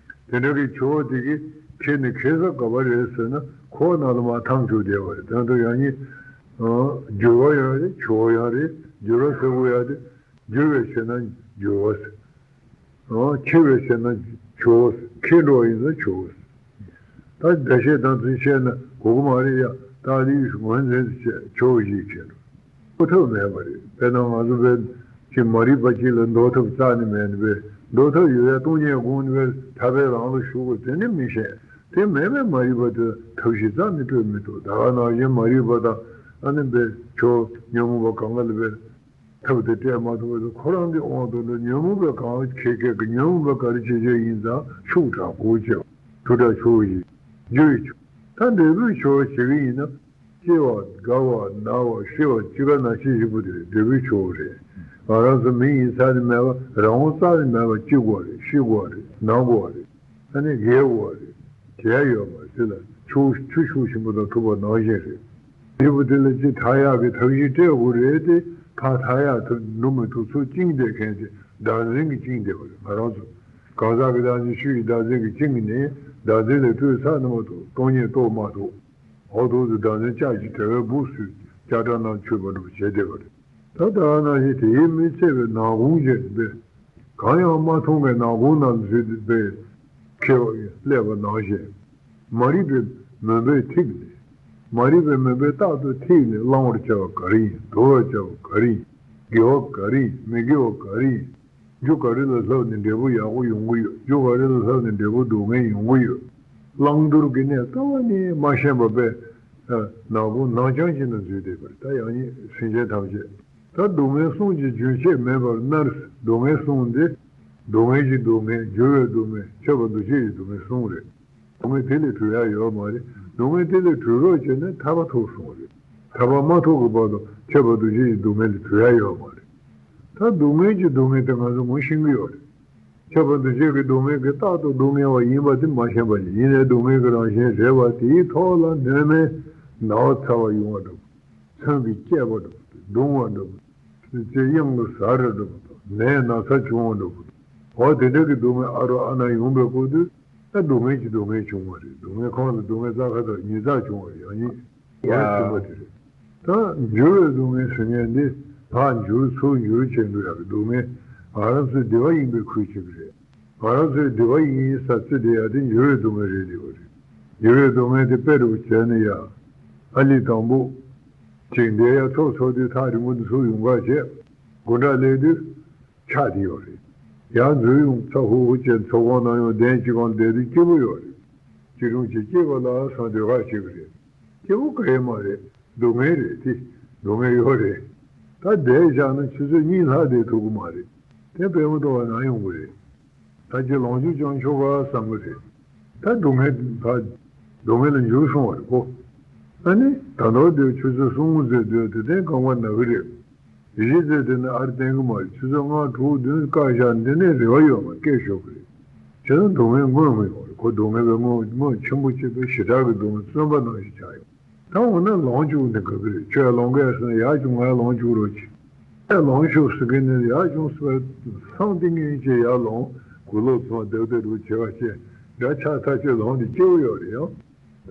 དེ་འདྲ་གི་ཆོས་དེ་གི་ཁེ་ནི་ཁེ་ས་ག་བ་རེད་ཟེར་ན། ཁོ་ནང་ལ་མ་ཐང་ཆུ་བསྡད་པ་རེད། དོན་དུ་ཡང་ནི་འགྱུར་བ་ཡང་རེད། ཆོས་ཡང་རེད། འགྱུར་བ་ཟེར་དགོས་ཡ་དེ། འགྱུར་བའི་ཆོས་ན་འགྱུར་བ་ཟེར། འཆི་བའི་ཆོས་ན་ཆོས་ཟེར། ཁེ་འགྲོ་བ་ཡིན་ན་ཆོས་ཟེར། ད་འདྲ་བཤད་དང་ཚུལ་བཤད་ན་གོ་གི་མ་རེད་ཡ། ད་ལི་ངོས་འཛིན་དུ་བྱས་ཆོས་བཞི་ཁེ་འགྲོ། འགྲོ་ཐབས་མེད་པ་རེད། དཔེར་ན་ང་ཚོ་བས་ཅིག་མ་རིག་པ་ཅིག་ལ་འགྲོ་ཐབས་རྩ་ནས་མེད་ནི་བས། འགྲོ་ཐབས་ཡོད་ཡ་སྟོང་ཉིད་སྒོམ་ནི་བས་ཐར་པའི་ལམ་ལ་ཞུགས་དགོས་དེ་ནི་མི་ཤེས། དེ་མེད་པས་མ་རིག་པ་དེ་ཐབས་ཤེས་རྩ་ནས་སྤྲོད་མི་ཐུབ། ད་ག་ནང་བཞིན་མ་རིག་པ་དང་ཨ་ནི་བས་ཆོས་ཉོན་མོངས་པ་གང་ག་ལ་བས་ཐབས་དེ་སྤྲད་མ་ཐུབ་པ་དེ་ཁོ་རང་གི་དབང་དུ་འགྲོ། ཉོན་མོངས་པས་གང་ཁེ་ཁེ་གི་ཉོན་མོངས་པས་ག་རེ་བྱེད་བྱེད་ཡིན་ཙང་ཤུགས་དྲག་པོ་བྱེད། ཆུ་དྲག་ཆུ་བོ་ཡིན། རྒྱུ་ཡི་ཆུ། ད་འབྲས་བུའི་ཆུ་བོ་བྱེད་ཀྱི་ཡིན་ན། སྐྱེ་བ་རྒ་བ་ན་བ་ཤི་བ་སྐྱེ་རྒ་ན་འཆི་བཞི་པོ་དེ་འབྲས་བུའི་ཆུ་བོ་རེད། ང་རང་ཚོ་མི་ཡིན་ས་ནས་མེད་པ་རང་དབང་རྩ་ནས་མེད་པ་སྐྱེ་དགོས་རེད། ཤི་དགོས་རེད། ན་དགོས་རེད། ཨ་ནི་རྒས་དགོས་རེད། བྱས་ཡོད་མ་རེད། དེ་ལ་ཆུ་ཆུ་ཤུགས་ཆེན་པོ་དང་ཐུག་པ་ནང་བཞིན་རེད། བཞི་པོ་དེ་ལ་ཅི་ཐར་ཡག་གི་ཐབས་ཤེས་སྤྲད་དགོས་རེད་དེ། ཕར་ཐར་ཡག་ཐུབ་འགྲོ་མི་ཐུབ་ཚུར་བཅིངས་བསྡད་མཁན་དེ་བདག་འཛིན་གྱིས་བཅིངས་བསྡད་པ་རེད། ང་རང་ཚོ་གང་ཟག་གི་བདག་འཛིན་ཆོས་ཀྱི་བདག་འཛིན་གྱིས་བཅིངས་ནས་བདག་འཛིན་ལས་གྲོལ་ཚར་ནི་མ་གཏོགས་སྟོང་ཉིད་རྟོགས་མ་ཐུབ། འོ་དོ་དུ་བདག་འཛིན་ལྕགས་ཀྱི་དྲ་བའི་སྦུབས་སུ་ལྕགས་དྲ་ནང་ཆུད་པ་འདྲ་བོ་བྱས་བསྡད་པ་རེད། ད་ལྟ་ནང་བཞིན་དེའི་མི་ཚད་པའི་ནག་ཁུང་བྱས་པས། གང་ཡང་མ་མཐོང་བའི་ནག་ཁུང་ནང་འཛུལ་ཏེ་ཁེལ་བ་སླེབས་པ་ནང་བཞིན། མ་རིག་པའི་མུན་པས་ཐིགས་ནས། མ་རིག་པའི་མུན་པས་རྟག་ཏུ་ཐིགས་ནས་བླང་བར་བྱ་བ་ག་རེ་ཡིན། དོར་བར་བྱ་བ་ག་རེ་ཡིན། དགེ་བ་ག་རེ་ཡིན། མི་དགེ་བ་ག་རེ་ཡིན། རྒྱུ་ག་རེ་ལ་བསླབས་ནས་འབྲས་བུ་ཡག་པོ་ཡོང་གི་ཡོད། རྒྱུ་ག་རེ་ལ་བསླབས་ནས་འབྲས་བུ་སྡུག་བསྔལ་ཡོང་གི་ཡོད། བླང་དོར་གྱི་གནས་རྩ་བ་ནས་མ་ཤེས་པ་བས། ནག་ཁུང་ནག་ཅང་ཅིག་ན་འཛུལ་བསྡད་པ་རེད། ད་ཡང་ནི་སེམས་ཅན་ཐམས་ཅད། ད་སྡུག་བསྔལ་གསུམ་གྱི་རྒྱུན་ཆད་མེད་པར་མནར། སྡུག་བསྔལ་གསུམ་འདི། སྡུག་བསྔལ་གྱི་སྡུག་བསྔལ། འགྱུར་བའི་སྡུག་བསྔལ། ཁྱབ་པ་འདུ་བྱེད་ཀྱི་སྡུག་བསྔལ་གསུམ་རེད། སྡུག་བསྔལ་དེ་ལས་གྲོལ་ཡ་ཡོད་མ་རེད། སྡུག་བསྔལ་དེ་ལས་གྲོལ་རོགས་བྱས་ན་ཐར་པ་ཐོབ་སོང་བ་རེད། ཐར་པ་མ་ཐོབ་ཀྱི་བར་དུ་ཁྱབ་པ་འདུ་བྱེད་ཀྱི་སྡུག་བསྔལ་ལས་གྲོལ་ཡ་ཡོད་མ་རེད། ད་སྡུག་བསྔལ་གྱི་སྡུག་བསྔལ་དེ་ང་ཚོ་ངོ་ཤེས་ཀྱི་ཡོད་རེད། ཁྱབ་པ་འདུ་བྱེད་ཀྱི་སྡུག་བསྔལ་གྱི་རྟག་ཏུ་སྡུག་བསྔལ་བ་ཡིན་པ་དེ་མ་ཤེས་པ་ཡིན། ཡིན་ནའི་སྡུག་བསྔལ་གྱི་རང་བཞིན་རེད་པ། དེའི་ཐོག་ལ་གནོད་མེད་ན་བ་ཚ་བ་ཡོང་བ་འདྲ་པོ། མཚོན་གྱིས་བཅད་པ་འདྲ་པོ། བརྡུང་བ་འདྲ་པོ། ཅེས་གཡང་ལ་ཟ་ར་འདྲ་པོ་དང་། ནད་ན་ཚ་བྱུང་བ་འདྲ་པོ་དང་། འོ་དེ་འདྲ་གི་སྡུག་བསྔལ་ཨ་རོ་ཨ་ན་ཡོང་པའི་སྐབས་དུས། ད་སྡུག་བསྔལ་གྱི་སྡུག་བསྔལ་བྱུང་བ་རེད། སྡུག་བསྔལ་ཁོང་ལ་སྡུག་བསྔལ་རྩ་ཁ་དང་ཉིས་རྩ་བྱུང་བ་རེད། ཡང་ཉིད་ཡ་ཡང་ཕྱིན་པ་དེ་རེད། ད་འགྱུར་བའི་སྡུག་བསྔལ་ཟེར་མཁན་འདི་ཕར་འགྱུར་ཚུར་འགྱུར་བྱེད་འགྲོ་ཡག་གི་སྡུག་བསྔལ། ང་རང་ཚོའི་བདེ་བ་ཡིན་པའི་ཁུལ་བྱེད་ཀྱི་རེད། ང་རང་ཚོའི་བདེ་བ་ཡིན་ས་བརྩི་བསྡད་ཡག་དེ་འགྱུར་བའི་སྡུག་བསྔལ་རེད་བསྡད་པ་རེད། འགྱུར་བའི་སྡུག་བསྔལ་དེ་དཔེ་འདྲ་བོ་བྱས་ན་ཡ། ཨ་ལི་དང་པོ་ཅིག་འདས་ཡ་ཚོགས་ཚོགས་དུས་ཐག་རིང་པོ་འདི་ཚོ་ཡོང་ག་བྱས། དགོང་དག་སླེབས་དུས་ཆག་བསྡད་ཡོད་རེད། ཡར་འཛུལ་ཡོང་ཚ་ཧུ་ཧུ་བྱས་ཚོགས་ཁང་ནང་ཡོང་གདན་གཅིག་སྒང་བསྡད་དུས་སྐྱིད་པོ་ཡོད་རེད། སྐྱིད་སྒྲུང་བྱེད་སྐྱིད་པ་ལ་སང་སྡོད་ག་བྱེད་ཀྱི་རེད། སྐྱིད་པོ་ག་ཡེ་མ་རེད། སྡུག་བསྔལ་རེད་དེ། སྡུག་བསྔལ་ཡོད་རེད། ད་བསྡད་བཞག་ན་ཆུ་ཚོད་གཉིས་ལྷག་བསྡད་ཐུབ་ཀྱི་མ་རེད། དེ་དཔེ་མི་སྲིད་པ་ནང་ཡོང་གི་རེད། ད་ཁྱེད་ལོངས་སྤྱོད་བྱུང་ཆོག་ག་བསམ་གི་རེད། ད་སྡུག་བསྔལ་ད་སྡུག་བསྔལ་ལ་འགྱུར་སོང་བ་རེད་ཁོ། ཨ་ནི་ད་ལྟ་འདིར་ཆུ་ཚོད་གསུམ་ཙམ་སྡོད་དུས་དེ་རྐང་པ་ན་གི་རེད། གཞི་རྩའི་དེ་ནི་ཨར་བསྟན་གི་མ་རེད། ཆུ་ཚོད་ལྔ་དྲུག་བདུན་བཀག་བཞག་འདི་ནས་རེ་བ་ཡོད་མ་སྐད་ཤོར་གི་རེད། བྱས་ན་སྡུག་བསྔལ་མངོན་མི་ཡོང་རེད། ཁོ་སྡུག་བསྔལ་བའི་མངོན་མངོན་ཆེན་པོ་བྱེད་པའི་ཞེ་དྲག་གི་སྡུག་བསྔལ་བརྩོན་པ་ནང་བཞིན་ཆགས་ཡོང་། ད་འོ་ན་ལོངས་སྤྱོད་འདི་ག་གི་རེད། ཁྱོད་ལོངས་གས་ཟེར་ན་ཡག་བྱུང་། ང་ལོངས་སྤྱོད་རོགས་གྱིས། ཨེ་ལོངས་སྤྱོད་ཟེར་མཁན་ནི་ཡག་བྱུང་ཟེར་བ་སང་ཏིང་ངེ་ཅེས་ཡར་ལོངས་གུ་ལོག་ཚོང་བདག་བདག་རུ་བྱེད་པ་བྱས་འདྲ་ཆགས་ཐག་ཆོད་ལོངས་འདི་སྐྱེ་བོ་ཡོད་རེད་ཡང་།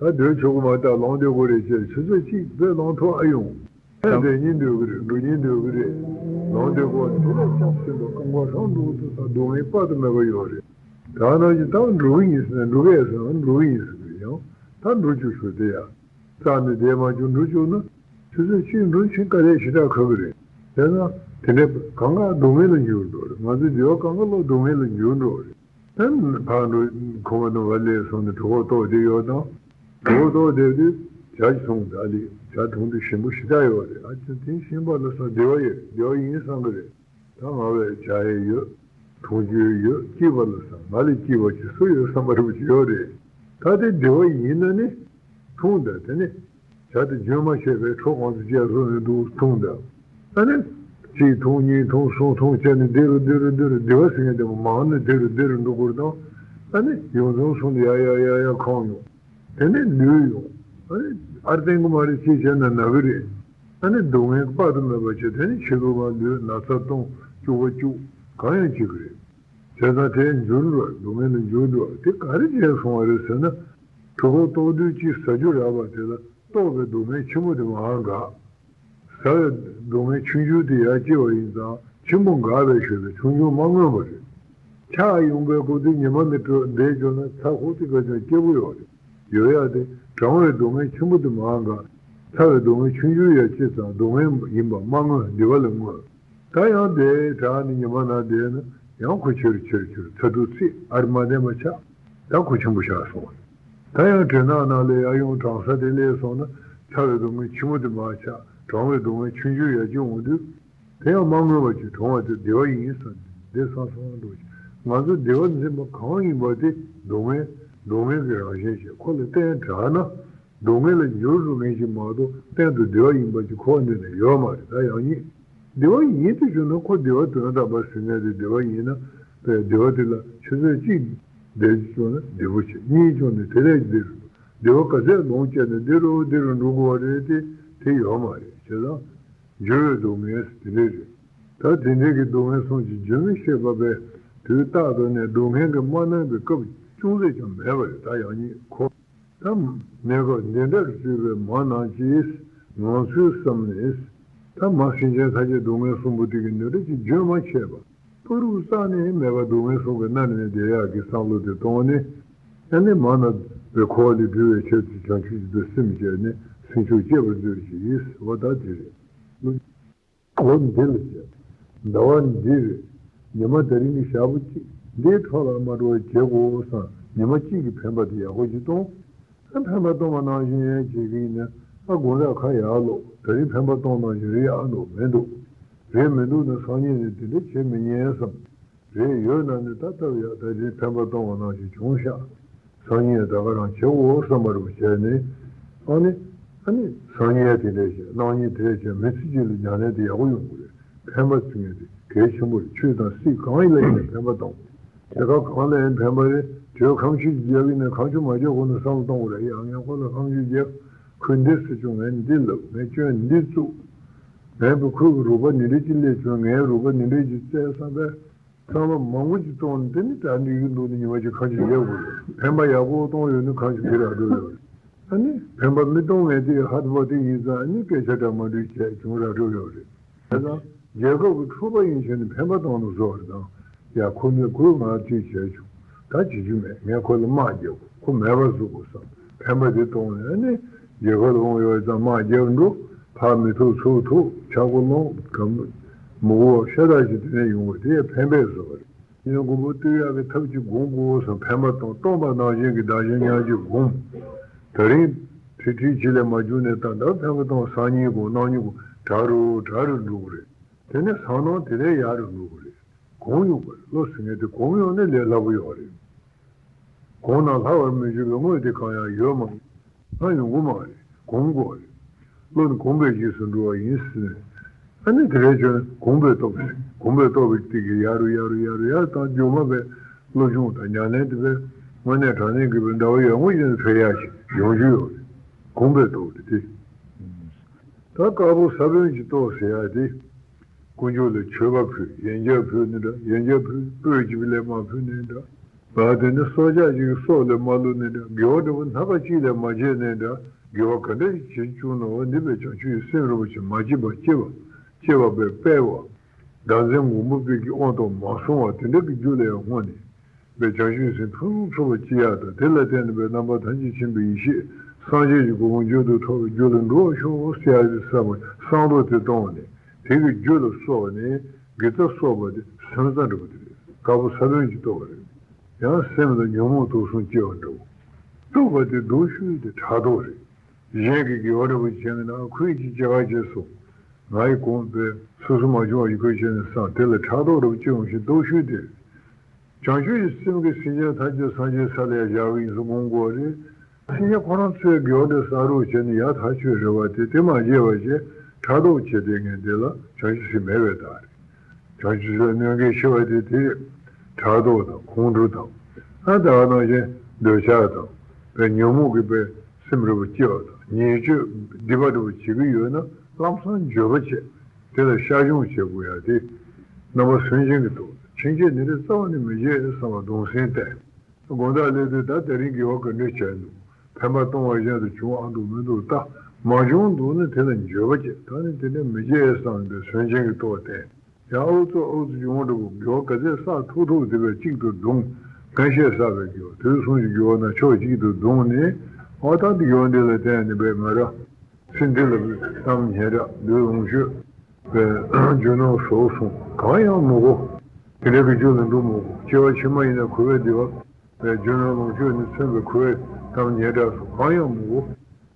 ད་སྡོད་ཆོག་གི་མ་ད་ལོངས་སྡོད་དགོས་རེད་ཅེས་ཆུ་ཚོད་གཅིག་བས་ལོངས་ཐུབ་ཨ་ཡོང་། ཨེ་བསྡད་ཉིན་སྡོད་གི་རེད། འགྲོ་ཉིན་སྡོད་གི་རེད། ལོངས་སྡོད་དགོས་འདི་ལ་ཆགས་ཟིན་པ་རྐང་པ་ཧྲང་འགྲོ་དུས་ད་སྡུག་བསྔལ་དཔག་ཏུ་མེད་པ་ཡོད་རེད། ད་ནང་བཞིན་ད་འགྲོ་གི་ཡིན་ཟེར་ན་འགྲོ་གི་ཡིན་ཟེར་ན་འགྲོ་གི་ཡིན་ཟེར་གི་ཡང་ད་འགྲོ་བཅུག་ཞུ་དེ་ཡ། རྩ་ནས་བསྡད་མ་བཅུག་འགྲོ་བཅུག་ན་ཆུ་ཚོད་གཅིག་འགྲོ་ཕྱིན་དཀའ་ལས་ཞེ་དྲག་ཁག་གི་རེད། དེས་ན་དེ་འདྲའི་གང་ག་སྡུག་བསྔལ་ལ་འགྱུར་འགྲོ་རེད། ང་ཚོའི་འགྱུར་བ་གང་ག་ལོ་སྡུག་བསྔལ་ལ་འགྱུར་འགྲོ་རེད། དེ་ཕར་འགྲོ་ཁོ་བ་ནང་བ་ལས་སོང་ནས་གྲོད་ཁོག་ལྟོགས་བསྡད་ཡོད་དང་། གྲོད་ཁོག་ལྟོགས་བསྡད་དུས་ཇ་ཅིག་འཐུང་ད་ལི་ཇ་འཐུང་དུས་ཞིམ་པོ་ཞེ་དྲག་ཡོད་རེད། ཨ་ཅེ་དེ་ཞིམ་པ་ལ་ས་བདེ་བ་ཡོད་བདེ་བ་ཡིན་བསམ་གི་རེད། ད་ང་བས་བྱ་ཡས་ཡོད། འཐུང་རྒྱུ་ཡོད། སྐྱིད་པ་ལ་ས་ང་ལས་སྐྱིད་པ་ཅིག་སུ་ཡོད་བསམ་པ་རུ་ཅིག་ཡོད་རེད། ད་དེ་བདེ་བ་ཡིན་ན་ནི་འཐུང་ད་དེ་ནི་བྱ་དེ་རྒྱུན་མ་ཆད་པའི་ཁྲོ་གང་དུ་བཅད་སོང་ནས་འདུག་འཐུང་ད། ཨ་ནི་གཅིག་འཐུང་གཉིས་འཐུང་གསུམ་འཐུང་བྱས་ནས་བདེ་རུ་བདེ་རུ་བདེ་རུ་བདེ་བ་ཟེར་མཁན་དེ་མང་ནས་བདེ་རུ་བདེ་རུ་འགྲོ་དགོས་དང་། ཨ་ནི་ཡོངས་རྫོགས་སོང་ནས་ཡར་ཡར་ཡར་ཡར་གང་ཡོང་། དེ་ནས་ལུས་ཡོང་། ཨ་ནི་ཨར་ཏེང་གི་མ་རེད་ཅེས་བྱས་ན་ན་གི་རེད། ཨ་ནི་སྡུག་བསྔལ་དཔག་ཏུ་མེད་པ་བྱས་དེ་ནི་ཕྱི་རུ་མ་ལུས་ན་ཚ་གཏོང་བཅུག་པ་བཅུག་གང་ཡང་བྱེད་ཀྱི་རེད། བྱས་ཙང་དེ་འགྱུར་འགྲོ་སྡུག་བསྔལ་ལ་འགྱུར་འགྲོ་དེ་ག་རེ་བྱས་སོང་བ་རེད་ཟེར་ན། གྲོད་ཁོག་ལྟོགས་དུས་ཅིག་ཟ་རྒྱུ་རག་པ་དེ་ལ་ལྟོགས་པའི་སྡུག་བསྔལ་ཆེན་པོ་དེ་མར་འགག་ཟ་བའི་སྡུག་བསྔལ་ཆུང་ཆུང་དེ་ཡར་སྐྱེ་བ་ཡིན་ཙང་ཆེན་པོ་འགག་པའི་ཞོར་དུ་ཆུང་ཆུང་མ་མངོན་པ་རེད། ཆགས་ཡོང་པའི་སྐབས་དུས་ཉི་མ་ནི་དྲོ་བསྡད་འགྱོ་ན་ཚ་ཁོག་དེ་ག་ཅང་སྐྱིད་པོ་ཡོད་རེད། ཡོད་ཡ་དེ་གྲང་བའི་སྡུག་བསྔལ་ཆེན་པོ་དེ་མར་འགག་ཚ་བའི་སྡུག་བསྔལ་ཆུང་ཆུང་ཡར་སྐྱེ་ཙང་སྡུག་བསྔལ་ཡིན་པ་མ་མངོན་བདེ་བ་ལ་མངོན། ད་ཡང་དེ་དྲག་ནས་ཉི་མ་ནང་བསྡད་ན་ཡང་ཁོ་ཆེ་རུ་ཆེ་རུ་ཆེ་རུ་ཚ་དྲོད་ཚིག་ཨར་མ་ལྡན་པ་ཆགས། ད་ཁོ་ཆེན་པོ་ཆགས་སོང་བ་རེད། ད་ཡང་དྲན་ནག་ནང་ལས་ཡར་ཡོང་གྲང་ས་དེ་སླེབས་སོང་ན་ཚ་བའི་སྡུག་བསྔལ་ཆེན་མོ་དེ་མར་ཆགས། གྲང་བའི་སྡུག་བསྔལ་ཆུང་ཆུང་ཡར་སྐྱེ་འོང་དུས་དེ་ཡང་མ་མངོན་པ་ཅིག་གྲོང་བ་དེ་བདེ་བ་ཡིན་བསམ་སྟེ་བདེ་སང་སང་འགྲོ་ཞིང་། ང་ཚོ་བདེ་བ་འཛིན་པ་གང་ཡིན་པ་དེ་སྡུག་བསྔལ་སྡུག་བསྔལ་གྱི་རང་བཞིན་ཞིག་ཁོ་ལ་བརྟེན་དྲགས་ན། སྡུག་བསྔལ་ལ་འགྱུར་འགྲོ་མཁན་ཞིག་མ་གཏོགས་གཏན་དུ་བདེ་བ་ཡིན་པ་ཅིག་ཁོ་བ་འདི་ནས་ཡོད་མ་རེད། ད་ཡང་ཉིད་བདེ་བ་ཡིན་དུ་གྱུར་ན་ཁོ་བདེ་བ་དོན་དམ་པ་ཟེར་མཁན་དེ་བདེ་བ་ཡིན་ན་པས་བདེ་བ་དེ་ལ་ཆུ་ཚོད་གཅིག་བསྡད་བྱུང་ན་བདེ་པོ་བྱེད། གཉིད་བྱུང་ནས་དེ་ལས་བདེ་རུ་བདེ་བ་ག་ཚད་ལོངས་སྤྱད་ནས་བདེ་རུ་བདེ་རུ་འགྲོ་དགོས་པ་རེད་དེ་དེ་ཡོད་མ་རེད། བྱས་ཙང་འགྱུར་བའི་སྡུག་བསྔལ་དེ་འདྲས་རེད། ད་དེ་འདྲས་ཀྱི་སྡུག་བསྔལ་གསུམ་གྱི་རྒྱུན་མི་ཤེས་པ་པས་དུས་རྟག་ཏུ་ནས་སྡུག་བསྔལ་གྱིས་མ་མནན་པའི་སྐབས་ཅུང་ཟད་ཀྱང་མེད་པ་རེད། ད་ཡང་ཉིད་ཁོ། ད་གནས་སྐབས་འདི་འདྲར་བརྩིས་པའི་མ་རྣམས་ཀྱིས་ངང་ཚུལ་བསམ་ནས། ད་མ་སེམས་ཅན་ཐམས་ཅད་སྡུག་བསྔལ་གསུམ་པོ་དེ་གི་ནུས་ལྡན་གྱི་རྒྱུན་མ་ཆད་པ་ཕ་རུ་རྩ་ནས་མེད་པ་སྡུག་བསྔལ་གསུམ་གྱིས་མནར་ནས་བསྡད་ཡག་གི་བསམ་བློ་དེ་བཏང་ནས། ཨ་ནི་མ་རྣམས་པའི་འཁོར་བ་ལས་གྲོལ་བའི་ཕྱིར་དུ་བྱང་ཆུབ་ཀྱི་སེམས་བསྐྱེད་ནས་སེམས་མཆོག་སྐྱེ་བར་མཛོད་ཅིག་ཟེར་བ་ད་དེ་རེད། འོ་འདི་ལ་བྱས། ཟླ་བ་འདི་རེད། ཉི་མ་དེ་རིང་གི་ཞག་པོ་གཅིག་འདིའི་འཕྲོ་བརླག་མ་འགྲོ་བ་བྱེད་དགོས་བསམ་ཉི་མ་གཅིག་གི་འཕེན་པ་དེ་ཡག་པོ་ཞིག་གཏོང་། ཨ་འཕེན་པ་གཏོང་བ་ནང་བཞིན་ཡང་བྱེད་ཀྱི་ཡིན་ན་ཨ་དགོང་དག་ཁ་ཡར་ལོག་དེ་རིང་འཕེན་པ་གཏོང་ནང་བཞིན་རེད་ཨ་ནོ་མི་འདུག་རེད་མི་འདུག་ན་སང་ཉིན་ནས་དེ་འདྲ་བྱེད་མི་ཉན་བསམ། རེད་ཡོད་ན་ནི་ད་ལྟ་ཡག་ད་རེས་འཕེན་པ་གཏོང་བ་ནང་བཞིན་བྱུང་ཤག་སང་ཉིན་ད་ག་རང་བྱེད་འོ་བསམ་པ་རུ་བྱས་ནས། ཨ་ནི། ཨ་ནི་སང་ཉིན་དེ་འདྲས་བྱས་གནངས་ཉིན་དེ་འདྲས་བྱས་མི་ཚེ་གཅིག་ལ་ཉམས་ལེན་དེ་ཡག་པོ་ཡོང་གི་རེད། འཕེན་པ་ཟེར་མཁན་དེ་གལ་ཆེན་པོ་རེད། ཆོས་དང་སྲིད་གང་ཡིན་ལ་ཡིན་ནའི་འཕེན་པ་གཏོང་། དེ་ག་གང་ལ་ཡང་འཕེན་པ་རེད། དེ་ཁ་མཆུ་རྒྱག་གི་ནས་ཁ་མཆུ་མ་རྒྱག་གོང་ནས་བསམ་བློ་གཏོང་དགོས་རེད། ཡང་ཡང་ཁོ་ལ་ཁ་མཆུ་རྒྱག་ཁོས་འདི་ཟེར་བྱུང་ངས་འདི་ལབ་ངས་སྐྱོན་འདི་བཙུགས། ངས་བུ་ཁོས་ཀྱི་རུས་པ་འདི་འདྲས་ཅིག་སླེབས་བྱུང་ངའི་རུས་པ་འདི་འདྲས་ཅིག་བཙལ་བསམ་པས། བསམ་བློ་མང་པོ་ཅིག་གཏོང་ནས་དེ་ནི་ད་འགྲིག་གི་འདུག་ནི་ཉི་མ་ཅིག་ཁ་ཅིག་ཡལ་དགོས་རེད། ཕན་པ་ཡག་པོ་གཏོང་ཡོད་ན་ཁ་ཅིག་དེ་ར་འགྲོ་ཡོད་རེད། ཨ་ནི་ཕན་པ་མི་གཏོང་མཁན་དེ་ཧ་ཏི་པ་དེ་ཡིན་ཙང་ཨ་ནི་སྐད་ཆ་འདྲ་མ་འགྲིག་བྱས་བྱུང་ར་འགྲོ་ཡོད་རེད། དེ་ཙང་རྒྱལ་ཁབ་ཀྱི་འཁྲུག་པ་ཡིན་ཕྱིན་ནི་ཕན་པ་གཏོང་ནི་བཟོ་བ་རེད། དང་ཡ་ཁོ་མི་ཁོས་ང་ཅིག་བྱས་བྱུང་ད་བྱེད་རྒྱུ་མེད། ངས་ཁོ་ལ་དམག་རྒྱག་དགོས། ཁོ་མེད་པ་བཟོ་དགོས་བསམ། ཕན་པ་དེ་གཏོང་ནས་ཨ་ནི་རྒྱལ་ཁབ་ལ་འོང་ཡོད་ཙང་དམག་རྒྱག་འགྲོ། ཕར་མི་ཐུག་ཚུར་ཐུག་ཆག་སྒོ་སློང་གམ་མི་གོ་ཤ་སྟག་ཅིག་དེ་ནས་ཡོང་བ་དེ་ཡང་ཕན་པས་བཟོ་བ་རེད། ཡིན་ན་མགོན་པོ་བསྟོད་ཡག་གི་ཐབས་ཀྱིས་སྒོམ་དགོས་སམ། ཕན་པ་དང་སྟོང་པ་ནང་བཞིན་གྱི་བདག་གཞན་མཉམ་བརྗེ་སྒོམ། ད་རིང་ཁྲིད་ཁྲིད་བྱེད་ལས་མ་བྱུང་ནས་ད་ལྟ་ཕན་པ་དང་སང་ཉིན་དགོས་གནངས་ཉིན་དགོས་དྲག་རུ་དྲག་རུ་འགྲོ་གི་རེད། དེ་ནས་སང་ནང་དེ་ལས་ཡག་རུ་འགྲོ་གི་རེད། གོམས་ཡོང་བ་རེད། བློ་ཟེར་མཁན་དེ་གོམས་ཡོང་ན་ལས་སླ་པོ་ཡོད་རེད། གོང་ན་ལྷ་བར་མི་འཇུག་པའི་དངོས་དེ་གང་ཡང་ཡོད་མ་རེད། ང་ཡོང་གི་མ་རེད། གོམས་དགོས་རེད། བློ་ནི་གོམས་པའི་རྗེས་སུ་འགྲོ་བ་ཡིན་ཟེར་ནས། ཨ་ནི་དེ་རེད་བྱུང་ན་གོམས་པའི་སྟོབས་ཟེར། གོམས་པའི་སྟོབས་ཀྱི་སྟེང་གི་ཡ་རུ་ཡ་རུ་ཡ་རུ་ཡར་བཏང་རྒྱུ་མ་པའི་བློ་སྦྱོང་དང་ཉམས་ལེན་དེ་པས་དངོས་གནས་དྲང་གནས་ཀྱི་པའི་ཟླ་བ་ཡར་ངོ་བཞིན་འཕེལ་ཡག་ཞིག་ཡོང་རྒྱུ་ཡོད་རེད། གོམས་པའི་སྟོབས་དེ་དེ། ད་དཀར་པོ་ས་བོན་གྱི་སྟོབས་ཟེར་ཡག་དེ། དཀོན་མཆོག་ལ་མཆོད་པ་ཕུལ། ཡན་ཆད་ཕུལ་ནི་འདྲ། ཡན་ཆད་ཕུལ་སྤོས་ཀྱི་ལས་མ་ཕུལ་ནི་འདྲ། ང་དེ་ནི་སྲོག་ཆགས་ཀྱི་སྲོག་ལས་མ་བླུགས་ནི་འདྲ། དགེ་བ་འདྲ་བོ་སྣ་ཁ་གཅིག་ལས་མ་བྱས་ནི་འདྲ། དགེ་བ་ག་འདྲ་ཞིག་བྱེད་བཅུག་ན་འོ་འདི་པའི་བྱང་ཆུབ་ཀྱི་སེམས་རིན་པོ་ཆེ་མ་སྐྱེས་པ་སྐྱེས་པ་སྐྱེས་པ་པའི་དཔལ་བ། བདག་འཛིན་འགོང་པོ་པའི་གི་དབང་དུ་མ་སོང་བ་དེ་འདྲ་གི་རྒྱུ་ལ་ཡང་བསྔོ་ནས། པའི་བྱང་ཆུབ་སེམས་ཕུན་སུམ་ཚོགས་པ་སྐྱེ་ཡག་དང་དེ་ལ་བརྟེན་ནས་པའི་རྣམ་པ་ཐམས་ཅད་མཁྱེན་པའི་ཡེ་ཤེས་སངས་རྒྱས་ཀྱི་གོ་འཕང་མྱུར་དུ་ཐོབ་པའི་རྒྱུ་ལ་འགྲོ་བར་ཤོག་ཟེར་ཡག་གི་བསམ་པ་བསམ་བློ་དེ་གཏོང་ནས་དེ་གི་རྒྱུ་ལ་གསོག་ནས་དགེ་རྩ་གསོག་པ་དེ་སེམས་རྩ་འདྲ་པོ་དེ་རེད། དཀར་པོ་ས་བོན་གྱི་ལྟོ་བ་རེད། ཡང་སེམས་ལ་ཉོན་མོངས་དུག་གསུམ་སྐྱེ་བ་འདྲ་བོ། དུག་པ་དེ་སྡུག་ཤོས་དེ་ཕྲག་དོག་རེད། གཞན་གྱི་དགེ་བ་འདྲ་པོ་བྱས་ན་ཁོས་ཅིག་སྐྱེ་ག་བྱས་སོང་། ང་ཡི་གོང་དེ་སོ་སོ་མ་བྱུང་བ་ཡི་ཁོས་བྱས་ནས་བསམ་དེ་ལ་ཕྲག་དོག་འདྲ་པོ་སྐྱེ་འོང་ཞིང་སྡུག་ཤོས་དེ། བྱང་ཆུབ་ཀྱི་སེམས་ཀྱིས་སེམས་ཅན་ཐམས་ཅད་སངས་རྒྱས་ས་ལ་བཞག་གི་ཡིན་ཟེར་དགོངས་དགོས་རེད། སེམས་ཅན་ཁོ་རང་ཚོའི་དགེ་བ་འདི་བསགས་རོགས་བྱས་ནས་ཡར་ཐག་ཆོད་རེད་བ། དེ་དེ་མ་བརྗེད་པ་བྱས་ཕྲག་དོག་བྱེད་བསྡད་མཁན་དེ་ལ་བྱང་ཆུབ་སེམས་མེད་པའི་རྟགས་རེད། བྱང་ཆུབ་སེམས་གནོད་མཁན་ཆེ་བ་དེ་དེ་རེད། ཕྲག་དོག་དང་ཁོང་ཁྲོ་དང་། ཨ་ད་ག་ནང་བཞིན་འདོད་ཆགས་དང་པའི་ཉོན་མོངས་ཀྱི་པའི་སེམས་རེ་བ་སྐྱེ་བ་དང་ཉེས་སྤྱོད་སྡིག་པ་རེ་བ་བྱེད་ཀྱི་ཡོད་ན་ལམ་སང་འགྱོད་པ་བྱེད། དེ་ལ་བཤགས་སྦྱོང་བྱེད་དགོས་ཡ་དེ། རྣམ་པ་སུན་འབྱིན་གྱི་ཐོག་ཕྱིན་ཆད་ནི་རེ་རྩ་བ་ནས་མི་བྱེད་བསམ་པ་གདུང་སེམས་བསྟེན། དགོང་དག་སླེབས་དུས་ད་དེ་རིང་དགེ་བ་ག་འདྲ་བྱས་འདུག་ཕན་པ་གཏོང་བ་གཞན་དུ་བྱུང་ཨ་འདུག་མི་འདུག་ལྟ། མ་བྱུང་འདུག་ན་དེ་ལ་འགྱོད་པ་བྱེད། ད་ནི་དེ་འདྲ་མི་བྱེད་བསམ་པའི་སུན་འབྱིན་གྱི་ཐོག་བསྟེན། ཡང་ཨུ་ཚུགས་ཨུ་ཚུགས་ཡོང་འགྲོ་དགོས། དགེ་བ་ག་ཚད་བསགས་ཐུབ་ཐུབ་དེ་བས་གཅིག་ཏུ་བརྡུང་། ཀན་ཤེད་བསགས་པའི་དགེ་བ་དུས་གསུམ་གྱི་དགེ་བ་རྣམས་ཕྱོགས་གཅིག་ཏུ་བརྡུངས་ནས། འོ་ད་འདི་དགེ་བ་འདི་ལ་བརྟེན་ནས་པའི་ང་ར། ཚེ་འདི་ལ་གཏམ་སྙན་གྲགས་ལུས་ལོངས་སྤྱོད་པའི་རྒྱུ་ནོར་སོགས་གང་ཡང་མི་དགོས། དེ་འདྲ་གི་རྒྱུ་ལ་འགྲོ་མི་དགོས། སྐྱེ་བ་ཕྱི་མ་ཡིན་ན་གུས་པས་འདི་བ། པའི་རྒྱུ་ནོར་ལོངས་སྤྱོད་ནི་མཚོན་པའི་གུས་པའི་གཏམ་སྙན་གྲགས་སོགས་གང་ཡང་མི་དགོས།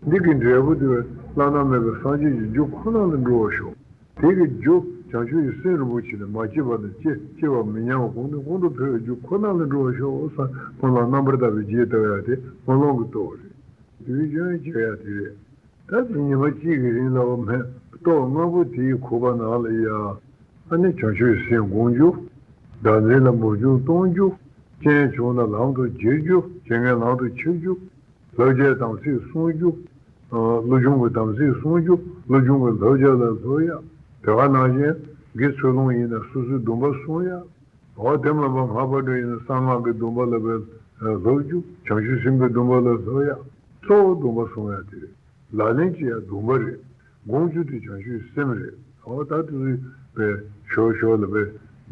འདི་གི་འབྲས་བུ་དེ་བས་བླ་ན་མེད་པའི་སངས་རྒྱས་ཀྱི་རྒྱུ་ཁོ་ན་ལ་འགྲོ་བར་ཤོག་དེ་གི་རྒྱུ་བྱང་ཆུབ་ཀྱི་སེམས་རིན་པོ་ཆེ་ནི་མ་སྐྱེས་པ་དང་སྐྱེ་སྐྱེ་བ་མི་ཉམས་པ་གོང་ནས་གོང་དུ་འཕེལ་བའི་རྒྱུ་ཁོ་ན་ལ་འགྲོ་བར་ཤོག་བསམ་སྨོན་ལམ་རྣམ་པར་དག་པའི་རྗེས་བལྟ་བ་ཡ་དེ་སྨོན་ལམ་གྱི་ལྟོ་བ་རེད། དེ་བས་སྦྱོང་བྱེད་ཡ་དེ་རེད། ད་དེ་ཉི་མ་གཅིག་གི་རིང་ལ་བ་མེད་ལྟོ་བ་ལྔ་པོ་དེའི་ཁུག་པ་ནང་ལ་ཡ། ཨ་ནི་བྱང་ཆུབ་སེམས་སྒོམ་རྒྱུ། བདག་འཛིན་ལ་མུར་འཇུག་གཏོང་རྒྱུ། རྐྱེན་བྱུང་ན་ལམ་དུ་བྱེད་རྒྱུ། རྐྱེན་ངན་ལམ་དུ་ཆུད་རྒྱུ། བསླབ་བྱའི་དམ་ཚིག་སྲུང་རྒྱུ། ཨ་བློ་སྦྱོང་གི་དམ་ཚིག་སྲུང་རྒྱུ། བློ་སྦྱོང་གི་བསླབ་བྱ་ལ་སློབ་ཡ། དེ་ག་ནང་བཞིན་དགེ་ཚུལ་སློང་ཡིན་ན་སོ་སོའི་སྡོམ་པ་སྲུང་ཡ། འོ་དེ་མ་པ་སྔགས་པ་འདྲ་ཡིན་ན་གསང་སྔགས་ཀྱི་སྡོམ་པ་ལ་བས་སློབ་རྒྱུ། བྱང་ཆུབ་སེམས་ཀྱི་སྡོམ་པ་ལ་སློབ་ཡ། གཙོ་བོ་སྡོམ་པ་སྲུང་ཡ་དེ་རེད། ལག་ལེན་བྱེད་ཡ་སྡོམ་པ་རེད། སྒོམ་རྒྱུ་དེ་བྱང་ཆུབ་སེམས་རེད། འོ་ད་དེ་ཚོའི་པའི་ཞོར་ཞོར་ལ་པའི་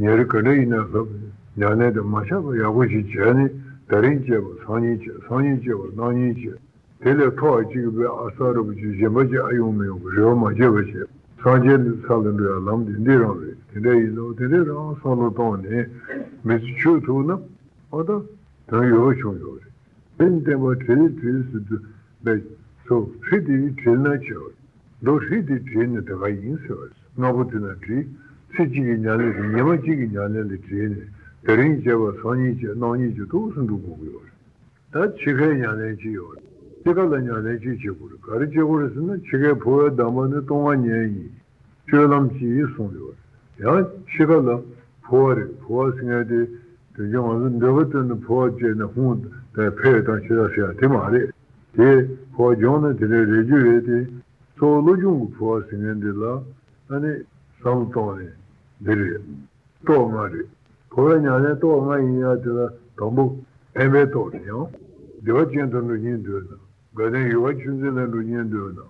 ཉེ་རིང་ག་འདྲ་ཡིན་ན་ལབ་ཉམས་ལེན་དེ་མ་ཆག་པ་ཡག་པོ་ཞིག་བྱས་ནས་ད་རིང་བྱས་པ་སང་ཉིན་བྱས། སང་ཉིན་བྱས་པ་གནངས་ཉིན་བྱས། དེ་ལས་མཐོ་བ་གཅིག་གི་པའི་ཨ་གསར་རུ་ཅིག་གཞན་པ་ཅིག་ཨ་ཡོང་མི་ཡོང་གི་རེ་བ་མ་བྱས་པ་བྱས། སངས་རྒྱས་ནི་ས་ལ་འགྲོ་ཡ་ལམ་དེ་འདི་རང་རེད། དེ་འདྲ་ཡིན་ནོ་དེ་འདྲ་རང་བསམ་བློ་བཏང་ནས་མི་ཚེ་ཆོད་ཐུབ་ན་ཨ་ད་དོན་ཡོད་པ་བྱུང་ཡོད་རེད། དེ་ནི་བསྟན་པ་དྲིལ་དྲིལ་ཟེར་དུས་པའི་ཚོ་ཧྲི་དེ་དྲིལ་ན་ཆེ་བ་རེད། མདོ་ཧྲི་དེ་དྲིལ་ནས་དེ་ག་ཡིན་ཟེར་བ་རེད། ལྔ་པོ་དེ་ན་དྲིལ། ཚེ་གཅིག་གི་ཉམས་ལེན་དེ་ཉི་མ་གཅིག་གི་ཉམས་ལེན་ལ་དྲིལ་ནས་དེ་རིང་བྱས་པ་སང་ཉིན་བྱས་གནངས་ཉིན་བྱས་ཐུགས་སུ་འགྲོ་དགོས་ཀྱི་ཡོད་རེད། ད་འཆི་ཁའི་ཉམས་ལེན་ཅིག་ཡོད་རེད། འཆི་ཁ་ལ་ཉམས་ལེན་ཅིག་བྱེད་དགོས་རེད། ག་རེ་བྱེད་དགོས་རེད་ཟེར་ན་འཆི་ཁའི་འཕོ་བའི་གདམས་པ་ནི་སྟོང་པ་ཉིད་ཡིན། སྤྱོད་ལམ་གྱིས་གསུངས་ཡོད་རེད། ཡང་འཆི་ཁ་ལ་འཕོ་བ་རེད། འཕོ་བ་ཟེར་མཁན་དེ་དོན་ཀྱང་ང་ཚོ་འདོད་པ་བཏོན་ནས་འཕོ་བ་བཅད་ནས་ཧུང་དང་ཕེ་དང་ཕྱི་དང་ཟེར་ཡ་དེ་མ་རེད། དེ་འཕོ་བ་སྦྱོང་ན་དེ་འདྲའི་རེ་རྒྱུ་རེད་དེ། གཙོ་བོ་བློ་སྦྱོང་གི་འཕོ་བ་ཟེར་མཁན་འདི་ལ་ཨ་ནི་བསམ་བློ་གཏོང་ནས་འདི་རེད། ལྟོ་ལྔ་རེད། འཁོར་བའི་ཉམས་ལེན་རྟོགས་ལྔ་ཡིན་ཡ་དེ་ལ་དང་པོ་ཕན་པའི་རྟོགས་རེད་ཡང་། བདེ་བ་ཅན་དུ་འགྲོ་སྙིང་འདོད་ན། དགའ་ལྡན་ཡུལ་བ་ཆུ་འཛིན་ལ་འགྲོ་སྙིང་འདོད་ན།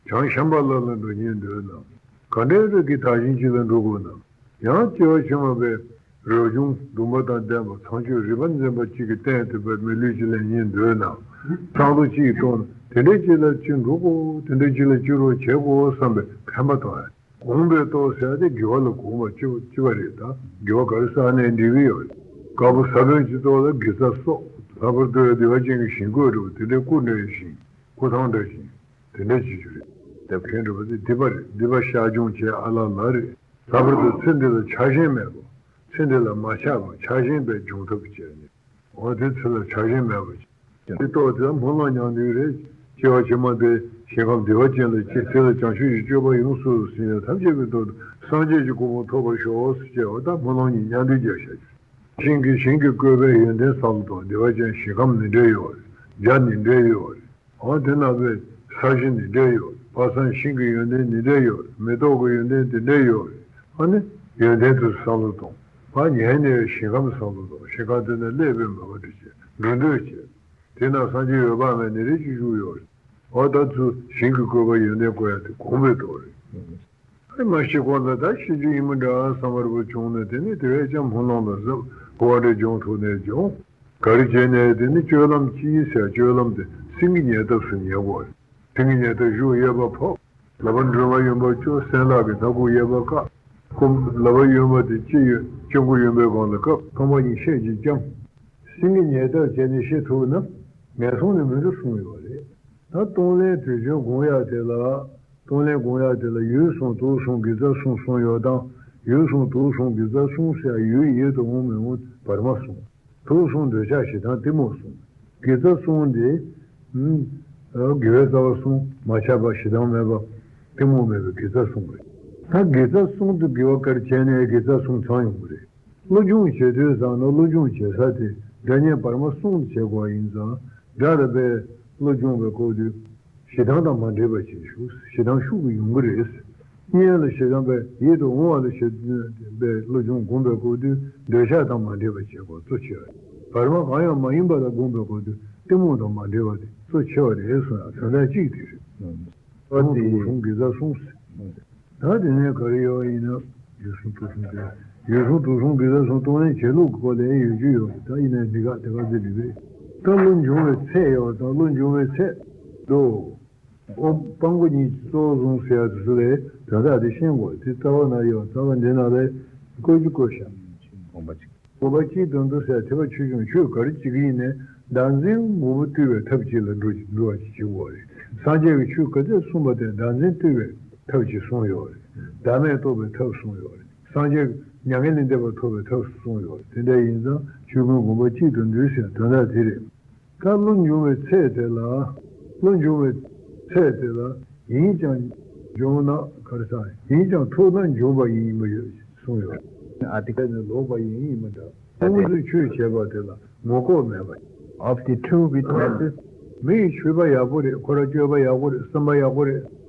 བྱང་ཤམ་བྷ་ལ་ལ་འགྲོ་སྙིང་འདོད་ན། ག་འདྲའི་རིགས་ཀྱི་དག་ཞིང་གཅིག་ལ་འགྲོ་དགོས་ན། ཡང་སྐྱེ་བ་ཕྱི་མ་པའི་རབ་བྱུང་སྡོམ་པ་དང་ལྡན་པ་ཚངས་སྤྱོད་རིག་པ་འཛིན་པ་གཅིག་གི་རྟེན་དུ་པདྨའི་ལུས་ཀྱི་ལེན་སྙིང་འདོད་ན། གཙང་དུ་གཅིག་གཏོང་ན་དེ་འདྲའི་གཅིག་ལ་གཅིག་འགྲོ་དགོས། དེ་འདྲའི་གཅིག་ལ་གཅིག་རོགས་བྱེད་དགོས་བསམ་པའི་ཕན་པ་དང་། གོམས་པའི་རྟོགས་ཟེར་ཏེ་དགེ་བ་ལ་གོམས་པ་ཅི་ཅི་བ་རེད། ད་དགེ་བ་ག་རེ་བསགས་ནས་འགྲིག་གི་ཡོད་རེད། དཀར་པོ་ས་བོན་གྱི་ཐོག་ལ་དགེ་རྩ་སོགས་ལྷག་པར་དུ་བདེ་བ་ཅན་གྱི་ཞིང་བཀོད་འགྲོ་བ་དེ་འདྲའི་སྐུ་འདྲ་བའི་ཞིང་སྐུ་ཐང་འདྲ་ཞིང་དེ་འདྲ་བྱེད་རྒྱུ་རེད། དེ་མཁན་འགྲོ་བ་དེ་སྡིག་པ་རེད། སྡིག་པ་བཤགས་སྦྱོང་བྱེད་ཨ་ལ་ལ་རེད། ལྷག་པར་དུ་ཚེ་འདི་ལ་ཆགས་ཞེན་མེད་པ། ཚེ་འདི་ལ་མ་ཆགས་པ་ཆགས་ཞེན་པས་སྦྱོང་ཐབས་བྱས་ནས། འོ་དེ་ཚེ་ལ་ཆགས་ཞེན་མེད་པ་ཅིག་དེ་རྟོགས་དེ་ལ་སྨོན་ལམ་མཉམ་འདུས་རེད། སྐྱེ་བ་ཕྱི་མ་དེ་ཞིང་ཁམས་བདེ་བ་ཅན་ལ་སྐྱེ། ཚེ་ལ་བྱང་ཆུབ་ཀྱི་སྤྱོད་པ་ཡོངས་སུ་ཟིན་ཡང་ཐམས་ཅད་ཀྱི་དོན་དུ་སངས་རྒྱས་ཀྱི་གོ་འཕང་ཐོབ་པར་ཤོག་ཟེར་བྱས་འོ་ད་སྨོན་ལམ་གཉིས་མཉམ་འདུས་རྒྱག་བྱ་རྒྱུ། ཞིང་གི་ཞིང་གི་བཀོད་པའི་ཡོན་ཏན་བསམ་བློ་གཏོང་། བདེ་བ་ཅན་ཞིང་ཁམས་ནི་འདྲ་ཡོད་རེད། རྒྱ་ནི་འདྲ་ཡོད་རེད། འོ་དེ་ནང་པའི་ས་གཞི་ནི་འདྲ་ཡོད། པ་སངས་ཤིང་གི་ཡོན་ཏན་ནི་འདྲ་ཡོད། མེ་ཏོག་གི་ཡོན་ཏན་དེ་འདྲ་ཡོད། ཨ་ནི་ཡོན་ཏན་དུ་བསམ་བློ་གཏོང་། ཕར་ཉལ་ནས་ཞིང་ཁམས་བསམ་བློ་གཏོང་། ཞིང་ཁམས་དེ་ནས་སླེབས་པའི་མོས་པ་འདྲ་བྱེད། འགྲོ་འདོད་བྱེད། དེ་ན་སངས་རྒྱས་འོད་དཔག་མེད་ནི་རེ་ཅིག་བཞུགས་ཡོད་རེད། འོ་ད་ཚུར་ཞིང་གི་བཀོད་པ་ཡོན་ཏན་བཀོད་ཡ་དེ་གོམས་པའི་རྟོགས་རེད། ཨེ་མ་ཤི་གོང་ལ་ད་ཤི་རྒྱུ་ཡིན་མི་འདྲ་བསམ་པ་རུ་བྱུང་ནས་དེ་ནས་དེ་བས་ཀྱང་སྨོན་ལམ་ལ་གཟབ་གོ་བ་འདྲ་སྦྱོང་ཐུབ་ནས་སྦྱོང་། ག་རེ་བྱས་ནས་དེ་ནི་སྤྱོད་ལམ་གཅིག་ཟེར། སྤྱོད་ལམ་དེ་སེང་གེ་ཉལ་སྟབས་སུ་ཉལ་དགོས་རེད། སེང་གེ་ཉལ་སྟབས་གཞུག་གཡས་པ་ཕབ། ལག་པ་འགྲོལ་བ་གཡོན་པ་གཅོད། སྲིན་ལག་གི་སྣ་ཁུག་གཡས་པ་བཀག། རྐུབ་ལག་པ་གཡོན་པ་དེ་ལྕེ་ཡོད་ལྕེ་མགོ་གཡོན་པའི་སྒང་ལ་བཀབ། རྐང་པ་གཉིས་ཤད་ཀྱིས་བརྐྱང་། སེང་གེ་ཉལ་སྟབས་བྱས་ནས་ཤི་ཐུབ་ན་ངན་སོང་ནས་མི་འགྲོ་གསུངས་ཡོད་རེད། ད་གཏོང་ལེན་དུས་རྒྱུན་སྒོམ་ཡག་དེ་ལ། གཏོང་ལེན་སྒོམ་ཡག་དེ་ལ་ཡུལ་གསུམ་དུག་གསུམ་དགེ་རྩ་གསུམ་གསུངས་ཡོད་དང་། ཡུལ་གསུམ་དུག་གསུམ་དགེ་རྩ་གསུམ་ཟེར་ཡུལ་ཡིད་དུ་འོང་མི་འོང་བར་མ་གསུམ། དུག་གསུམ་འདོད་ཆགས་ཞེ་སྡང་གཏི་མུག་གསུམ། དགེ་རྩ་གསུམ་དེ། ཨ་དགེ་བའི་རྩ་བ་གསུམ། མ་ཆགས་པ་ཞེ་སྡང་མེད་པ། གཏི་མུག་མེད་པའི་དགེ་རྩ་གསུམ་རེད། ད་དགེ་རྩ་གསུམ་དུ་དགེ་བ་ག་རེ་བྱས་ནས་དགེ་རྩ་གསུམ་ཚང་ཡོང་གི་རེད། སློབ་སྦྱོང་བྱེད་དུས་ཙང་ན་སློབ་སྦྱོང་བྱེད་ས་དེ་དགྲ་གཉེན་བར་མ་གསུམ་དུ་བྱེད་དགོས་ཡིན་ཙང་། དགྲ་ལ་པའི་སློབ་སྦྱོང་བའི་སྐབས་དུས་ཞེ་སྡང་དང་མ་འདྲེས་པ་བྱེད་ཤོག་ཞེ་སྡང་ཤུགས་ཀྱིས་ཡོང་གི་རེད། གཉེན་ལ་ཞེ་སྡང་པའི་ཡིད་དུ་འོང་བ་ལ་ཞེ་སྡང་པའི་སློབ་སྦྱོང་སྒོམ་པའི་སྐབས་དུས་འདོད་ཆགས་དང་མ་འདྲེས་པ་བྱེད་དགོས་གཙོ་ཆེ་བ་རེད། བར་མ་གང་ཡང་མ་ཡིན་པ་ལ་སྒོམ་པའི་སྐབས་དུས་གཏི་མུག་དང་མ་འདྲེས་པ་དེ་གཙོ་ཆེ་བ་རེད་གསུངས་ཡང་དོན་དག་གཅིག་དེ་རེད། ཨོ་དེ་དུག་གསུམ་དགེ་རྩ་གསུམ་ཟེར། ད་དེ་ནས་ག་རེ་ཡོད་ཡིན་ན། ཡུལ་གསུམ་དུག་གསུམ་དེ། ཡུལ་གསུམ་དུག་གསུམ་དགེ་རྩ་གསུམ་གཏོང་ལེན་བྱེད་ལུགས་སྐོར་ལ་ཡོད་རྒྱུ་ཡོད་རེད། ད་ཡིན་ན་འདི་ག་དེ་ག་ཟེར་འདི་རེད། ད་བློ་འབྱུང་བའི་ཚད་ཡོད་དང་བློ་འབྱུང་བའི་ཚད་དོ། ཨོ་སྤང་པོ་གཉིས་ཀྱི་གཙོ་བོ་བཟུང་ཟེར་ཡ་དེ་ཚོ་ལས་དོན་དག་དེ་ཤེས་དགོས། དེ་རྩ་བ་ན་ཡོད། རྩ་བ་འདི་ན་ལས་བཀོད་རྒྱུ་བཀོད་བཞག་དགོངས་པ་གཅིག་དང་དུ་ཟེར་ཐེག་པ་ཆེ་ཆུང་ཆོས་ག་རེ་བྱེད་ཀྱི་ཡིན་ནའི་བདག་འཛིན་དངོས་པོ་བཏུལ་བའི་ཐབས་གཅིག་ལ་འགྲོ་འགྲོ་བ་ཞིག་བྱེད་དགོས་རེད། སངས་རྒྱས་ཀྱིས་ཆོས་ག་ཚོད་གསུངས་པ་དེ་བདག་འཛིན་བཏུལ་བའི་ཐབས་ཅིག་གསུངས་ཡོད་རེད། བདག་མེད་རྟོགས་པའི་ཐབས་གསུངས་ཡོད་རེད། སངས་རྒྱས་ཀྱིས་མྱ་ངན་ལས་འདས་པ་ཐོབ་པའི་ཐབས་གསུངས་ཡོད་རེད། དེ་འདྲ་ཡིན་ཙང་ཆོས་ཀུན་དགོངས་པ་གཅིག་ཏུ་འདུས་ཟེར་དོན་དག་དེ་རེད། ད་བློ་འབྱུང་བའི་ཚད་དེ་ལ། བློ་འབྱུང་བའི་ཚད་དེ་ལ་ཡིན་ཀྱང་འབྱུང་ན་ག་རེ་ཟེར། ཡིན་ཀྱང་ཐུབ་ན་འབྱུང་བ་ཡིན་མི་ཡོད་གསུངས་ཡོད། ཨ་དེ་ག་ནི་ལོག་པ་ཡིན་ཡིན་མི་འདྲ། ཨ་དེ་ཁོང་ཚོས་ཆོས་བྱས་པ་དེ་ལ་ངོ་ལྐོག་མེད་པ། Of the two witnesses། མི་ཡི་སྤྱོད་པ་ཡག་པོ་རེད། ཁོ་རང་སྤྱོད་པ་ཡག་པོ་རེད། བསམ་པ་ཡག་པོ་རེད་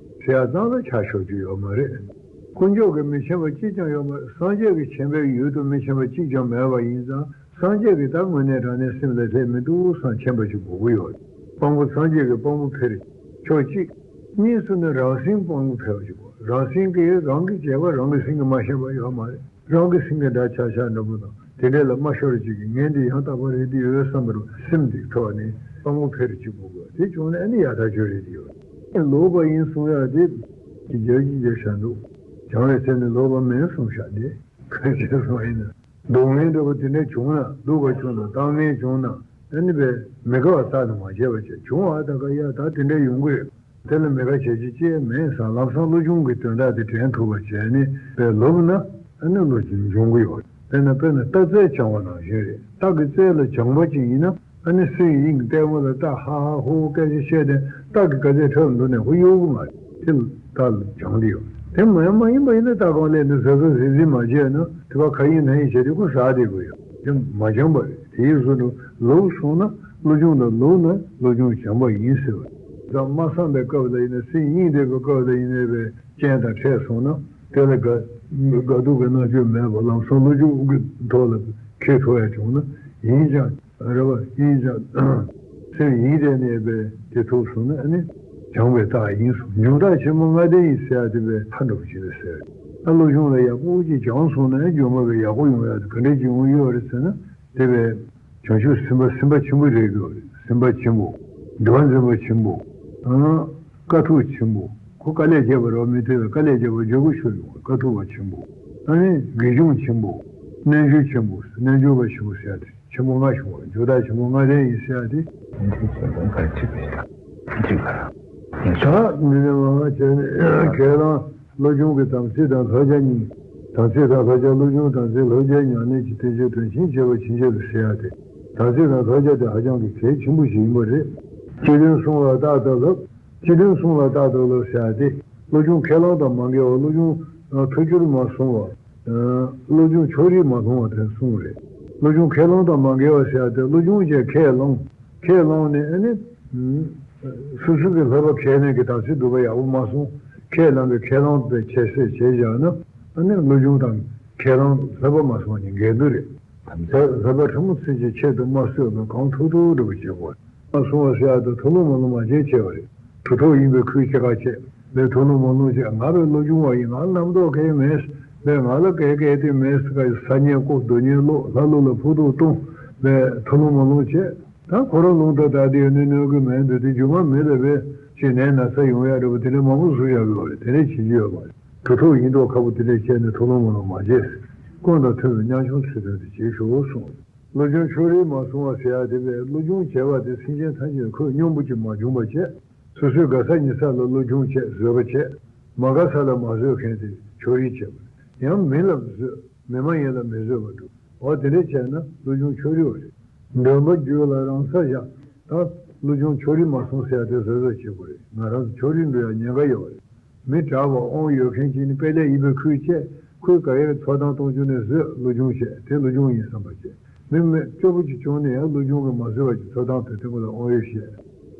ཟེར་ཡ་ཙམ་ལ་ཆ་ཤོར་རྒྱུ་ཡོད་མ་རེད། དཀོན་མཆོག་གིས་མི་མཁྱེན་པ་གཅིག་ཀྱང་ཡོད་མ་རེད། སངས་རྒྱས་ཀྱིས་མཁྱེན་པའི་ཡུལ་དུ་མི་མཁྱེན་པ་གཅིག་ཀྱང་མེད་པ་ཡིན་ཙང་། སངས་རྒྱས་ཀྱིས་ད་དངོས་གནས་དྲང་གནས་སེམས་ལ་སླེབས་མི་འདུག་བསམ་མཁྱེན་པ་ཞིག་དགོས་ཀྱི་ཡོད་རེད། དཔང་པོ་སངས་རྒྱས་ཀྱི་དཔང་པོ་འཕེར་ཕྱོགས་གཅིག་གཉིས་སུ་ནི་རང་སེམས་དཔང་པོ་འཕེར་བ་ཞིག་དགོས། རང་སེམས་ཀྱིས་རང་གི་བྱས་པ་རང་གི་སེམས་ཀྱིས་མ་ཤེས་པ་ཡོད་མ་རེད། རང་གི་སེམས་ཀྱི་འདྲ་ཆགས་ཆགས་འདྲ་པོ་དང་དེ་འདྲ་ལ་མ་ཤོར་ཅིག་གི་ངས་འདི་ཡང་དག་པ་རེད་འདི་ཡོད་བསམ་པར་སེམས་འདི་ཐོག་ནས་དཔང་པོ་འཕེར་གཅིག་དགོས་དགོས། དེ་བྱུང་ན་ཨ་ནི་ཡག་ཐག་ཆོད་རེད་འདི་ཡོད། ལོག་པ་ཡིན་གསུང་ཡག་དེ་ཅིག་རྒྱག་གི་རྒྱག་བཞག་འདུག་བྱང་བའི་ཚེ་ནི་ལོག་པ་མིན་གསུངས་བཞག་འདི་ག་རེ་བྱས་སོང་ཡིན་ན། སྡུག་བསྔལ་འདྲ་པོ་དེ་འདྲ་བྱུང་ན་སྡུག་པ་བྱུང་ན་བཏང་སྙོམས་བྱུང་ན་ཨ་ནི་པས་མི་དགའ་བ་བསགས་ནས་མ་བྱས་པ་བྱས་བྱུང་བ་ད་ག་ཡ་ད་དེ་འདྲ་ཡོང་གི་རེད། དེ་ལ་མི་དགའ་བྱས་རྒྱུ་ཅི་ཡང་མེད་ཟེར་ལམ་སང་བློ་སྦྱོང་གི་དོན་དག་དེ་དྲན་ཐུབ་པ་བྱས་ནས་པས་ལོབས་ན་ཨ་ནི་བློ་སྦྱོང་འབྱུང་གི་ཡོད། དཔེར་ན་དཔེར་ན་རྟ་རྩལ་སྦྱང་བ་ནང་བཞིན་རེད། རྟ་གི་རྩལ་ལ་སྦྱངས་པ་ཅིག་ཡིན་ན་ཨ་ནི་སེམས་དབྱིངས་ལྟད་མོ་ལ་རྟ་ཧ་ཧ་ཧུ་ཧུ་སྐད་ཆ་བཤད་དེ་རྟ་གི་ག་ཚད་འཁྲབ་འདུག་ནས་ཁོ་གཡོལ་གི་མ་རེད། དེ་ལ་རྟ་ལ་སྦྱངས་ཏེ་ཡོད། དེ་མ་ཡང་མ་ཡིན་པ་ཡིན་ན་རྟ་གང་སླེབས་ནས་ཟ་ཟ་ཟི་ཟི་མ་བྱས་ན་དེ་བ་ཁ་ཡིན་ན་ཡིན་བྱས་ཏེ་ཁོ་ཟ་བསྡད་དགོས་ཡོད། དེ་མ་སྦྱངས་པ་རེད། དེའི་བཟོ་འདྲ་ལོབས་སོང་ན་བློ་སྦྱོང་དང་ལོབས་ན་བློ་སྦྱོང་སྦྱངས་པ་ཡིན་ཟེར་བ། ད་མ་བསམ་པའི་སྐབས་ལ་ཡིན་ན་སེམས་གཡེང་བསྡད་པའི་སྐབས་ལ་ཡིན་ནའི་པའི་རྐྱེན་དང་འཕྲད་སོང་ན་དེ་ལ་དགའ་ དགག་སྒྲུབ་ཀྱི་རྣམ་དཔྱོད་མེད་པར་ལམ་སང་བློ་སྦྱོང་གི་ཐོག་ལ་ཁེལ་ཐུབ་ཡ་བྱུང་ན་ཡིན་ཀྱང་རེད་བ། ཡིན་ཀྱང་སེམས་ཡིན་བསྡད་ནས་པའི་དེ་ཐུབ་སོང་ན་ཨ་ནི་སྦྱངས་པའི་རྟགས་ཡིན་གསུངས། འབྱོན་རྟགས་ཆེན་པོ་ལྔ་ལྡན་ཡིན་ཟེར་ཡ་དེ་པའི་ཐ་འགྲོ་བྱེད་པའི་ཟེར། ཨ་སློབ་སྦྱོང་ལ་ཡག་པོ་ཅིག་སྦྱངས་སོང་ན་ཡང་སྦྱོང་བ་པའི་ཡག་པོ་ཡོང་ཡ་དེ་ག་འདྲས་ཅིག་ཡོང་ཡོད་རེད་ཟེར་ན། དེ་པའི་བྱང་ཆུབ་སེམས་དཔའ། སེམས་དཔའ་ཆེན་པོ་རེད་འདུག་སེམས་དཔའ་ཆེན་པོ། འགྲོ་བ་འཛིན་པ་ཆེན་པོ། ཨང་། དཀའ་ཐུབ་ཆེན་པོ། ཁོ་དཀའ་ལས་བརྒྱབ་པ་རེད་བ། མི་དེ་ལ་དཀའ་ལས་བརྒྱབ་པ་འཇུག་སྒོ་ཆོད་ཡོང་བ། དཀའ་ཐུབ་པ་ཆེན་པོ། ཨ་ནི་དགེ་སྦྱོང་ཆེན་པོ། རྣལ་འབྱོར་ཆེན་པོ། རྣལ་འབྱོར་པ་ཆེན་པོ་ཟེར་ཡ་དེ་ཆེན་པོ་ལྔ་བྱུང་བ། འབྱོན་རྟགས་ཆེན་པོ་ལྔ་ལྡན་ཡིན་ཟེར་ཡ་དེ། དེ་ཆེན་པོ་ག་ཅི་བྱེད་ཅིག་ག་རང་ཡིན་ད་སོང་། འདི་ནས་མ་མ་བྱས་ནས་ཁས་བླངས། སློབ་སྦྱོང་གི་དམ་ཚིག་དང་བསླབ་བྱ་གཉིས། དམ་ཚིག་དང་བསླབ་བྱ། སློབ་སྦྱོང་དམ་ཚིག། བསླབ་བྱའི་ཉམས་ལེན་གྱི་བསྟན་བཅོས་དོན་ཆེན་བྱེད་པ་ཕྱིན་ཆད་དུ་ཟེར་ཡ་དེ། དམ་ཚིག་དང་བསླབ་བྱ་དེ་ཧ་ཅང་གི་གལ་ཆེན་པོ་ཞིག་ཡིན་པ་རེད། སྤྱི་དོན་བསྲུང་བ་རྟག་ཏུ་བསླབ། སྤྱི་དོན་བསྲུང་བ་རྟག་ཏུ་བསླབ་ཟེར་ཡ་དེ། སློབ་སྦྱོང་ཁས་བླངས་དང་མ་འགལ་བ། སློབ་སྦྱོང་ཐུབ་རྒྱུར་མ་སོང་བ། སློབ་སྦྱོང་ཕྱོགས་རིས་མ་སོང་བ་དེ་གསུངས་རེད། སློབ་སྦྱོང་ཁས་བླངས་དང་མ་འགལ་བ་ཟེར་ཡ་དེ། སློབ་སྦྱོང་བྱས་ཁས་བླངས། ཁས་བླངས་ནས་ཨ་ནི། སོ་སོ་གི་བསླབ་པ་གལ་གནད་ཀྱི་དམ་ཚིག་སྒྲུབ་པ་ཡག་པོ་མ་སོང་། ཁས་བླངས་པའི་ཁས་བླངས་པའི་ཁྱད་གསད་བྱས་བཞག་ན་ཨ་ནི་སློབ་སྦྱོང་དང་ཁས་བླངས་བསླབ་པ་མ་སོང་ནི་འགལ་འདུ་རེད། དམ་ཚིག་བསླབ་པ་ཕྲ་མོ་ཚིག་གཅིག་ཆེད་དུ་མ་བཟོད་པར་གང་ཐུབ་ཐུབ་འགྲུབ་པ་བྱེད་དགོས། མ་སོང་བ་ཟེར་ཡག་དང་མཐོ་ལོ་མ་ལོ་མ་བྱེད་བྱས་པ་རེད། གྲུབ་ཐོབ་ཡིན་པའི་ཁུལ་བྱེད་ཁ་བྱས་པས་མཐོ་ལོ་མ་ལོ་བྱས། ང་བས་སློབ་སྦྱོང་བ་ཡིན། ང་རྣམ་རྟོག་གང་མེད་པས། ང་ལ་གལ་གལ་ཏེ་མེད་ཟེར་ཁ་ཡི་ས་ཉེ་ཀོ་རྡོ་ཉེ་ལོ་ལྷ་ལོ་ལ་ཕུ་ཐུག་གཏོང་བས་མཐོ་ལོ་མ་ལོ་བྱས། ད་ཁོ་རང་ལུང་དུ་བདའ་དེ་ནི་གནོད་གི་མེད་འདུག་དེ་རྒྱུ་མ་མི་ལ་བས་ཅི་ནས་ན་ཚ་ཡོང་ཡ་རེད་པ། དེ་ནས་མང་པོ་བཟོ་བཞག་གི་ཡོད་རེད། དེ་ནས་བྱེད་རྒྱུ་ཡོད་མ་རེད། གྲུབ་ཐོབ་ཡིན་མདོག་ཁ་པོ་དེ་འདྲས་བྱས་ནས་མཐོ་ལོ་མ་ལོ་མ་བྱས། ཀུན་དང་མཐུན་པའི་ཉམ་ཆུང་ཚུལ་ཁྲིམས་དེ་བྱེད་ཤོག་གསུངས། སློབ་སྦྱོང་ཕྱོགས་རིས་མ་སོང་བ་ཟེར་ཡ་དེ་བས་སློབ་སྦྱོང་བྱས་པ་དེ་སེམས་ཅན་ཐམས་ཅད་ཁོད་སྙོམས་པོ་ཅིག་མ་བྱུང་བ་བྱས། སོ་སོའི་དགའ་ས་ཉེ་ས་ལ་སློབ་སྦྱོང་བྱས། བཟོད་པ་བྱས། མ་དགའ་ས་ལ་མ་བཟོད་མཁན་དེ་ཕྱོགས་རིས་བྱས་པ་རེད། ཡང་མི་ལ་བཟོད། མི་མ་ཡིན་ལ་མི་བཟོད་པ་འགྲུབ། འོ་དེ་འདྲས་བྱས་ན་སློབ་སྦྱོང་ཕྱོགས་རིས་པ་རེད། འདོན་པ་རྒྱུད་ལ་རང་ས་བཞག་ད་སློབ་སྦྱོང་ཕྱོགས་རིས་མ་སོང་ཟེར་ཡ་དེ་བཟོད་བཟོད་བྱེད་དགོས་རེད། ང་རང་ཚོ་ཕྱོགས་རིས་འགྲོ་ཡ་ཉེན་ཁ་ཡོད་པ་རེད། མི་དྲག་པ་དབང་ཡོད་མཁན་ཅིག་ནི་དཔེ་ལེགས་ཡིན་པའི་ཁུལ་བྱས། ཁོས་ག་ཡེ་ཚོགས་གཏམ་གཏོང་རྒྱུ་ནས་བཟོས་སློབ་སྦྱོང་བྱས། དེ་སློབ་སྦྱོང་ཡིན་བསམ་པ་བྱས། མི་མི་སྐྱོ་པོ་ཅིག་བྱུང་ནས་ཡང་སློབ་སྦྱོང་གི་མ་བཟོས་པ་ཅིག་ཚོགས་གཏམ་དེ་དེ་ཁོ་ལ་དབང་ཡོད་བཤད།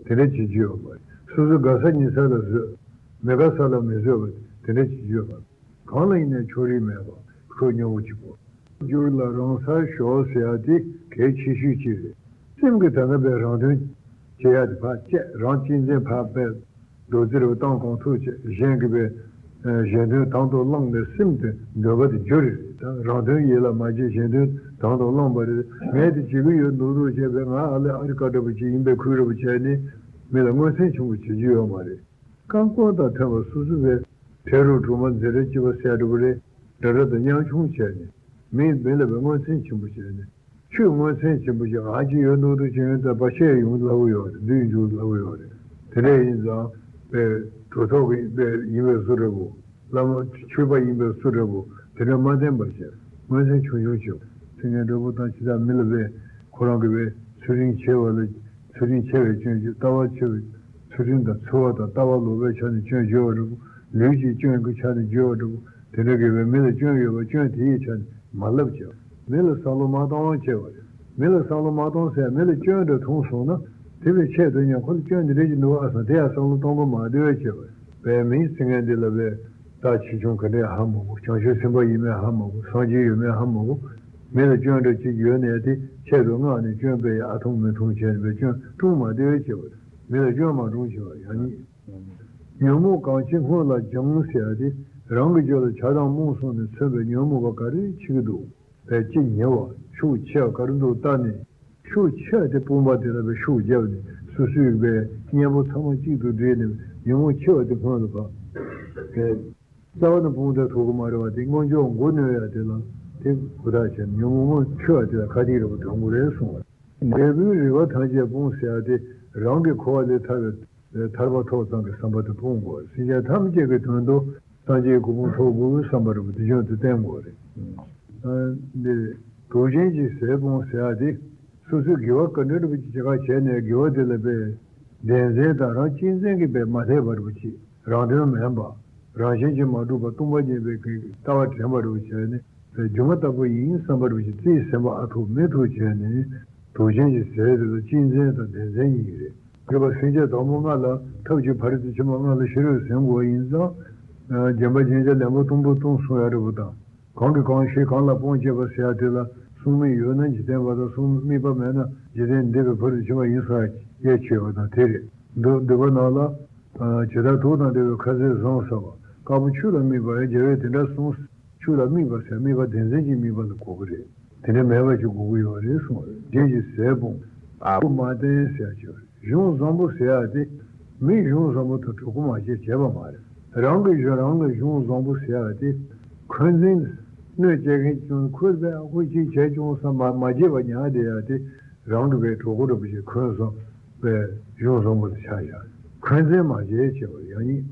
དེ་འདྲ་བྱེད་རྒྱུ་ཡོད་མ་རེད། སོ་སོ་དགའ་ས་ཉེ་ས་ལ་བཟོས། མི་དགའ་ས་ལ་མི་བཟོས་པ་དེ་འདྲ་བྱེད་རྒྱུ་ཡོད་མ་རེད། གང་ལ་ཡིན་ནའི་ཕྱོགས་རིས་མེད་པ་ཁོད་སྙོམས་པོ་གཅིག་པོ། རྒྱུད་ལ་རང་སར་ཞོག་ཟེར་ཡ་དེ་གལ་ཆེ་ཤོས་གཅིག་རེད། སེམས་ཀྱི་ད་ལྟ་བའི་རང་དོན་བྱེད་ཡ་དེ་ཕར་བཅད། རང་གཅེས་འཛིན་ཕར་སྤེལ། རྡོག་རྩ་རེ་བ་བཏང་གང་ཐུབ་བྱས། གཞན་གྱི་བའི་གཞན་དོན་དང་དུ་བླངས་ནས་སེམས་དེ་འདོད་པ་དེ་འགྱུར་རེད། ད་རང་དོན་ཡིད་ལ་མ་བྱས་གཞན་དོན་དང་དུ་བླངས་པ་རེད། ངས་དེ་བྱེད་ཀྱི་ཡོད་འདུག་འདུག་བྱས་པས་ང་ཨ་ལེ་ཨ་རི་ཀ་འདྲ་པོ་ཅིག་ཡིན་པའི་ཁུལ་འདྲ་པོ་བྱས་ནས་མི་ལ་མངོན་སེམས་ཆེན་པོ་བྱེད་རྒྱུ་ཡོད་མ་རེད། རྐང་ཀུན་དང་མཐུན་པ་སོ་སོ་བས་བྲལ་རུང་གྲོག་མ་འཛིན་རེ་སྐྱིད་པ་ཟེར་འགྲོ་བ་རེད། འདྲ་འདྲ་དང་ཉམ་ཆུང་བྱས་ནས་མི་མི་ལ་བའི་མངོན་སེམས་ཆེན་པོ་བྱས་ནས་ཆོས་མངོན་སེམས་ཆེན་པོ་ཞིག་ང་ཅི་ཡོད་འདུག་འདུག་ཅི་ཡོད་ད་པ་ཤས་ཡོང་སླ་བོ་ཡོད་རེད། འདུས་འཇུག་སླ་བོ་ཡོད་རེད། དེ་འདྲ་ཡིན་ཙང་པའི་གྲོགས་ཐོག་གི་པའི་ཡིན་པའི་བཟོ་འདྲ་པོ། བླ་མ་ཆོས་པ་ཡིན་པའི་བཟོ་འདྲ་པོ་དེ་འདྲ་མ་བསྟན་པ་བྱས་མངོན་སེམས་ཆུང་ཆུང་བྱས། སེམས་ངན་འདྲ་པོ་དང་ཇི་ལྟར་མི་ལ་བས་ཁོ་རང་གི་བས་ཚུལ་ཁྲིམས་ཆེ་བ་ལ་ཚུལ་ཁྲིམས་ཆེ་བའི་སྐྱོན་བརྗོད། ལྟ་བ་ཆེ་བའི་ཚུལ་ཁྲིམས་དང་འཚོ་བ་དང་ལྟ་བ་ལོག་པའི་ཆ་ནས་སྐྱོན་བརྗོད་པ་འདྲ་པོ། ལུས་ཀྱི་སྐྱོན་གྱི་ཆ་ནས་བརྗོད་པ་འདྲ་པོ། དེ་འདྲ་གི་བས་མི་ལ་སྐྱོན་ཡོད་པ་སྐྱོན་དེ་ཡི་ཆ་ནས་མ་ལབ་བྱས། མི་ལ་བསམ་བློ་མ་གཏོང་བ་བྱས་པ་རེད། མི་ལ་བསམ་བློ་མ་གཏོང་ཟེར་མི་ལ་སྐྱོན་འདྲ་མཐོང་སོང་ན་དེ་བས་ཆེད་དུ་ཉན་ཁོ་ལ་སྐྱོན་འདི་འདྲ་ཞིག་འདུག་ཨ་སང་དེ་ཡང་བསམ་བློ་གཏོང་གི་མ་བསྡད་པ་བྱས་པ་རེད། བས་མིའི་སེམས་ངན་འདི་ལ་བས་རྟགས་ཆེ་ཆུང་ག་འདྲས་ཧ་མ་གོ། བྱང་ཆུབ་སེམས་དཔའ་ཡིན་མིན་ཧ་མ་གོ། སངས་རྒྱས་ཡོད་མིན་ཧ་མ་གོ། མི་ལ་སྐྱོན་འདྲ་གཅིག་ཡོད་ནས་དེ་ཆེད་དུ་མངགས་ནས་སྐྱོན་སྤེལ་ཡ་ཨ་ཐུང་མི་ཐུང་བྱས་ནས་བས་སྐྱོན་སྲུང་མ་བདེ་བས་བྱེད་པ་རེད། མི་ལ་སྐྱོན་མ་སྲུང་བྱེད་པ་ཡང་ཉིད། ཉོན་མོངས་གང་ཆེ་སྔོན་ལ་སྦྱང་ཟེར་ཡ་དེ་རང་གི་རྒྱུད་ལ་ཆགས་སྡང་རྨོངས་སོང་ནས་མཚོན་པའི་ཉོན་མོངས་པ་ག་རེ་ཆེ་གི་འདུག་བས་ལྕི་ཉེ་བ་ཤུགས་ཆེ་བ་ག་རེ་འདུག་བལྟ་ནས། ཤུགས་ཆེ་བ་དེ་དཔུང་པ་དེ་ལ་བས་ཤུགས་བརྒྱབ་ནས་སོ་སོའི་བས་གཉེན་པོ་ཚང་མ་གཅིག་ཏུ་སྒྲིལ་ནས་ཉོན་མོངས་ཆེ་བ་དེ་སྔོན་ལ་བབས། བས་རྩ་བ་ནས་དཔུང་འདེགས་ཐུབ་ཀྱི་མ་རེད་བ། དེ་སྔོན་འཇུག་མགོ་གནོན་ཡ་དེ་ལ་དེ་ཧུར་ཐག་བྱས་ནས་ཉོན་མོངས་སྔོན་ཆེ་བ་དེ་ལ་ཁ་གཏད་རེ་བ་གཏོང་དགོས་རེད་གསུངས་པ་རེད། འབྲས་བུའི་རེ་བ་ཐམས་ཅད་སྤོང་ཟེར་ཡ་དེ་རང་གི་འཁོར་བ་ལས་ཐར་བའི་ཐར་པ་ཐོབ་ཙམ་གྱི་བསམ་པ་དེ་སྤོང་དགོས། སེམས་ཅན་ཐམས་ཅད་ཀྱི་དོན་དུ་སངས་རྒྱས་གོ་འཕང་ཐོབ་དགོས་བསམ་པ་རེ་བ་དེ་བཞིན་དུ་བསྟེན་དགོས་རེད། ཨ་འདི་དུག་ཅན་གྱི་ཟས་སྤོང་ཟེར་ཡ་དེ་སོ་སོའི་དགེ་བ་ག་འདྲ་འདྲ་པོ་ཅིག་བྱེད་ཁ་བྱས་ནས་དགེ་བ་དེ་ལ་པའི་བདེན་འཛིན་དང་རང་གཅེས་འཛིན་གྱི་པའི་མ་བསླད་པ་རེ་བ་ཅིག་རང་དོན་མིན་པ། རང་བཞིན་གྱིས་མ་གྲུབ་པ་སྟོང་པ་ཉིད་པའི་གི་ལྟ་བ་དྲན་པ་རེ་བ་བྱས་ནས་སྒྱུ་མ་ལྟ་བུ་ཡིན་བསམ་པ་རེ་བ་ཅིག་རྩིས་ཟིན་པ་ཨ་ཐུག་མི་ཐུག་བྱས་ནས་དུག་ཅན་གྱི་ཟས་དེ་ལ་གཅེས་འཛིན་དང་བདེན་འཛིན་གཉིས་རེད། རེད་པ། སེམས་ཅན་དང་པོ་ལྔ་ལ་ཐབས་ཀྱི་ཕ་རོལ་ཏུ་ཕྱིན་པ་ལྔ་ལ་ཤེས་རབ་ཟིན་དགོས་ཡིན་ཙང་ བརྒྱན་པ་བརྒྱན་བྱ་ལན་པོ་སྟོང་པོ་སྟོང་གསུང་ཡ་འདྲ་པོ་དང་། གང་གིས་གང་ཞིག་གང་ལ་སྤང་བྱེད་པ་ཟེར་ཡ་དེ་ལ་གསུང་དམིགས་ཡོད་ན་འཇིག་རྟེན་པ་དང་། གསུང་དམིགས་པ་མེད་ན་འཇིག་རྟེན་འདས་པའི་ཕ་རོལ་ཕྱིན་པ་ཡིན་ཟེར་ཡ་ཡ་ཆེ་བ་དང་དེ་རེད། འདུག་འདུག་པ་ནང་ལ། ཇི་ལྟར་དུག་དང་འདྲ་བའི་ཁ་ཟས་བཟང་ཟེར་བ། དཀར་པོ་ཆུ་ལ་དམིགས་པ་ཡང་རྒྱལ་བས་དེ་འདྲ་གསུངས། ཆུ་ལ་དམིགས་པ་ཟེར་དམིགས་པ་བདེན་འཛིན་གྱི་དམིགས་པ་ལ་གོ་གི་རེད། དེ་འདྲ་མེད་པ་ཅིག་དགོས་ཀྱི་ཡོད་རེད་གསུངས། རྗེས་ཀྱི་ཟས་སྤོང་། ཨ་ཁུ་མ་བསྟེན་ཟེར་ཡ་ཅིག་ཡོད་རེད། གཞུང་བཟང་པོ་ཟེར་ཡ་དེ། མི་གཞུང་བཟང་པོ་དང་གྲོགས་པོ་མ་བྱེད་བྱས་པ་མ་རེད། རང་གི་གཞུང་རང་གི་གཞུང་བཟང་པོ་ཟེར་ཡ་དེ། འཁོན་འཛིན། གནོད་བྱེད་མཁན་ཀྱང་ཁོས་བས་ཨ་ཁུ་ཅིག་བྱས་ཀྱང་བསམ་པ་མ་བརྗེད་པ་ཉར་བསྡད་ཡ་དེ། རང་གི་བས་གྲོགས་པོ་འདྲ་པོ་ཞིག་འཁོན་བཟང་བས་གཞུང་བཟང་པོ་དེ་ཆགས་བཞག་འཁོན་འཛིན་མ་བྱེད་ཅེས་པ་ཡང་ཡིན།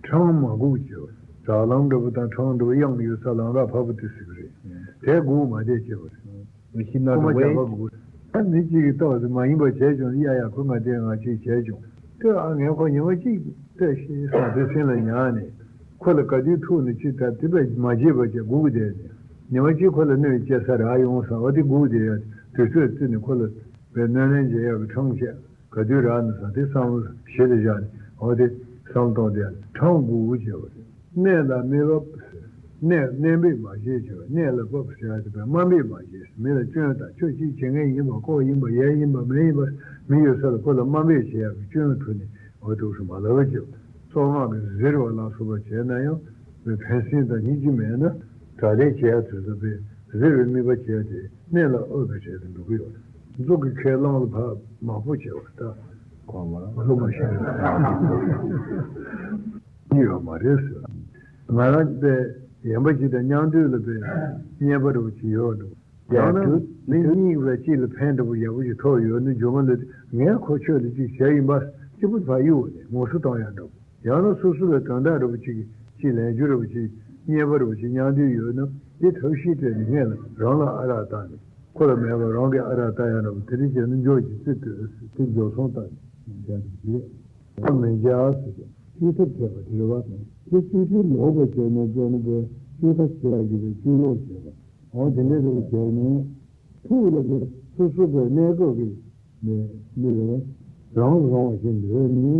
འཕྲང་མ་སྒུག་ཅེས་པ། དྲ་ལམ་འདྲ་པོ་དང་འཕྲང་འདྲ་པོ་གཡང་ཡོད་ས་ལམ་ར་ཕར་པོ་དེ་ཟེར་གི་རེད། དེ་སྒུག་མ་བསྡད་ཅེས་པ་རེད། We should not རྐུ་མ་བྱ་བ་wait. སྒུག་ད་མི་གཅིག་གིས་ལྟོས་ཟེར་མ་ཡིན་པ་བྱས་ཀྱང་ཡ་ཡ་ཁོ་ང་བསྟེན་ང་གཅིག་བྱས་ཀྱང་། དེ་ཨ་ངས་ཁོ་ཉི་མ་གཅིག་བལྟས་ཤེས་བསམ་དེ་སེམས་ལ་ཉར་ནས། ཁོ་ལ་ག་དུས་ཐུག་ནས་ཅི་ལྟར་དེ་བས་མ་བརྗེད་པ་བྱས་སྒུག་བསྡད་ནས། ཉི་མ་གཅིག་ཁོ་ལ་གནོད་སྐྱེལ་ས་རག་ཡོང་བསམ་པ་དེ་སྒུག་བསྡད་ཡ། དུས་ཚོད་བརྩིས་ནས་ཁོ་ལ་བས་གནོད་ལན་འཇལ་ཡག་གི་འཕྲང་བཅད། ག་དུས་རག་ནས་བསམ་དེ་བསམ་བློ་ཞིབ་ཏུ་བཞག་ནས་འོ་དེ་བསམ་བློ་གཏོང་དེ་འཕྲང་སྒུག་བྱས་པ་རེད། གནས་ལ་མི་བབ། གནས་གནས་འབེབས་མ་བྱེད་ཅེས་པ། གནས་ལ་བབ་ཟེར་ཡ་དེ་བས་དམའ་འབེབས་མ་བྱེད། མི་ལ་སྐྱོན་དང་ཁྱོད་ཅིག་བྱེད་མཁན་ཡིན་པ་ལྐོག་ཡིན་པ་ཡན་ཡིན་པ་མི་ཡིན་པ་མི་ཡོད་ས་ལ་ཁོ་ལ་དམའ་འབེབས་བྱེད་ཡག་གི་སྐྱོན་ཐུག་ནས་འོ་འདུག་སེ་མ་ལབ་པ་ཅིག་སྲོག་སྔགས་ཀྱིས་གཟིར་བ་ལ་སོགས་པ་བྱས་ན་ཡང་ཕན་སེམས་དང་སྙིང་རྗེ་མེད་ན་དྲག་ལས་བྱེད་ཡ་དུས་ཚོད་པས་གཟིར་བའི་དམིགས་པ་བྱས་ཏེ་གནས་ལ་ཨོ་བའི་གྲལ་དུ་འགྲོ་གི་ཡོད་རེད། མཛོ་གི་ཁས་བླངས་ལ་བབ་མག་པོ་བྱས་པ་ལྟ། གོང་མ་ལ་སློབ་མ་ཤེས་ཡོད་མ་རེད་ཟེར། ང་རང་པས་ཡན་པ་གཅིག་དང་མཉམ་སྡོད་ལ་པས་གཉེར་པ་རུ་གཅིག་ཡོད་འདུག་ཡང་ན་མི་གཉིས་པ་གཅིག་ལ་ཕན་འདྲ་པོ་ཡག་པོ་ཞིག་ཐོགས་ཡོད་ན་སྦྱོང་བ་ལ་ངས་ཁོ་ཆོས་ལ་གཅིག་བྱས་ཡིན་པ་གཅིག་པུ་ཕར་གཡུག་ནས་ངོ་སོ་གཏོང་ཡ་འདྲ་པོ། ཡང་ན་སོ་སོ་ལ་དོན་དག་འདྲ་པོ་གཅིག་གཅིག་ལེན་རྒྱུ་འདྲ་པོ་གཅིག་གཉེར་པ་འདྲ་པོ་གཅིག་མཉམ་སྡོད་ཡོད་ན་དེ་ཐབས་ཤེས་སྤྲད་ནས་སྔོན་ལ་རང་ལ་ཨ་རག་བཏང་ནས་ཁོ་ལ་མེད་པ་རང་གིས་ཨ་རག་བཏང་ཡ་འདྲ་པོ་དེ་འདྲ་བྱས་ན་འཇོག་གི་རྩིས་སྤྲོད་དེ་འཇོག་སོང་བཏང་ནས་བྱ་རྒྱུ་རེད། ཁོ་མི་འཇགས་ཟེར་ཏེ་བཅོས་ཐབས་བྱས་པ་དེ་རེད་བ། དེ་བཅོས་ཐབས་ལོག་པ་བྱས་ནས་བྱས་ནས་པས་བཅོས་ཐབས་བྱེད་ཡ་གི་པས་བཅོས་ལོག་བྱས་པ། འོ་དེ་འདྲ་རེད་བྱས་ནས་ཕུགས་ལ་དེ་སོ་སོ་པའི་གནས་སྐབས་ཀྱི་མི་མི་རེད། རང་རང་བཞིན་འདོད་ནི་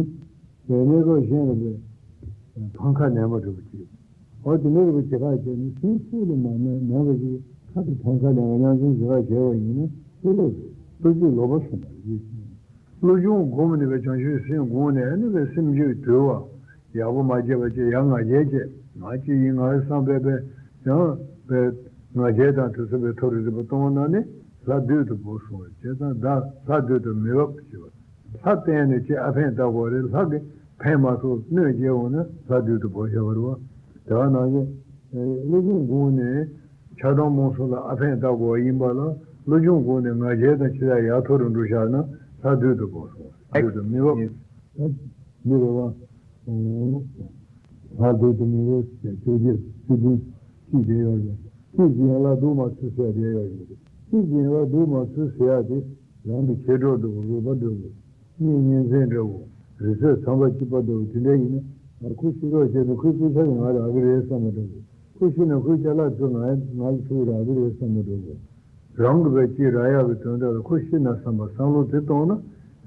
པའི་གནས་སྐབས་གཞན་ལ་པའི་ཕམ་ཁ་ལེན་པ་འདྲ་པོ་ཅིག་འོ་དེ་འདྲ་རེད་བྱེད་ཁ་བྱས་ནས་སེམས་ཕུགས་ལ་མ་མེད་མེད་པ་ཞིག་ཁ་དེ་ཕམ་ཁ་ལེན་པ་མཉམ་འཛོམས་བྱེད་ཁ་བྱས་པ་ཡིན་ན་བློ་ལོག་རེད། བློ་ཅིག་ལོག་པ་སོང་བ་རེད། བློ་སྦྱོང་སྒོམ་ནས་པའི་བྱང་ཆུབ་སེམས་སྒོམ་ནས་ཨ་ནི་པའི་སེམས་རྒྱུད་དུལ་བ། ཡག་པོ་མ་བྱས་པ་བྱས་ཡང་ང་རྒྱལ་བྱས་ང་གཅིག་ཡིན་ང་བསམ་པའི་པའི་ཡང་པའི་ང་རྒྱལ་དང་དུ་སོ་པའི་མཐོ་རིས་རིག་པ་གཏོང་ན་ནི་ལྷ་བདུད་དུ་བོར་སོང་བ་བྱས་ཙང་བདག་ལྷ་བདུད་དུ་མི་བབ་ཞེས་པ། ལྷ་བསྟེན་ནས་ཅི་ཨ་ཕན་བཏགས་པ་རེད། ལྷ་གིས་ཕན་མ་ཐོགས་གནོད་སྐྱེལ་འོང་ན་ལྷ་བདུད་དུ་བོར་བཞག་པ་རེད་བ། དེ་བ་ནང་བཞིན་བློ་སྦྱོང་སྒོམ་ནས། ཆགས་སྡང་རྨོངས་གསུམ་ལ་ཨ་ཕན་བཏགས་དགོས་པ་ཡིན་པ་ལ་བློ་སྦྱོང་སྒོམ་ནས་ང་རྒྱལ་དང་ཕྱི་ལ་ཡར་མཐོ་རུ་འགྲོ་བཞག་ན་ལྷ་བདུད་དུ་བོར་སོང་བ་བདུད་དུ་མི་བབ། མི་རེ་བ། ལྷ་བདུད་དུ་མི་བབ་ཟེར་བཅོ་བརྒྱད་བཅུ་བདུན་ཅིག་བསྡད་ཡོད་རེད། ཅིག་ཡན་ལག་བདུད་མ་ཚུད་ཟེར་བསྡད་ཡོད་རེད། ཅིག་ཡན་ལག་བདུད་མ་ཚུད་ཟེར་ཡ་དེ་རང་གི་མཆེད་གྲོགས་འདྲ་བོ་རོགས་པ་འདྲ་བོ། གཉེན་ཉེ་ཚན་འདྲ་བོ། རི་སོལ་ཚངས་པ་སྐྱིད་པ་འདྲ་བོ་དེ་འདྲ་ཡིན་ན་ང་ཁོ་ཤི་རོགས་བྱས་ནས་ཁོའི་སྐུ་ཕྱྭ་ལ་ང་རག་གི་རེད་བསམ་པ་འདྲ་བོ། ཁོ་ཤི་ན་ཁོའི་ཅ་ལག་ཚོ་ང་ང་ལ་ཚུར་རག་གི་རེད་བསམ་པ་འདྲ་བོ། རང་གི་བས་སྐྱིད་རག་ཡག་གི་དོན་དག་ལ་ཁོ་ཤི་ན་བསམ་པ་བསམ་བློ་དེ་གཏོང་ན་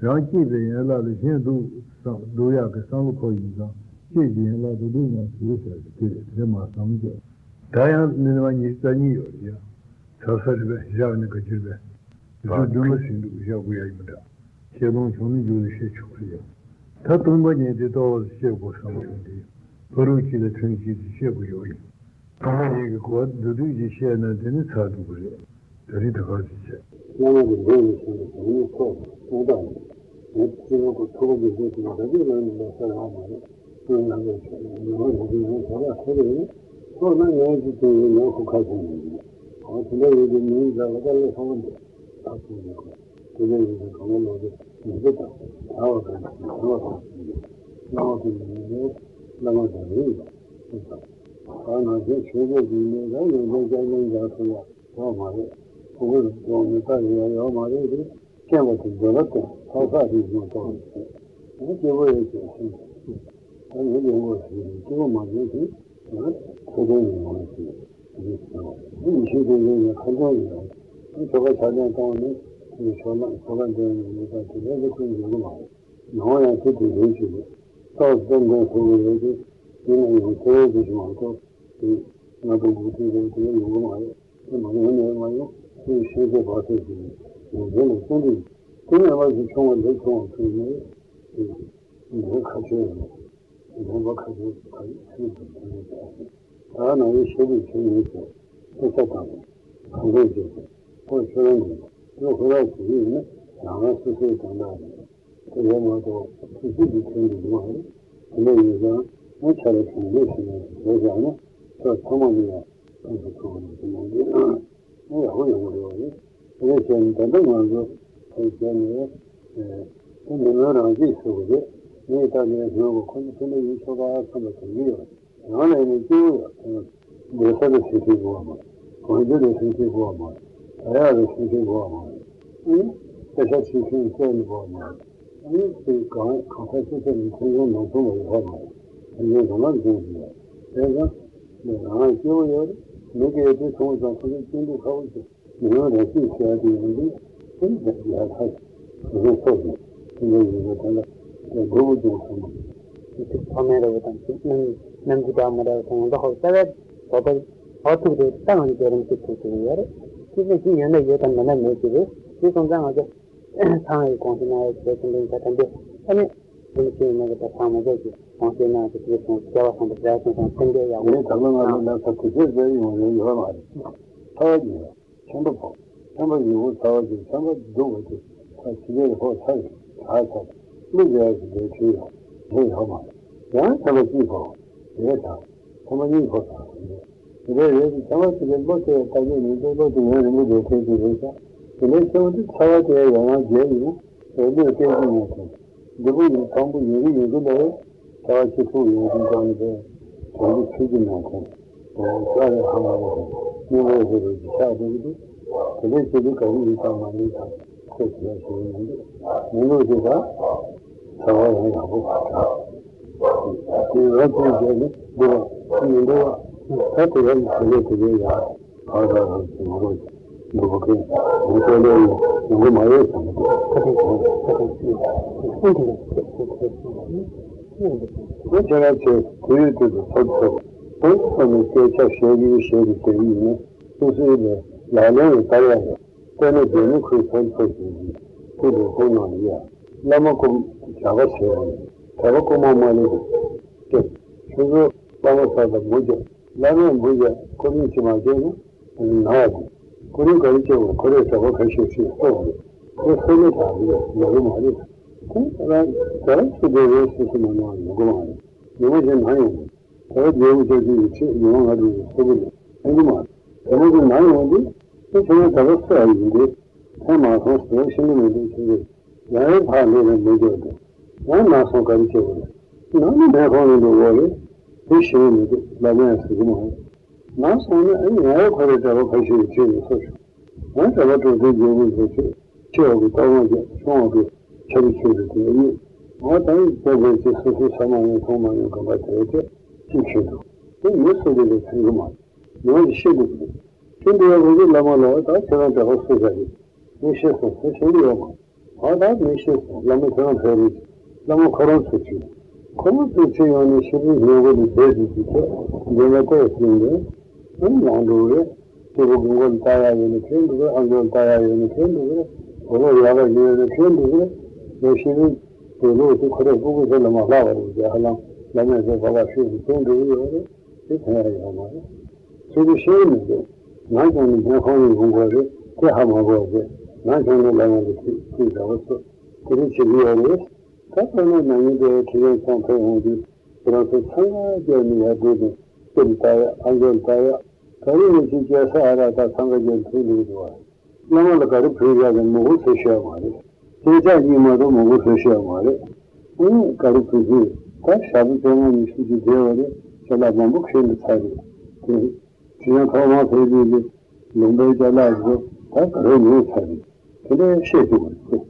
རང་སྐྱིད་པའི་ཡན་ལག་ལ་གཞན་སྡུག་བསམ་སྡུག་ཡག་གི་བསམ་བློ་ཁོ་ཡིན་ཙང་སྐྱིད་ཀྱི་ཡན་ལག་ཏུ་སྡུག་མ་ཟེར་ཟེར་གི་དེ་རེད། དེ་མ་བསམ་ཀྱང་ད་ཡང་མི་ལ་ཉི་ཤུ་རྩ་གཉིས་ཡོད་རེད་ཡ། ཚ་ས་རེད་པས་བཞག་ནས་ག་ཅིར་པས། དུས་ཚོད་བདུན་པ་ཟིན་འདུག་བཞག་དགོས་ཡ་ཡིན་པ་འདྲ། ཁས་ལོང་བྱུང་ན་མཇུག་ལ་བཤད་ཆོག་གི་ཡོད། ད་སྟོང་པ་ཉིད་དེ་རྟོགས་པར་བཤད་དགོས་བསམ་བྱུང་སྟེ། ཕ་རོལ་གཅིག་ལ་ཐུན་གཅིག་ཏུ་བཤད་དགོས་ཡོད་ཡིན། སྟོང་པ་ཉིད་ཀྱི་གོ་བ་མདོར་བསྡུས་ཀྱིས་བཤད་ན་དེ་ནི་ཚར་འགྲོ་གི་རེད། ད་རིང་ད་ག་ཚོད་བྱས། བླ་མ་གི་མདུན་ལ་ཕྱིན་པའི་བྱང་སྙིང་ཐོག་ཏུ་སྤུངས་དག་ཡིན། ངས་ཕྱི་རོལ་དུ་ཐུགས་ཀྱི་འདུ་ཤེས་ད་གཅིག་ལ་ནི་མ་གསལ་བ་མ་རེད། ཀུན་ནམ་པའི་ཆོས་ཉོན་མོངས་ལས་འདས་ཀྱི་བྱ་བ་ཁོ་རེ་ཡིན། ཐོག་ན་ངས་ཀྱི་དོན་ཡིན་ནོ་ཁོ་ཁ་ཤས་ཡིན། འོ་དེ་འདྲ་ཡོད་དུས་མིའི་མཛའ་བ་ལྟར་ལས་ལྷག་པ་འདུག་ད་ཚུལ་ཡོད་ཁོ། དེ་འདྲ་ཡོད་དུས་གང་ལ་ལོག་སྟེ་མི་ཚེ་དང་བྱ་བ་གང་ཞིག་བྱ་བ་གང་ཞིག་ཡིན། བླ་མ་དེ་ཡིན་ནས་བླ་མ་དང་རིགས་ལ་ཐུག་ཙང་། ད་ང་ཚོའི་ཆོས་སྐད་ཀྱི་ནས་ད་ཡོན་ཏན་ཀྱང་ཀྱང་རྒྱག་ཐུབ་ཡ་ཡོད་མ་རེད། ཕྲུ་གུ་རྫོང་ནས་ལྟ་ཡོད་ཡོད་མ་རེད་དེ། སྐྱེས་པ་དེ་འདོད་པ་དེ་ཕ་ས་རིག་གཞུང་གཏོང་བའི་ཚེ། ང་སྐྱེ་བོ་ཡོད་ཅེས་ཤེས་ཤིང་། ད་ངའི་ལས་འགོ་ཞིག་རེད། སྐྱེ་བོ་མ་ཡིན་ཞིང་ང་ཁོ་ཚོའི་ལས་འགོ་ཞིག་རེད་ཟེར་བ་རེད། ཡེ་ཤེས་ལྡན་ཅན་ཡང་ཁ་སྐྱོང་ཡིན་རུང་ཆོ་ག་ཕྱག་ལེན་གཏོང་ནས་ཆོ་ག་ཆོ་ག་འདོན་ནས་མི་ལྟ་དེ་ལས་ཀྱི་ཁུར་འགྱུར་གི་མ་རེད། ནང་ཡང་དེ་དེ་བཞིན་ཞིག་རེད། རྟོགས་ལྡན་ལྡན་ཟེར་གི་རེད་དེ། དེ་ནས་ཡང་ཁྱེད་རང་ཚོ་ཞིག་མ་གཏོགས་དེ་ང་དང་མུ་མཐུད་དེ་དེ་ཡོང་གི་མ་རེད། དེ་མ་ཡོང་ནས་མ་ཡོང་དེ་ཤེས་ཚད་བག་ཚད་ཞིག་ཡོང་མཁན་ལ་བསྟུན་ཏེ་དེ་ནས་མ་ཞིག་ཆུང་བ་ལས་ཆུང་བ་ཐོན་ནས་དེ་ལས་ཁ་ཆེ་ཡོང་། ལས་ཁ་ཆེ་ཁ་ཤས་ཤིག་ཐོན་ནས་ད་ནང་བའི་ཤེས་རིག་ཆེན་མོའི་ཚོ་སྐད་ཆ་དང་གང་འདོད་བྱེད་དེ་ཁོ་ཁྱོད་རང་གིས་ཁྱོད་ཁོ་རང་གིས་ཡིན་ན་རང་རང་སོ་སོའི་དོན་དག་རེད། དེ་ལས་མ་གཏོགས་སུ་སུ་གི་ཁྱོན་གྱི་མ་རེད། དེ་འདྲ་ཡིན་ཙང་ང་ཆ་ལ་གང་འདོད་ཞིག་ཡང་བྱས་བཞག་ན་ཁྱོད་ཚང་མ་ལ་ཡང་ཕན་ཐོགས་ཐུབ་པ་རེད་ཟེར་ནས་ཡིན། ཨ་ཡག་པོ་ཡོང་གི་རེད་བ་རེད། དེ་བྱས་ནས་ད་ལྟ་ང་ཚོ་དེ་བྱས་ནས་ཨེ་དེ་མི་ལོན་རང་སྐྱིད་ཟེར་བ་རེད། ངས་ད་ནས་ལོན་གོ་ཁོ་ཚོ་དེ་འདྲ་ཡིན་ཆོག་ག་བསམ་པ་དྲན་གྱི་ཡོད། ཡང་ལས་ནས་སྐྱེ་བོ་ཡོད་དེ་ནས་སྡོད་ས་ལ་སེམས་ཤེས་དགོས་པ་མ་རེད། གང་རྒྱུ་ལ་སེམས་ཤེས་དགོས་པ་མ་རེད། ད་ཡག་ལ་སེམས་ཤེས་དགོས་པ་མ་རེད། ཨ་ནི་སྐད་ཆ་ཆེ་ཆུང་བཤད་ནས་དགོས་པ་མ་རེད། ཨ་ནི་དེ་གང་གང་ས་སུ་ཚོ་ནས་ཐོན་ཁུངས་ནང་ཚུད་པ་ཡོད་པ་མ་རེད། ཐོན་ཁུངས་གང་ལ་འཛིན་གྱི་ཡོད། དེ་ཙང་ནས་རང་སྐྱེ་བོ་ཡོད་རེད། མི་སྐད་དེ་ཐུང་ཙང་ཁོ་ཚོ་སྐྱེ་འདུག་ཁ་བོ་ཞིག་མི་ཡོང་རང་སྐྱིད་ཟེར་ཡ་དེ་ཡིན་དུས་དེ་ལ་ཡ་ཁ་ཞིག་དེ་ཚོ་ཚོགས་ཀྱི་དེ་འདྲ་ཡིན་ན་དེ་ལ་དེ་མགོ་བོ་ཀྱང་ཚང་མ། དེ་ཚོ་ཕ་མེས་རེད་བ་དང་ཅིག་རྣམ་རྣམ་འགྱུར་འདྲ་མི་འདྲ་བ་དང་ཡོང་འདུག་ཧོ་རྩ་བའི་དོ་དོ་ཧོ་ཐུག་རེད། ད་ང་ཚོ་རྒྱལ་རིམ་ཅིག་ཐུག་ཐུག་ཡོད་རེད། ཅི་ཟེར་ཅིག་ཡོད་ན་ཡོད་དང་མེད་ན་མེད་ཅིག་རེད། དེ་སོང་ཙང་ང་ཚོ་ཚང་བའི་གོང་ཞུ་གནང་བའི་བྱས་ཙང་འདི་ད་ལྟ་འདི་ཨ་ནི་དེ་ནི་ཅི་ཡོད་མེད་ཀྱི་ད་ཚང་མ་བྱས་ཀྱི་གོང་ཞུ་གནང་ཅིག་དེ་སོང་སྐལ་བ་བཟང་པོ་རྒྱལ་སོང་ཙང་ཕན་བདེ་ཡག་པོ་ངས་ད་ལོ་ང་ལ་ལ་ས་དེ་ཚོད་ཟེར་ཡོང་ཡོད་ཡོད་མ་རེད། ཚ་བ་ཉོས། ཆམ་པ་ཕོག་ཆམ་པ་ཡུ་བོ་ཚ་བ་ཅིག་ཆམ་པ་སྡུག་པ་ཅིག་ད་ཕྱི་ལེར་ཕོག་ཚ་རེད། ད་ཚ་གླུ་རྒྱག་གི་ལས་བྲིས་ཡོང་ལས་ཡོད་མ་རེད། ཡང་ཆམ་པ་གཅིག་ཕོག་རེད། ད་ཆམ་པ་གཉིས་ཕོག་ཚ་རེད། དེ་འདྲ་རེད་དེ་ཆམ་པ་ཕྱི་ལེར་བློ་གཏད་ལྟ་རྒྱུ་མི་འདུག་བློ་དེ་ཡང་རིང་པོ་འགྲོ་ཐུབ་ཀྱི་རེད་ཤག་དེ་འདྲའི་ཆམ་པ་དེ་ཚ་བ་དེ་ཡང་ཡང་རྒྱག་ཡིན་ན་བློ་གཏད་ཀྱི་ཡོད་དེ། འདི་པོ་ཡིན་ཐང་པོ་ཡོད་གི་ཡོད་གི་ལས། ཚ་བ་ཆེ་ཐུག་ཡོང་གི་འགྲོ་ནི་པས། དོན་དུ་ཚུལ་གྱི་མ་མཐོང་། ལྕགས་རེ་ཧ་མ་རེ་དང་སྙིང་རེ་རེ་རེ་གི་ཆགས་འགྲོ་གི་འདུག་དེ་འདྲའི་ཆེ་ལུགས་ག་རེ་ཡིན་ཙང་མ་ཡིན་ཙང་ཁོས་དེ་ཡང་ཞུ་གི་མི་འདུག་མི་ལུགས་དེ་དག་ཚ་བ་ཡང་ཡག་པོ་མ་དྲག་དེ་ར་ཅན་བྱས་ནས་འདུག་བ་མི་འདུག་བ། ད་དེ་ཡང་དེ་ལས་དེ་ལས་ཡག་ད་ད་རང་གི་ངོ་བོ་འདུག་པ་ཀུན་ངོ་ཚ་ལས་ཡོང་གི་མ་ཡོད་བསམ་གི་འདུག་ཁ་ཐུག་ཁ་ཐུག་ཁོ་ཁྱེད་རང་ཚོས་ཁོར་ཡུག་དེ་དུ་ཚོར་ཚོར་ཁོང་ཚོ་ནས་སྐད་ཆ་བཤད་ཀྱི་བཤད་ཀྱི་དེ་ཡིན་ན་སོ་སོའི་ལས་ལག་ལེན་ལ་བསྟར་ཡག་རེད། དཔེར་ན་རྒྱལ་མོ་ཁོའི་ཚོར་ཚོར་བྱེད་ཀྱི་ཁོའི་ལས་ཁུངས་ནང་ལ་ཡ་བླ་མ་སྐུ་གྲྭ་པ་བྱས་ཡོང་ནས་གྲྭ་པ་སྐུ་མ་མ་ལེན་པའི་སྐད་ཆུ་ཚོད་བླ་མ་ས་དང་མུ་བརྒྱབ་བླ་མས་མུ་བརྒྱབ་ཁོ་གཉིས་ཀྱིས་མ་བརྒྱབ་ན། ནང་བ་དེ། ཁོ་རང་ག་རེ་བྱེད་དགོས་ཁོ་རེ་གྲྭ་པ་ཁ་ཤས་ཤིག་གསོ་དགོས། ཁོ་སེམས་ནས་དྲག་གི་རེད་མ་རེད་མ་རེད། ཁོ་རང་ག་རེ་བྱེད་དགོས་རེད་སོ་སོ་མ་ནང་ཡོང་གི་མ་རེད། ཉི་མ་གཞན་ནང་ཡོང་གི་གྲྭ་པ་རྒྱལ་པོ་ཅག་ཅིག་གི་ཆེད་ཉི་མ་ང་འགྲོ་གི་སོ་སོ་རེད་ཕན་གི་མ་རེད། ཉི་མ་གཞན་ནང་ཡོང་དུས་ཁོ་ཁྱེད་རང་གྲྭ་པ་སུ་ཡང་ཡིན་དུས་ཕན་མ་སོང་ཟེར་ཤེས་གི་མི་འདུག་ཁྱེད་ཚོས་ཡང་ཡང་ཕར་འགྲོ་ནས་མི་འཇོག་འདུག་ཡང་ནང་སོང་ག་རེ་བྱེད་དགོས་རེད། ནང་ནས་མེ་ཁོང་རེ་འགྲོ་དགོས་རེད། དེ་ཤེས་གི་མི་འདུག་ལབ་ན་ཡང་ཟེར་གི་མ་རེད། ནང་སོང་ནས་ཨ་ནི་ཡང་ཡང་ཁོ་རའི་གྲྭ་པ་ཁ་ཤས་ཀྱི་ཁྲིད་ནས་སོ་ཞོག་ཡང་གྲྭ་པ་གྲོགས་དེ་རྒྱལ་པོ་ཚོ་ཁྲིད་ཁྲིད་འོག་གི་གཏོར་མ་བརྒྱབ་ཤོང་འོག་གི་ཆབ་རི་ཆོས་རི་དེ་གཉིས་འོ་ད་ཡིན་ད་བས་ཚེ་སོ་སོའི་ས་མ་ཡོང་ཐོང་མ་ཡོང་གམ་པ་དེ་དེ་ཅི་ཁྱོད་དུ་དེ་མི་སུ་དེ་ལས་ཐོན་གི་མ་རེད། ཡང་ཅི་ཤེས་འདུག་གི་ཁྱོད་འདི་ཡང་རེ་རེ་བླ་མ་ལ་ད་ཁྱེད་རང་གྲྭ་པ་སུ་ཟ་གི་མི་ཤེས་སོང་ཟེར་ཤེས་ཀྱི་ཡོད་མ་རེད། ཨ་ད་མི་ཤེས་སོང་། བླ་མ་ཁྱེད་རང་ཕེབས་རེད། བླ་མ་ཁོ་རང་ཚོ་ཁྲིད། ཁོ་རང་ཚོ་ཁྲིད་ཡོང་ནས་ཤི་བོའི་སྙན་གོ་ལ་བསྡད་དུས་ཀྱི་ཚེ་འདི་ལ་བལྟས་ཟིན་ནས་ཨ་ནི་ལངས་འགྲོ་རེད། སྐྱེས་བུ་དགུ་མགོ་ལ་ལྟ་ཡག་ཡོད་ན་ཁྱེད་འགྲོ་གི་རེད། ཨ་མགོ་ལ་ལྟ་ཡག་ཡོད་ན་ཁྱེད་འགྲོ་གི་རེད། བུ་ལོག་ཡག་ག་ཡོད་ན་ཁྱེད་འགྲོ་གི་རེད། ལོ་ཤི་བོའི་བུ་ལོག་དེ་ཁོ་རང་སྤུ་གུ་ཚོ་ལ་མ་ལྷག་པ་རེད་ཟེར། ཧ་ལམ་བླ་མས་ཚོ་བ་བ་ཤི་བོ་ཁྱེད་འགྲོ་གི་ཡོད་རེད། དེ་ཕན་ཡག་ཡོད་མ་རེད། ཁྱེད་ཚོ་ཤེས་ཀྱི་མི་འདུག་ནང་ཁྱོན་ནས་སྙན་ཁོང་ནས་ཡོང་དགོས་རེད། དེ་ཧ་མ་གོ་བ་རེད། ནང་ཁྱོན་ནས་བླ་མ་ལ་ཁྲིད་ཁྲིད་འདྲ་བོ་ཚོ་དེ་རིགས་བྱེད་ཀྱི་ཡོད་རེད། ད་ལྟ་ནས་ན་ནིང་དེ་ཁྲི་ཡོན་ཚང་ཕེབས་ཡོང་དུས་ཁྱེད་རང་ཚོ་འཚང་ཁ་རྒྱབ་ནས་ཡར་འགྲོ་ནས་སྐྱབས་ལྟ་ཡ་ཨ་མཆོག་ལྟ་ཡ་ག་རེ་ཡིན་ཕྱིན་སྐྱེལ་ས་ཨ་རག་ད་འཚང་ཁ་རྒྱབ་ཐུག་འགྲོ་གི་འདུག་བ། བླ་མ་ལ་ག་རེ་ཕུལ་ཡག་གི་མི་གོ་ཚོད་ཤེས་ཡ་མ་རེད། སྐྱེས་ཆགས་གཉིས་མ་གཏོགས་མི་གོ་ཚོད་ཤེས་ཡ་མ་རེད། ཨུང་ག་རེ་ཕུལ་ཕུལ། ད་ཞག་པོ་བཅོ་ལྔ་ཉི་ཤུ་ཅིག་བསྡད་པ་རེད། ཅ་ལག་མང་པོ་ཁྱེར་འདི་ཚར་རེད། དེ་ཁྲི་ཡང་ཐོག་མར་ཕེབས་དུས་ཀྱི་ལུང་པའི་ཅ་ལག་ཚོ་ད་ག་རེ་ཉོས་ཚར་རེད། དེ་འདྲའི་བཤད་ཐུབ་པ་རེད།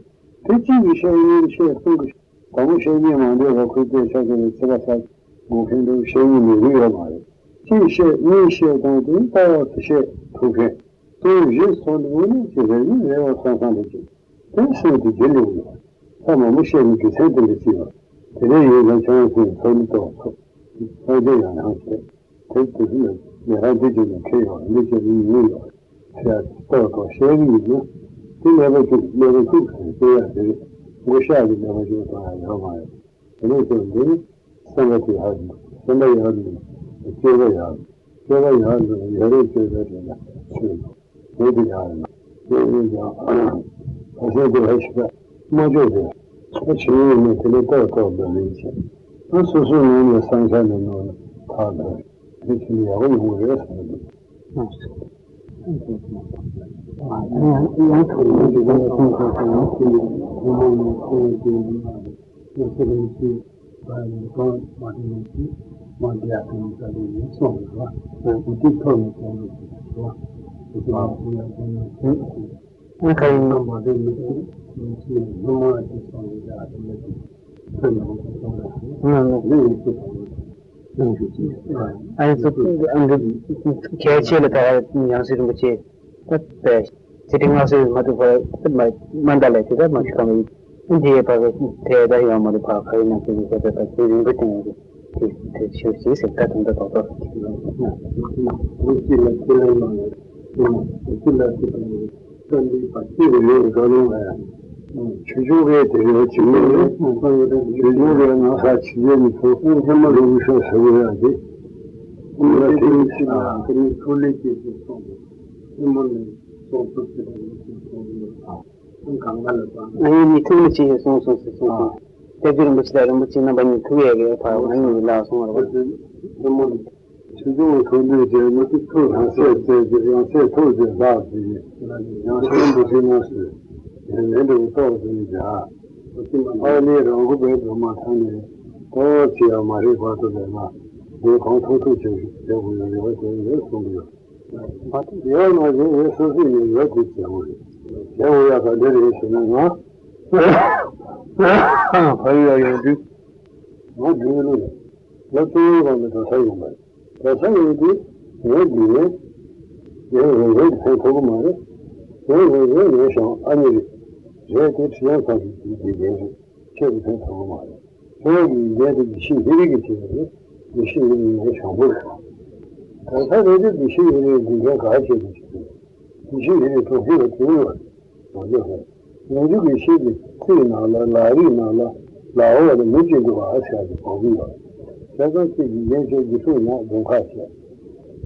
དེ་གཅིག་གིས་བཤད་གཉིས་ཀྱིས་བཤད་གསུམ་གྱིས་དང་པོ་བཤད་གཉིས་མ་འདྲེས་པ་ཁོའི་སྐད་ཆ་དེ་ལ་ཚིག་པ་ས་དགོས་མཁན་འདུག་བཤད་གཉིས་མི་རིགས་ཡོད་མ་རེད། གཅིག་བཤད་གཉིས་བཤད་དང་དེ་ལྟ་བ་དེ་བཤད་ཐུབ་མཁན། གཙོ་བོ་གཞི་སོགས་ནི་དངོས་གནས་ཀྱི་རེ་བའི་རེ་བ་སང་སང་རེད་ཅིང་། དེ་སེམས་དེ་རྒྱུན་ལས་ཡོད། ས་མང་པོ་བཤད་ནས་རྒྱུ་མཚན་དེ་འདྲ་ཅིག་ཡོད། དེ་འདྲ་ཡིན་ཙང་ཁྱོད་རང་ཚོས་ཚོགས་འདུ་གཏོང་བ་ཐུབ། ལྷ་ལྡན་ཡང་ཡང་བྱས། དེ་དུས་སུ་ལས་ལས་རང་འདི་བྱས་ནས་ཁེལ་ཡོང་། འདི་བྱས་ནས་ཉུང་ཡོང་། ཟེར་ཡ་ཏོག་ཏོག་བཤད་ཀྱི་ཡིན་ན། དེ་ཀླད་པ་འཁྲུག་ཀླད་པ་འཁྲུག་ཟེར་ཟེར་ཡ་དེ་རེད། མགོ་ཤག་གི་ཀླད་པ་འཁྲུག་གཏོང་ཡ་ཡོད་མ་རེད། དེ་ནས་ཀྱང་འདི་ནི་སེམས་པ་དེ་ཡག་འདུག་སེམས་པ་ཡག་འདུག་སྤྱོད་པ་ཡག་འདུག་སྤྱོད་པ་ཡག་འདུག་ཡ་རེད་སྤྱོད་པ་དེ་ལ་ཚུད་འདུག་དེ་དེ་ཡག་རེད། དེ་ཡིན་ཀྱང་ཕ་སེ་དེ་ཧ་ཤི་ཀ་མ་ལྕོགས་དེ་ཨ་བྱེད་ཡོད་ནས་དེ་ལས་ཏོག་ཏོག་འདོད་ལེན་བྱེད། ཨ་སོ་སོའི་ངོས་ནས་བསམ་འཆར་ནས་ནོར་ན་ཐག་འདོད་རེད། དེ་ཕྱིན་ཡག་པོ་ཡོང་གི་རེད་བསམ་གི་འདུག་ཡང་ཐོག་མའི་འཇིག་རྟེན་ལ་སོང་ཚར་ཙང་ཡང་ཕྱིན་ནས་ཉོན་མོངས་ནས་ཁོང་ཡི་དེ་ཡང་མ་རེད། ཡང་ཚེ་རིང་ཚེ་བ་ཡི་གང་མ་དེ་ཡང་ཚེ་མ་དེ་ཡང་ཚེ་ཡང་ས་ལེ་ཡང་སོང་རེད་བ། ཡང་དེ་ཐོག་ནས་ཀྱང་རེད་བ། དེ་ཚེ་མ་དེ་ཡང་ཚེ་ཡང་ཚེ་ཡང་ཚེ། ཨ་ཁ་ཡིན། ཨ་མ་དེ་མི་ཚེ་མི་ཚེ་ཉོན་མོངས་ལ་དེ་སོང་རེད་ཡ་དེ་ལ་དེ་ཚེ་ཡང་ཚེ་སོང་རེད་དེ་ལ་ཡང་ཚེ་སོང་རེད། ཨ་ནི་ཚོ་ཨ་ནི་གལ་ཆེ་ལ་ད་ཡང་སྲིད་རིན་པོ་ཆེ་ད་པས་ཚེ་ཁྲི་མངའ་གསོལ་མ་ཐུབ་པར་མ་མ་འདའ་ལས་དེ་ད་མ་ཤི་ཁ་མི་འདི་ཡས་པ་གི་དེ་ད་ཡང་མ་རུ་ཕ་ཁ་ཡིན་ན་ཚེ་གི་ཁ་ད་ཚེ་རིན་པོ་ཆེ་ཡང་དེ་དེ་ཆེ་ཆེ་ཟེར་ད་དུང་ད་ཏོག་ཏོག་ལུགས་ཀྱི་ལ་ཁས་ལེན་མ་ཡོད། ལུགས་ཀྱི་ལ་ཁས་ལེན་མ་ཡོད། བསམ་པའི་བར་ཆད་རེ་རེ་འགྲོ་ལོང་ལ་ཡང་། ཆོས་སྐྱོང་གི་དེ་རེ་བྱེད་མི་རེད། ཆོས་སྐྱོང་གི་ང་ས་ཕྱི་རྒྱལ་མི་ཚོ་ཧེ་མ་རུ་མི་ཤོག་ཟེར་གི་རེད་དེ། ང་དེ་མི་ཤེས་པ་དེ་ནི་ཐུགས་ལས་སྐྱེས་ཏེ་སོང་། ཧེ་མ་ནས་སོང་ཐུབ་ཀྱི་རེད་ཟེར་སོང་གི་རེད། གང་ག་ལ་བ། ང་ཡི་ནི་ཐུགས་མི་ཆེ་ཞེས་གསུངས་སོང་ཟེར་གསུངས་སོང་། སྐྱབས་རྗེ་རིན་པོ་ཆེ་དང་རིན་པོ་ཆེ་རྣམ་པ་གཉིས་ཐུགས་ཡས་གི་ཕ་ང་གཉིས་ལ་སོང་བ་རེད་བ། ཧེ་མ་ནས། ཆོས་སྐྱོང་ཐུགས་འདུན་བྱས་ནས་ཐུགས་རང་གསལ་བཙལ་གྱི་ཡང་གསལ་ཐུགས་རྗེ་ལགས་ཀྱི་ཡང་གསལ་འདུ་ཤེས་མ་ཟེར་ནས་ལན་འདྲ་བོ་ཏོག་ཙམ་བྱ། ཨ་ནི་རང་མགོ་བས་འགྲོ་མ་ཐང་ནས་ཏོག་ཙི་ཡང་མ་རེད་བར་དུ་ལས་ན་ངས་གང་ཐུབ་ཐུབ་བྱེད་བྱེད་དགོས་ཡོད་རེད་བ་དེ་ཡོད་གསུངས་ཀྱི་ཡོད། མ་ཐུབ་ཡོད་མ་རེད་ངས་སོ་སོས་ནས་ཡོད་དེ་བྱེད་དགོས་རེད། བྱེད་དགོས་ཡག་ག་འདི་རེད་ཟེར་ན་ང་ཕ་ཡུལ་ལ་ཡོང་དུས་ང་འདི་ལོ་ལ་ལོ་བཅུ་ཡོད་གང་ལ་འགྲོ་ས་ཡོང་མ་རེད། ག་ས་ཡོད་དུས་ངའི་འདི་ངའི་ངའི་རེ་རེ་ཕན་ཐོགས་ཀྱི་མ་རེད། ངའི་རེ་རེ་ངའི་ཞང་ཨ་ནི་རེད། རེད་དེ་ཁྲི་ཡང་ཚང་གི་འདི་འདི་རེད། ཁྱེད་ཀྱི་ཕན་ཐོགས་ཀྱི་མ་རེད། ཁྱེད་ཀྱི་འདི་དེ་ཡེ་ཤེས་ཧེ་རིག་གི་ཆེད་རེད། ཡེ་ཤེས་ཧེ་རིག་ངའི་ཞང་པོ་རེད། ག་ས་རེད་དེ་ཡེ་ཤེས་ཧེ་རིག་འདི་ཕན་ག་ཆེད་དུ་ཆེད་དུ། ཡེ་ཤེས་ཡེ་ནས་གྲོགས་ཤིག་ལ་དྲིན་ཡོད་རེད། ཡོངས་འཇུག་གི་ཤེས་ཀྱི་ཚིག་ནང་ལ་ལག་རིགས་ནང་ལ་ལག་འོག་ལ་མི་གཅིག་འདུག་ཨ་ཟེར་ཡ་དེ་གོ་གི་ཡོད་རེད། བྱས་ཙང་གཅིག་གིས་རྒྱན་བྱས་རྒྱུ་ཕྲུག་ཡང་གདོང་ཁ་བྱས།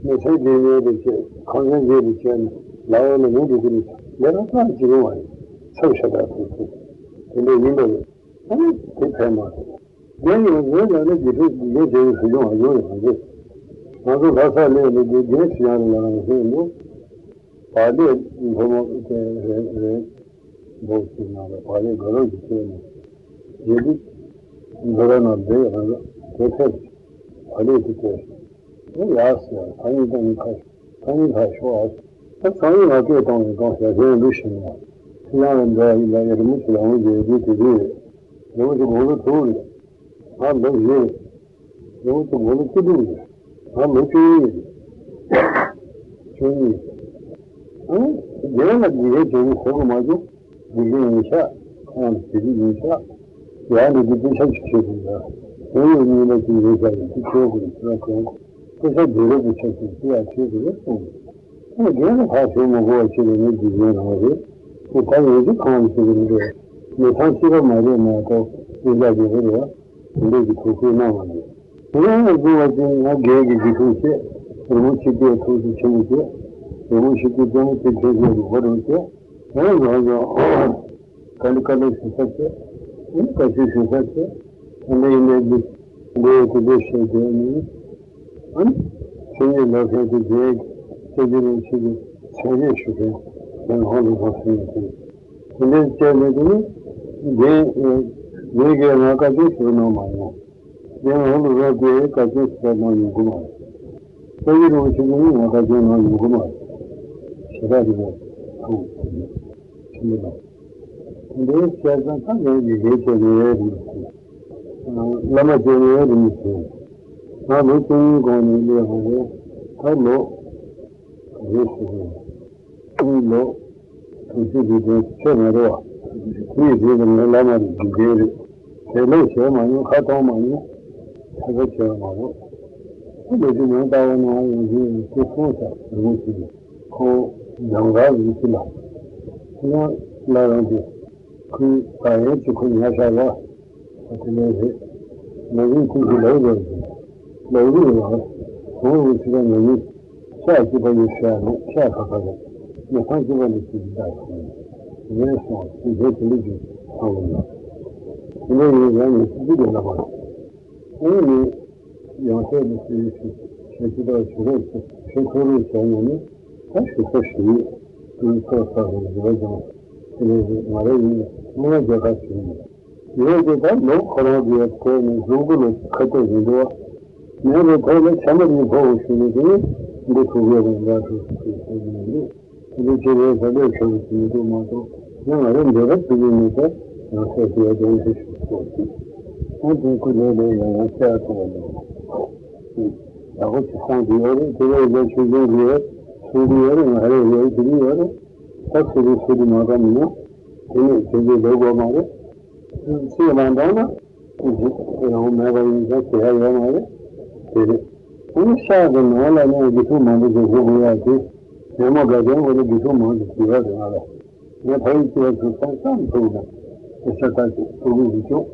མི་ཚེ་འདི་ཉལ་དུ་བྱས་ཁང་ཚན་འགྱེལ་དུ་བྱས་ནས་ལག་འོག་ལ་མི་འདུག་གི་རེད། ལས་ཀ་ཚར་གཅིག་རུང་བ་རེད། ཚབ་ཤ་སྟག་ཐུག་ཐུག་དེ་འདྲ་ཡིན་པ་རེད། ཨ་ནི་དེ་ཕན་མ་ཐོགས། རྒན་ཡང་ངས་ལབ་ན་དགེ་ཕྲུག་དགེ་རྒན་བྱས་ནས་སུ་སྦྱོང་བ་ཡོང་ཡོད་མ་རེད། ང་ཚོ་ལྷ་སར་སླེབས་ནས་དགེ་རྒན་ཞིག་ཡང་ལ་ལ་ཧེ་ནོ། བག་ལེབ་མཐོ་མོ་དེ་རེད་རེད། འབོག་ཅིག་ནང་ལ་བག་ལེབ་དགའ་རབ་ཅིག་སྤྲད་ནས། རྗེས་ལུས་འཛོ་ར་ནང་བསྡད་ཡོང་ལ་དེ་ཐད་བག་ལེབ་དེ་སྤྲད། དེ་ཡག་ཟེར་ཡ་ཐག་ཉེ་ཐག་ཉེ་ཁ་ཐག་ཉེ་ཁ་ཤོག་ཨ། ད་ཚང་མས་ང་སྐད་གཏོང་ཡོང་གང་ཟེར་ཁྱེད་འདུ་ཤེས་ན། ཁྱེད་རང་ལ་འདྲ་བ་ཡིན་ལ་ཡ་རི་མོ་ཆེ་ལ་འོང་རྒྱུ་ཡོད་དུས་དེ་དུས་རེད། རི་མོ་ཆེ་དགུང་ལོ་དྲུག་རེད། ང་ལོ་བཞི་རེད། རི་མོ་ཆེ་དགུང་ལོ་བཅུ་དྲུག་རེད། ང་ལོ་བཅུ་གཉིས་རེད། བཅུ་གཉིས། ཨང་། རྒན་ལ་དགེ་རྒན་བྱེད་ཀྱི་ཟེར་དགོས་མ་བྱུང་། དགེ་རྒན་ཡིན་ཤག་ཁོང་ལ་དགེ་རྒན་ཡིན་ཤག་ཡང་འདི་དུས་སྐད་ཆ་ཅིག་བཤད་དགོས་ཡ། དོན་ཡོད་མིན་ལ་ཅིག་ཡིན་ཤག་ཡིན་དུས་ཁྱོད་ཀྱི་ཁྱོད་ཁོང་སྐད་ཆ་བདེ་རབ་ཀྱི་ཆ་ཞིག་ཅི་ཡང་བཤད་དགོས་རེད་གསུངས། ཁོང་རྒན་ལ་ཁ་ཞོག་མ་གོ་བ་ཅིག་ལ་ངའི་དགེ་རྒན་རང་རེད། ཁོ་ད་ཡོད་ཀྱི་ཁོང་ལ་ཅིག་རེད་རེད། མི་ཚང་གཅིག་པ་མ་རེད་མ་གཏོགས་ཡིན་ལ་ཡོད་རེད་བ། དེ་འདྲས་ཀྱི་ཐུགས་ཁུར་གནང་བ་ནི། དེ་ཡང་ང་དགེ་བ་ཅན་ང་རྒན་གྱི་དགེ་ཕྲུག་བྱས། རི་མོ་ཆེ་དེ་ཐུགས་སུ་ཆེན་པོ་བྱས། རི་མོ་ཆེ་དེ་རྩེད་མོ་དེ་ཁྱེད་ཚོས་རུ་བ་རུ་བྱས། ཡང་ང་ཚོ་དཀའ་ལས་དཀའ་ལས་ཞུ་ས་བྱས། ཡང་དཀའ་སྤྱད་ཞུ་ས་བྱས། དེ་འདྲ་ཡིན་པའི་འདི་མགོ་བོ་དེ་འདྲས་བཤད་དེ་ནི། ཨ་ནི། ཆོས་ཉིད་ལ་ཁད་དེ་རྒྱལ་ཁྱེད་ཀྱི་རིན་ཆེ་གི་ཚད་རེ་ཞུ་མཁན་དེ་ནང་ལ་བཟོ་ཟིན་ཡོད་དེ། དེ་འདྲའི་བཅད་ནས་དེ་ནི་རྒན་རྒན་གྱིས་ང་བཀའ་བཀྱོན་ཞུ་གནང་མ་མྱོང་། རྒན་ཧོ་ལུ་རོ་དེ་བཀའ་བཀྱོན་ཞུ་གནང་མྱོང་གི་མ་རེད། སྐྱབས་རྗེ་རིན་པོ་ཆེ་གིས་ནི་ང་བཀའ་བཀྱོན་གནང་མྱོང་གི་མ་རེད། ཞེ་དྲག་རེད་པས། ཐུགས་ཆེན་པོ་དང་། དེ་འདྲའི་བཤད་ཙང་ད་ངས་ཡི་གེ་བྱས་ནས་རིམ་གྱིས། བླ་མ་བྱས་ནས་རིམ་གྱིས། ང་ལོ་བཅུ་གཉིས་གོང་ནས་སླེབས་པ་རེད། ད་ལོ་རེ་ཞིག་རེད། ཀུན་ལོ་དུས་ཚོད་ཀྱི་དོན་ཆེ་མ་རེད་བ། དེའི་རྗེས་ལ་ངའི་བླ་མ་རེད་དགེ་རྒན་རེད། དེ་ལས་བྱས་མ་མྱོང་ཁ་གཏོང་མ་མྱོང་། ཐད་ཀར་བྱས་པ་མ་རེད། ཁོ་ལས་དེ་ཡང་ལྟ་བ་ནང་ཡོང་གི་ཡོད་ཅེས་གསུངས་ས་རི་མོ་ཞིག་ཁོ་རྒྱང་གར་རི་ཁྱི་ལ། ཁོ་ཡང་བླ་རང་གིས་ཁོའི་བཀའ་ཡན་གྱི་ཁོ་ཉར་ཤག་ལ། ཨ་དེ་ནས་རེད། ང་གིས་ཁོ་གི་ལག་རོགས་རེད། ལག་རོགས་ལ་ཁོང་རུ་ཆི་ལ་ང་གིས་ཤག་གཅིག་པ་ཡོད་ཤག་ནས་ཤག་ཁ་ཁ་རེད། ཉི་ཁང་གཅིག་པ་ནས་ཤིག་གི་བདག་ཁོང་ངས་སོང་དེ་རྗེས་དེ་འདྲ་ཅིག་ཐང་ལ་ཡོད། དེ་འདྲ་ཡིན་ཡང་ངས་ཅི་ཅི་དེ་ལ་མ། ཨེ་ནི། ཡང་སྲིད་ལ་སྲིད་ཞིག་ཞེས་ཅི་ལྟར་ཞུ་རོགས་ཞུ་ཞུ་ཐུབ་རོགས་བྱས་ནས་ནི་ད་ཞུ་ས་ཞུ་ཡིག་ཀུན་ཚོགས་ཚོགས་པའི་འགྱུར་བ་ཀྱང་ཕྱི་ལས་རེད། ང་རང་ཡིན་ནི་རྒྱལ་ཁབ་ཞུ་ཡིན། ཡོད་དེ་ད་ལོ་ཁོ་རང་གི་ཐོག་ནས་གཟུགས་པོ་ལ་ཁ་གཏད་ཡིན་འདུག་བ། མེད་པའི་ཐོག་ལ་ཆ་མ་རིག་ཕོ་བོ་ཞུ་ནས་དེ་ནི་འདི་ཐུག་ཡོད་པ་འདྲ་ཐུག་ཞུ་ཞུ་ཡིན་འདུག་འདི་ཕྱི་རོལ་ས་ལས་ཆོག་གི་མི་འདུག་མ་གཏོགས་ཡང་ང་རང་འདོད་པ་ཐུག་གི་མེད་པས་ཡང་སེ་དེ་དོན་དུ་ཞུགས་སོ། ཨ་དེ་ཁོ་ལས་ལས་ཡང་ཡང་བཤད་ཐུབ་པ་འདུག་ཡག་པོ་ཅིག་གསུངས་དེ་ཡོད་རེད། དེ་ལས་ལས་ཆོས་སྐྱོང་གི་ཡོད་གསུང་གི་ཡོད་རེད། ང་རེ་ཡོད་དེ་གི་ཡོད་རེད། ད་སུ་རེད་སུ་རེད་མ་གཏོགས་མི་ཡོང་། དེ་ནས་དེ་ཚོའི་ལས་དགོས་མ་རེད། ཚིག་ལ་འདང་ན། ཡང་མེད་པ་ཡིན་ཙང་ཟེར་ཡ་ཡོད་མ་རེད། དེ་རེད། ཨ་ནི་ཤག་གི་ནང་ལ་ནི་དགེ་ཕྲུག་མང་པོ་ཞིག་བཞུགས་དགོས་ཡ་དེ། ཉོན་མོངས་དགའ་ལྡན་ངོ་ལ་དགེ་ཕྲུག་མང་ཞིག་བྱེད་ཡ་རེད་ང་ལ། ངས་ཕ་ཡུལ་སྐྱེ་བ་ཚོ་ས་ཙམ་ཐུག་ན་དེ་ས་ད་ཅིག་ཐུག་གི་རེད་ཅུང་།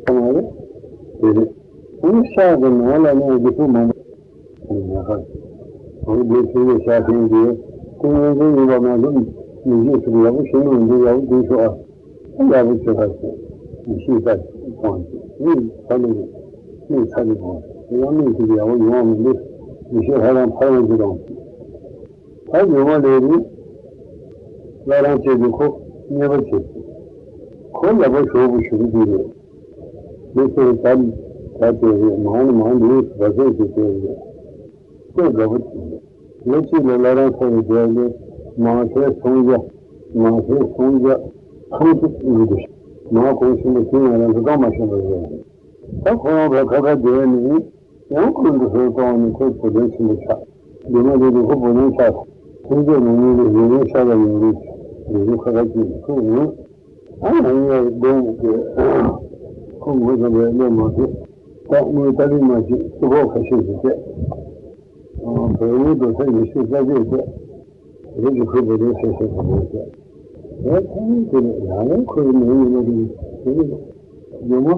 ས་མ་རེད། དེ་རེད། ཨ་ནི་ཤག་གི་ནང་ལ་ནི་དགེ་ཕྲུག་མང་པོ། ཉག་ཁ། འོ་དེ་ཚོ་ཡོད་ཤག་ཤིང་དེ། ཏིང་ངེ་འཛིན་ཡིན་པ་མ་གཏོགས་མི་བརྗེད་ཐུབ་ཡག་པོ་ཤིང་ལུགས་འདི་ཡག་པོ་འདུག་ཤོག་ཨ། ཡག་པོ་བྱེད་པ་ཞིག་མི་ཤེས་ས་གཏོང་ཞིག་མིག་ཚ་ལེ་རེད། མིག་ཚ་ལེ་དགོས། དེ་ཡང་མིག་ཅིག་ཡག་པོ་ཡོང་བ་མི་འདུག་མི་ཤེས་ཧ་ལམ་ཕར་ཡོང་གི་རུང་། ད་ཡོང་བ་ལས་རེད། བླ་བྲང་བཅས་ཀྱི་ཁོ་གཉེར་པ་བྱེད། ཁོ་ལག་པ་ཞོག་པོ་ཞུ་གི་འདུག་རེད། མི་ཚོས་ད་ད་དེ་རེད་མང་ནི་མང་འདུག་བ་ཚོད་ཀྱི་དེ་རེད། ལྟོས་དགའ་པོ་བྱེད། ལོ་གཅིག་ལ་བླ་བྲང་ཚོགས་པའི་རྒྱལ་ལས་མང་ཤོས་སུམ་བརྒྱ། མང་ཤོས་སུམ་བརྒྱ་ཐམ་གཅིག་མི་འདུག་མང་གོང་ཆེན་པོ་ཞིག་ང་རང་ཚོ་རྐང་མ་ཤོར་བ་རེད། ད་ཁོ་རང་ཚོ་ཁ་ཁ་བསྡད་ནས་ཡང་ཁོང་ཚོ་ཧོལ་གཏོང་ནས་ཁོའི་བུ་ལོན་ཆེན་པོ་ཆགས། རྒྱུ་མ་རེད་དུས་ཁོ་བུ་ལོན་ཆགས། ཐོན་སྐྱེད་མ་ཉུང་བའི་ཡུན་རིང་ཤ་ལ་ཡུན་རིང་ལུས་རིང་ཁ་ཁ་སྐྱེས་ནས་ཁོས་ངུས། ཨ་ང་གཉིས་ཡར་སྡོང་གི་ཁོ་ངུ་བསམ་པའི་གླེང་མ་ཐུབ། ད་དངུལ་ཏ་ལི་མ་ཅིག་སུ་ཕོག་ཁ་ཤས་ཤིག་སྤྲད། བོད་དངུལ་རྡོ་ས་ཉི་ཤུ་རྩ་བརྒྱད་སྤྲད། རེད་ཀྱི་ཁོས་བོད་དོན་སེ་སེ་ག་པོ་སྤྲད། ཡང་ཁོང་དེ་ནས་ཡང་ཡང་ཁོའི་མིང་ཉིན་མོ་དེ་ནས་དེ་ནས་ཡོང་མ་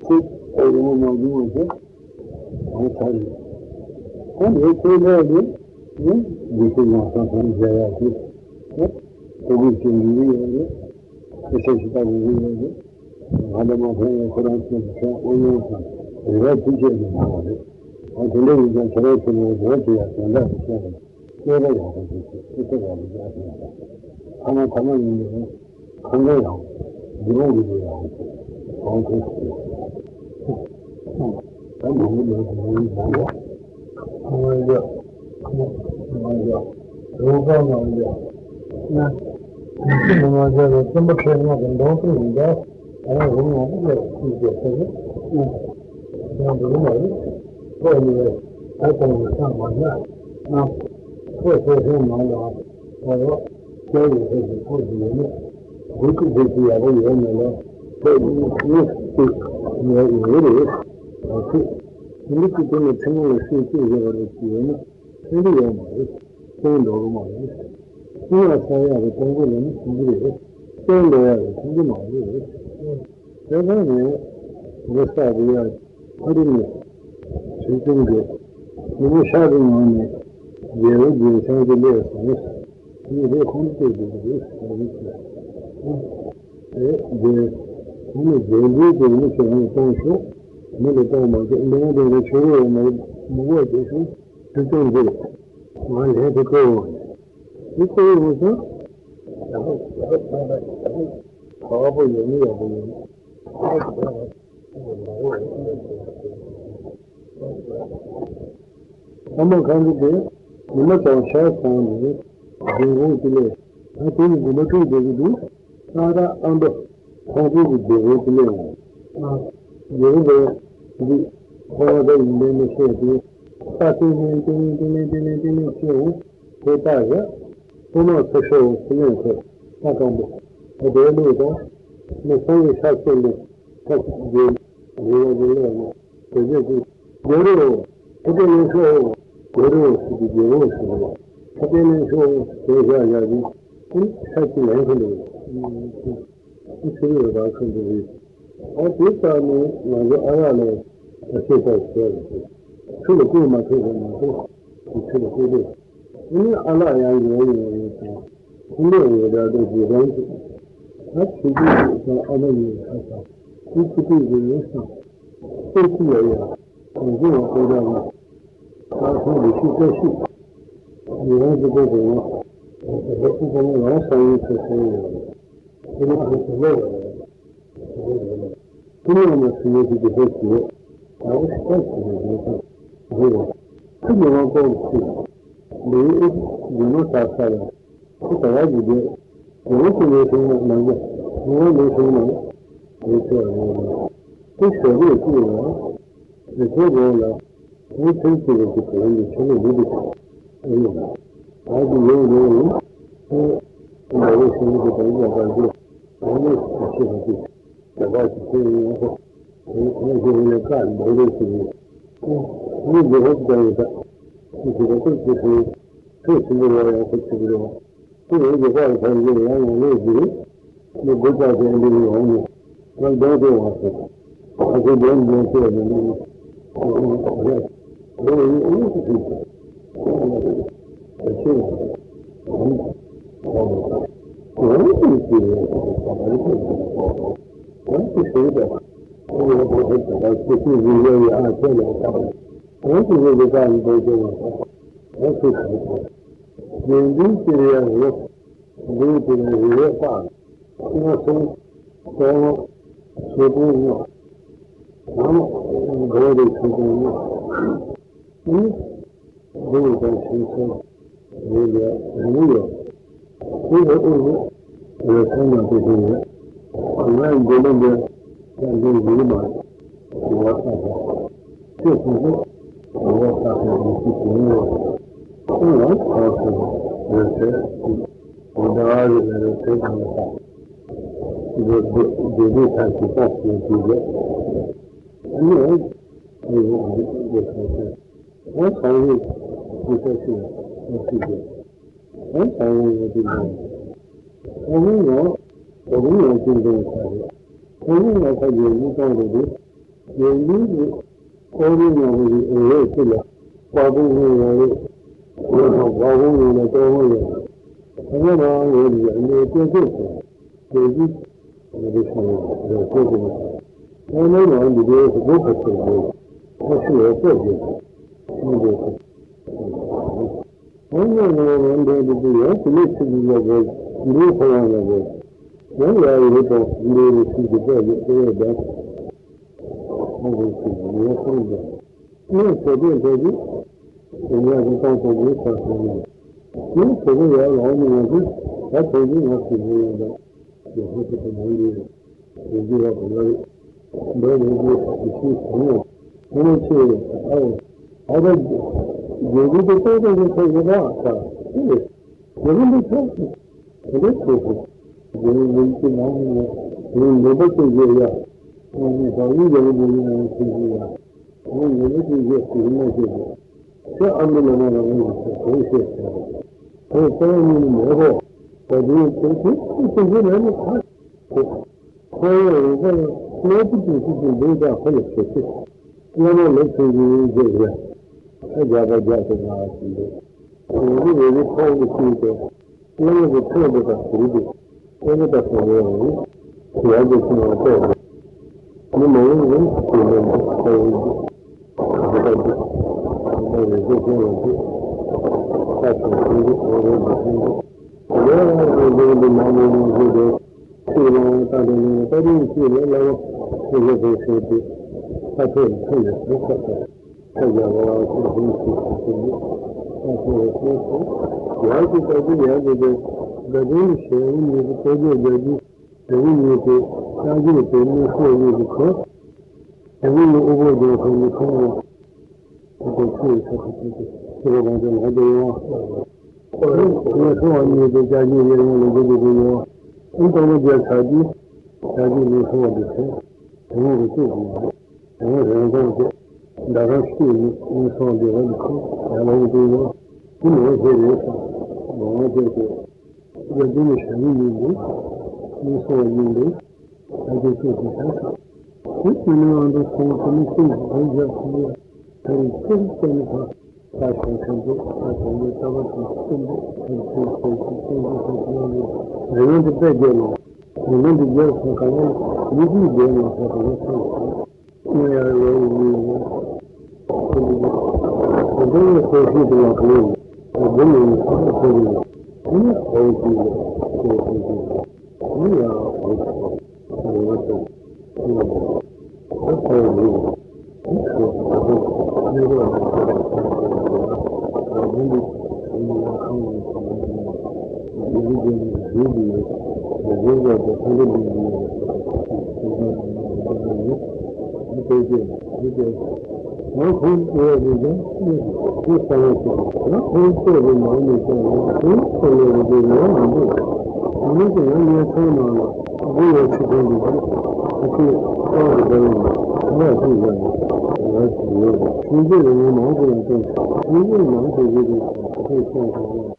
ཁོས་ཡོང་མ་མ་འདུག་བ་ཟེར། ཨང་ཚ་རེད། ཁོང་ངའི་ཁོའི་ལས་ནི་ངས་དགེ་ཚུལ་ཡང་སང་སང་མཇལ་ཡག་དེ་ངས་ཐུགས་ཁུར་ཅིག་འདི་ཡོད་རེད། ཁོ་ཤ་ཞིག་ལྟ་དགོས་ཀྱི་ཡོད་རེད། ང་ལ་མ་ཕན་ཡང་ཁོ་རང་ཚོས་ཀྱི་ཕན་ཨོ་ཡོང་དང་རེ་བ་དེ་བཅད་ནས་གནང་བ་རེད། ཨ་དེ་འདྲ་ཡིན་ཀྱང་ཁྱེད་རང་ཚོ་ལ་རེ་བ་དེ་ཡང་དོན་དག་གི་ཆེད་དུ་སྐད་ཆ་ཡག་པོ་ཞིག་བྱེད་ཨེ་ཐུབ་པ་རེད་ཅེས་ཨ་ཐུབ་ཡག་པ་ཐ་མ་ཐ་མ་ཡིན་ནའི་ཁོང་ཚོ་ཡང་འདི་རུང་གི་འདི་ཡག་པོ་ཞིག་གོང་ཁེ་ཞིག་ད་མང་པོ་ལས་དེ་ཡིན་ཀྱང་ཡ། ང་ཡ། ང་ཡ། རོགས་པ་ང་ཡ། ང་ཡ་ལ་བཙུན་པ་ཁྱེད་ང་གི་འདང་ཚུལ་ཡིན་ད། ང་རང་རུང་ང་ཚོ་ལ་ཤུགས་རྒྱག་ས་རེད། ཡང་འདི་རུ་མ་རེད། ཁོ་ཡི་ད་དང་ཡི་ས་མ་ཡ། ང་ཁོ་ཚོ་ཧེ་མ་ལ་ཨ་རོ། ཁྱེད་ཡི་ཧེ་གི་ཁོ་ཡི་ཡོད་ནི། འདི་ཚོ་འདི་ཚོ་ཡག་པོ་ཡོད་མེད་ལ་ཁོ་ཡི་ངོ་ཤེས་ཡོད་ཡོད་རེད། ད་ཁོས་འདི་ཚོ་དེ་ནས་ཕྲན་བུ་ལ་ཤེས་ཤེས་ཡོད་པ་རེད་ཅེས་ཡོད་ན། ཕན་གྱི་ཡོད་མ་རེད། སྟོན་འགྲོ་གི་མ་རེད། སྟོན་ཡག་ས་ཡག་གི་སྟོན་གོ་ལ་ནི་ཕན་གྱི་རེད། སྟོན་འགྲོ་ཡག་གི་ཕན་གྱི་མ་རེད། དེ་ལྟར་ནས་རེ་ས་རེ་ཡ་ཨ་རི་ནས་ཁྲིད་སྟོན་གྱི་ཉིན་མོ་ཤར་གྱི་ངང་ནས་རྒྱལ་བའི་རྒྱལ་ཆང་གི་ལས་སོང་། ངས་རེ་ཁོང་ཚོས་བསྡད་ཀྱི་རེད་ཟེར་བ་རེད། དེ་རྒྱལ་ཁོང་ནས་རྒྱལ་འདྲེའི་རྒྱལ་མི་ཁྱེད་རང་ལ་གཏོང་ཤོག་མི་ལ་གཏོང་མ་ཤོག་འདི་ང་དེ་ལ་ཆོས་རོགས་ཡོད་མ་རེད། མི་གོ་རྒྱལ་ཁོང་ཁྲིད་སྟོན་གྱི་ང་ལན་དེ་བསྐུར་འོང་། དེ་བསྐུར་འོང་ཙང་ཡག་པོ་ཡག་པོ་ཡག་པོ་ཡག་པོ་ཡོད་ནི་ཡག་པོ་ཡོད། ཨ་མ་གང་གི་དེ་ཉི་མ་དང་ཤར་སོང་ནས་རྫོང་ཁོངས་ཀྱི་ལས་ད་དེ་ཡི་དགོན་པ་ཁྲིད་བསྡད་ཀྱི་འདུག་ཏག་ཏག་ཨ་མདོ་ཁོང་ཚོའི་གི་རྫོང་ཁོངས་ཀྱི་ལས་ཡིན། རྫོང་ཁོངས་འདི་ཁོ་རང་ད་ཡིན་པའི་མི་ཤེས་ཏེ་ས་ཏིང་ཏིང་ཏིང་ཏིང་ཏིང་ཏིང་ཏིང་ཏིང་ཏིང་ཏིང་ཏིང་ཤེས་འོང་། དེ་ལྟར་ཡ། ཐོག་མར་ཚེ་ཤོར་བའི་ཚེ་ལས་ཐོབ་ས་སྐམ་པོ། ད་དེའི་ལུགས་དང་། མི་ཚང་གི་ཤ་གསོན་པའི་ས་ཀུན་རྒྱལ་རི་བ་གི་ལས་ནི། དེ་ཚོ་ཅིག་རྒྱལ་རོ། ཁ་ཏའི་ལན་ཤོ། རྒྱལ་རོ་ཟེར་གྱི་རྒྱལ་རོ་ཟེར་གྱི། ཁ་ཏའི་ལན་ཤོ་དེ་བཞག་ཡག་གི། ཨུ་ས་ཅི་ལན་ཁ་ལོ། ཨུ་ཚེ་རིང་ར་ཁ་འདུག་རེད། ཨ་དེ་ལྟར་ནས་ང་ཚོ་ཨ་ཡག་ལ་ད་ཤེས་པ་ཞིག་བྱས་རེད། ཆུ་ལ་བསྐོལ་མ་ཐུབ་པ་མ་གཏོགས་དེ་ཆུ་ལ་བསྐོལ་འདོད། ཨ་ནི་ཨ་ལགས་ཡང་ཡོང་ཡོང་རེད་དང་། ཁོ་ནས་ཡོད་ར་ད་རྗེས་དྲན་ཅིག་ད་ཆུ་དུས་ཀྱི་ད་ཨ་མ་ཡིན་ཁ་ས་དེ་ཆུ་དུས་ཀྱི་རེད་ས། ཨེ་ཅི་ལ་ཡ། གོང་ཚོ་བ་ཀོ་ད་ལ། ས་ཁོང་རེ་ཤི་ཀ་ཤི། ཡོང་ཟི་ཀོ་གོ་ང་། ད་ཁོ་གོ་ང་རང་ས་ཡིན་ཟེར་ཟེར་ཡོད། ཁོ་ནི་ཁོ་ཟི་ལོ་བ་ཡ། ཁོ་ནི་ང་མ་སི་ནི་ཤི་ཀི་ཧེ་ཤི་ཡོད། ད་ཁོ་ཤི་ཀ་ཤི་ཡོད་ཟེར་ཟེར་ཡོད། ཁོ་ནི་ང་ཏོག་ཤི། འདི་ཨེ་ཅི་ཡོད་ནོ་ས་ས་ཡ། ཁོ་ད་བ་ཡི་གེ། ཡང་ཁོ་ལས་སོང་ན་ནང་གི། ཡང་ལས་སོང་ན། ལས་སོང་ན། ཁོ་ཞོགས་ཀས་ཤི་ཡོང་ན། ལས་སོང་རོགས་ལ། ཁོ་ཚེ་གཅིག་གི་གོང་ནས་ཆོ་ལོ་མི་འདུག་ཨེ་ཡོང་། ད་དེ་ཡོང་ཡོང་ཡིན། ཁོ། ཁོ་ལ་ལས་སོང་གི་དང་ཡ་དང་གི། གོང་ནས་ཤི་བ་དེ། དེ་བ་ཞིག་ཁྱེད་ཡིན་ཡང་ཁོ། ཁོ་ཁོ་ཞིག་ཡིན་ན་བཀའ་འདོགས་རེད་ཟེར་གི། ཁོ་མི་འདི་ཧོབ་ཀྱང་ཡོད་ད། ཁོ་ཞིག་ལ་ཁོ་ཞིག་ཁོ་ཁོས་ཟིན་པ་རེད་ཡང་ཁོ་ཆུ་གི་རེད། ཁོ་ཡང་རྒྱལ་ཁབ་ལ་ཕན་གི་ཡང་ཡང་ལོས་ཟིན། ཁོ་སྒོ་བཅག་ཅིང་འདི་ཡོང་ནས་ང་གདོང་དེ་བ་ཟེར། ཁོ་ཚོ་གདོང་གདོང་ཚོ་ནས་ནི། ཁོ་ཡང་ཨུ་ཚུགས་ཟིན། ཁོ་ཡང་ཨུ་ཚུགས་ཟིན། འདི་ཡི་དང་ཞིང་སོང་། རེད་ལ་རི་མོ་ཡོད། དེ་ལ་ཨུ་རུ། རེ་ཚང་མ་དེ་དེ་ཡོད། ང་ཡི་འདི་ལ་འདི་ཡང་འདི་རི་མ། ངོ་ཚ་ཚ། ཁྱེད་ཚོ་ཚོ། ངོ་ཚ་ཚ་མི་ཤི་དེ་ཡོད། ཁོང་ལ་ཚ་ཚ་རེ་ཚེ། ཟླ་བ་རེ་རེ་ཚེ་གང་ལ་ཚ། འདི་འདི་འདི་འདི་ཚ་ཞིག་ཚ་ཞིག་ཞིག་རེད། ཨ་ནི། ཨ་ནི། འདི་ཚ་ཚ། ཨོ་ཚང་ཡིན། ཅི་ས་ཅི་ལ་ཨོ་ཅི་ཟེར། ཨོ་ཚང་ཡིན་ཨོ་ཅི་ཟེར། ཨོ་ཧུང་ངོ་། ཨོ་ཧུང་ངོ་ཅི་ཟེར་ས་རེད། ཨོ་ཧུང་ངོ་ཁ་ཡོད་མི་གཏོང་རེད་དེ། ཡོད་མི་རེད། ཨོ་རུ་ངོ་རེད་རེད་ཅི་ལ། པ་ཀུ་ཧུང་ངོ་རེད། ཨོ་ཧུང་པ་ཀུ་ཧུང་ངོ་ལ་ཏོ་ཧུང་ཡོད། ཨོ་ཧུང་ངོ་རེད་ཨ་ནི་ཏོ་ཏོ་ཟེར། དེ་བཞིན་ང་ཚོ་ཤེས་ཡོན་ལ་བཀོད་དེ་ཡོད། ཨ་ནི་ང་འདི་འདྲའི་སྒོ་ཁ་ཕྱེ་དགོས། ཁ་ཕྱེ་ཡོད་ཚད་དགོས། ཨ་འདྲའི་ཁ། ཨ་ནི་ང་ང་འདྲའི་འདི་འདི་ཡང་དེ་ནས་ཚིག་འདི་ལ་དགོས། འདིའི་ཁོ་རང་ལ་དགོས། ཡང་ཡ་ཡོད་དང་འདི་འདྲའི་ཚིག་འདི་དགོས་ཡོད་དེ་ཡོད་དང་། ཨ་འདྲའི་ཚིག་འདི་ཡང་ཁོ་རང་དང་། ངས་བྱས་དུས་བྱས་དུས། དེ་ནས་ཀྱི་གཏོང་ཐུབ་དགོས་ཟེར་སོང་ནས། ངས་བྱས་དུས་ཡར་ལངས་ནས་ང་ཚོས་ད་ཐོན་དུས་ང་ཚོས་ངོས་ཡོང་དང་། ཡོད་ཧོ་ཁོ་ཐུབ་མང་གི་རེད། ཡོད་རྒྱུ་བ་གང་ལ་རེད། འདི་ནས་རྒྱུ་ཡིད་ཆེས་བྱུང་ཡོད། ཁོ་ནས་ཆེ་ཡོད་ཨ་ཡོད། ད་ལྟ་རྒྱལ་རྒྱུ་དེ་ཏོག་ཏོག་ཏོག་ཏོག་ཡོད་པ་ད་ཨེ་རེད། རྒྱལ་རྒྱུ་འདི་ཆོག་ཆོག་དེ་འདྲ་ཆོག་ཆོག་རྒྱལ་རྒྱུ་འདི་ནང་ནས་ངས་འདོད་པ་ཆེ་ཡོད་ཡ། ཁོང་གིས་ད་ཡིན་རྒྱལ་རྒྱུ་འདི་ནང་ཆེ་ཡོད་ཡ། ཁོང་ངོ་མ་ཅིག་བཞེས་ཟེར་མ་བཞེས་པས། ཁྱོད་ཨ་མའི་ལོ་མ་རང་ངོས་ཀྱི་གོང་བཤད་ཟེར་བ། ཁོས་རྩ་བ་ཉིད་ནས་མེད་རོགས། ད་དུང་ཁྱོད་ཁྱོད་ཁྱོད་ཁྱོད་ཁྱོད་ལས་ནི་ཁ་ཁོ། ཁོ་ཡང་རང་ས་ལ་གནས་ཚུལ་དུ་སྲིད་ཀྱི་འདུག་ད་ཁོ་ལ་བྱེད་ཚེ། བླ་མ་ལོ་ཆུང་གི་ཡིན་ཟེར་ཡ། ཨ་རྒྱག་པ་རྒྱག་ཐུབ་པ་ཞིག་འདུག་རེ་རེ་རེ་ཁོག་ཏུ་ཤུལ་ཏེ། བླ་མ་གི་ཕྲེང་དུ་དང་ཟུར་དུ། ཨེ་ནི་ད་ཁོ་རེ་རེ། ཡར་དུ་སོང་བ་ལྟོས་ཏེ། མི་མང་པོ་རེ་ཞིག་ལ་ཁོ་རེ་རེ། ད་རེ་རེ་ཁོ་རེ་རེ། ད་ཁོ་རེ་རེ་ཁོ་རེ་རེ་ཁོ་རེ་རེ། རེ་རེ་རེ་རེ་མང་པོ་རེ་རེ་རེ། ཁྱེད་རང་ད་དེ་ནས་ད་རེས་ཁྱེད་ལ་ལ་བ་ཁྱེད་ལ་དེ་ཟེར་ཏེ། ད་ཐོས་ལ་ཐོས་ལ་ཐོས་ཁ་ཐོས། ཁ་རྒྱག་པ་ཁོ་ཧུང་སུ་སུ་སུ་ནི། ད་ཐོས་ལ་ཐོས་སུ། ཡར་གྱི་ད་དེ་ཡར་གྱི་དེ། ད་དེ་ནི་ཞལ་ལུ་ཉིད་དུ་ལྟོ་རྒྱག་རྒྱག་གི། ཞལ་ལུ་ཉིད་དུ་ལྟ་རྒྱུ་དེ་ནི་ཤོག་ཉིད་དུ་ཁོ། ཞལ་ལུ་ཉིད་དབུ་འཕང་མཛད་སོང་ནི་ཁོ་རང་། ད་དེ་ཁྱེད་ས་ཐོས་ཐོས་ཐོས་ཁྱེད་རང་དེ་ལ་དེ་ཡོང་བ། ངས་སོང་བ་ཉིད་དུ་ལྟ་རྒྱུ་ཡར་ཡོང་ལ་དགོས་དགོས་དགོས་ཡོང་བ། ཨུ་ཏང་མ་རྒྱལ་ཚ་གྱིས་ལྟ་རྒྱུ་ནི་སོང་བ་དེ་ཁོ། དེ་མོ་གི་ཤོག་ཉིད་དུ། རང་རང་དབང་དེ། ཟླ་གམ་ཤེས་ནི་དངོས་སུ་བདེ་བ་ནི་ཁོ་ཡར་ལངས་འདུག་ཡང་དེ་མོ་ཞིག་རེད་ས། མང་བ་དེ་དེ། རྒྱ་དེ་ནི་ཞྭ་ནི་ཡིན་འདུག་དངོས་སུ་ཡིན་འདུག་ད་དེ་ཚོ་དེ་ད་ས། དེ་དེ་ནི་ཨ་མདོ་སོང་དེ་ནི་ཤིང་གི་དེ་རྒྱབ་ཁོ་ཡ། ད་རིང་ཚེ་རིང་ཚེ་ནི་ད། ད་ཞང་ཁྲ་འདུག་ད་དེ་ནི་ལྟ་བ་དེ་སྐྱིད་འདུག་ད་དེ་ཚོ་ཚོ་ཚོ་ཚོ་ཚོ་ཚོ་ཚོ་ཚོ། རི་མོ་འདི་དཔེ་རྒྱས་ནོ། རི་མོ་འདི་རྒྱས་སོང་ག་ལ་མི་དེའི་རྒྱས་ནོ་ཟེར་དེ་ནི་ཚོ་ཚོ། ང་ཡང་ལོ་ཡིན་ཡིན་ཡིན། དེ་འདྲའི་སོ་སོའི་དུ་ལ་གང་ཡིན། དེ་ནི་ཡིན་ས་ལ་ཁོ་རེ་ཡིན། དེ་ནི་ཁོ་རེ་ཅིག་ཡིན། ཁོ་རེ་ཅིག་ཡིན། དེ་ནི་ཡང་ཁོ་རེ་ཅིག་ཡིན། ཁོ་རེ་ཅིག་ཡིན། དེ་ཁོ་རེ་ཡིན། དེ་ཁོ་རེ་ཅིག་ཡིན།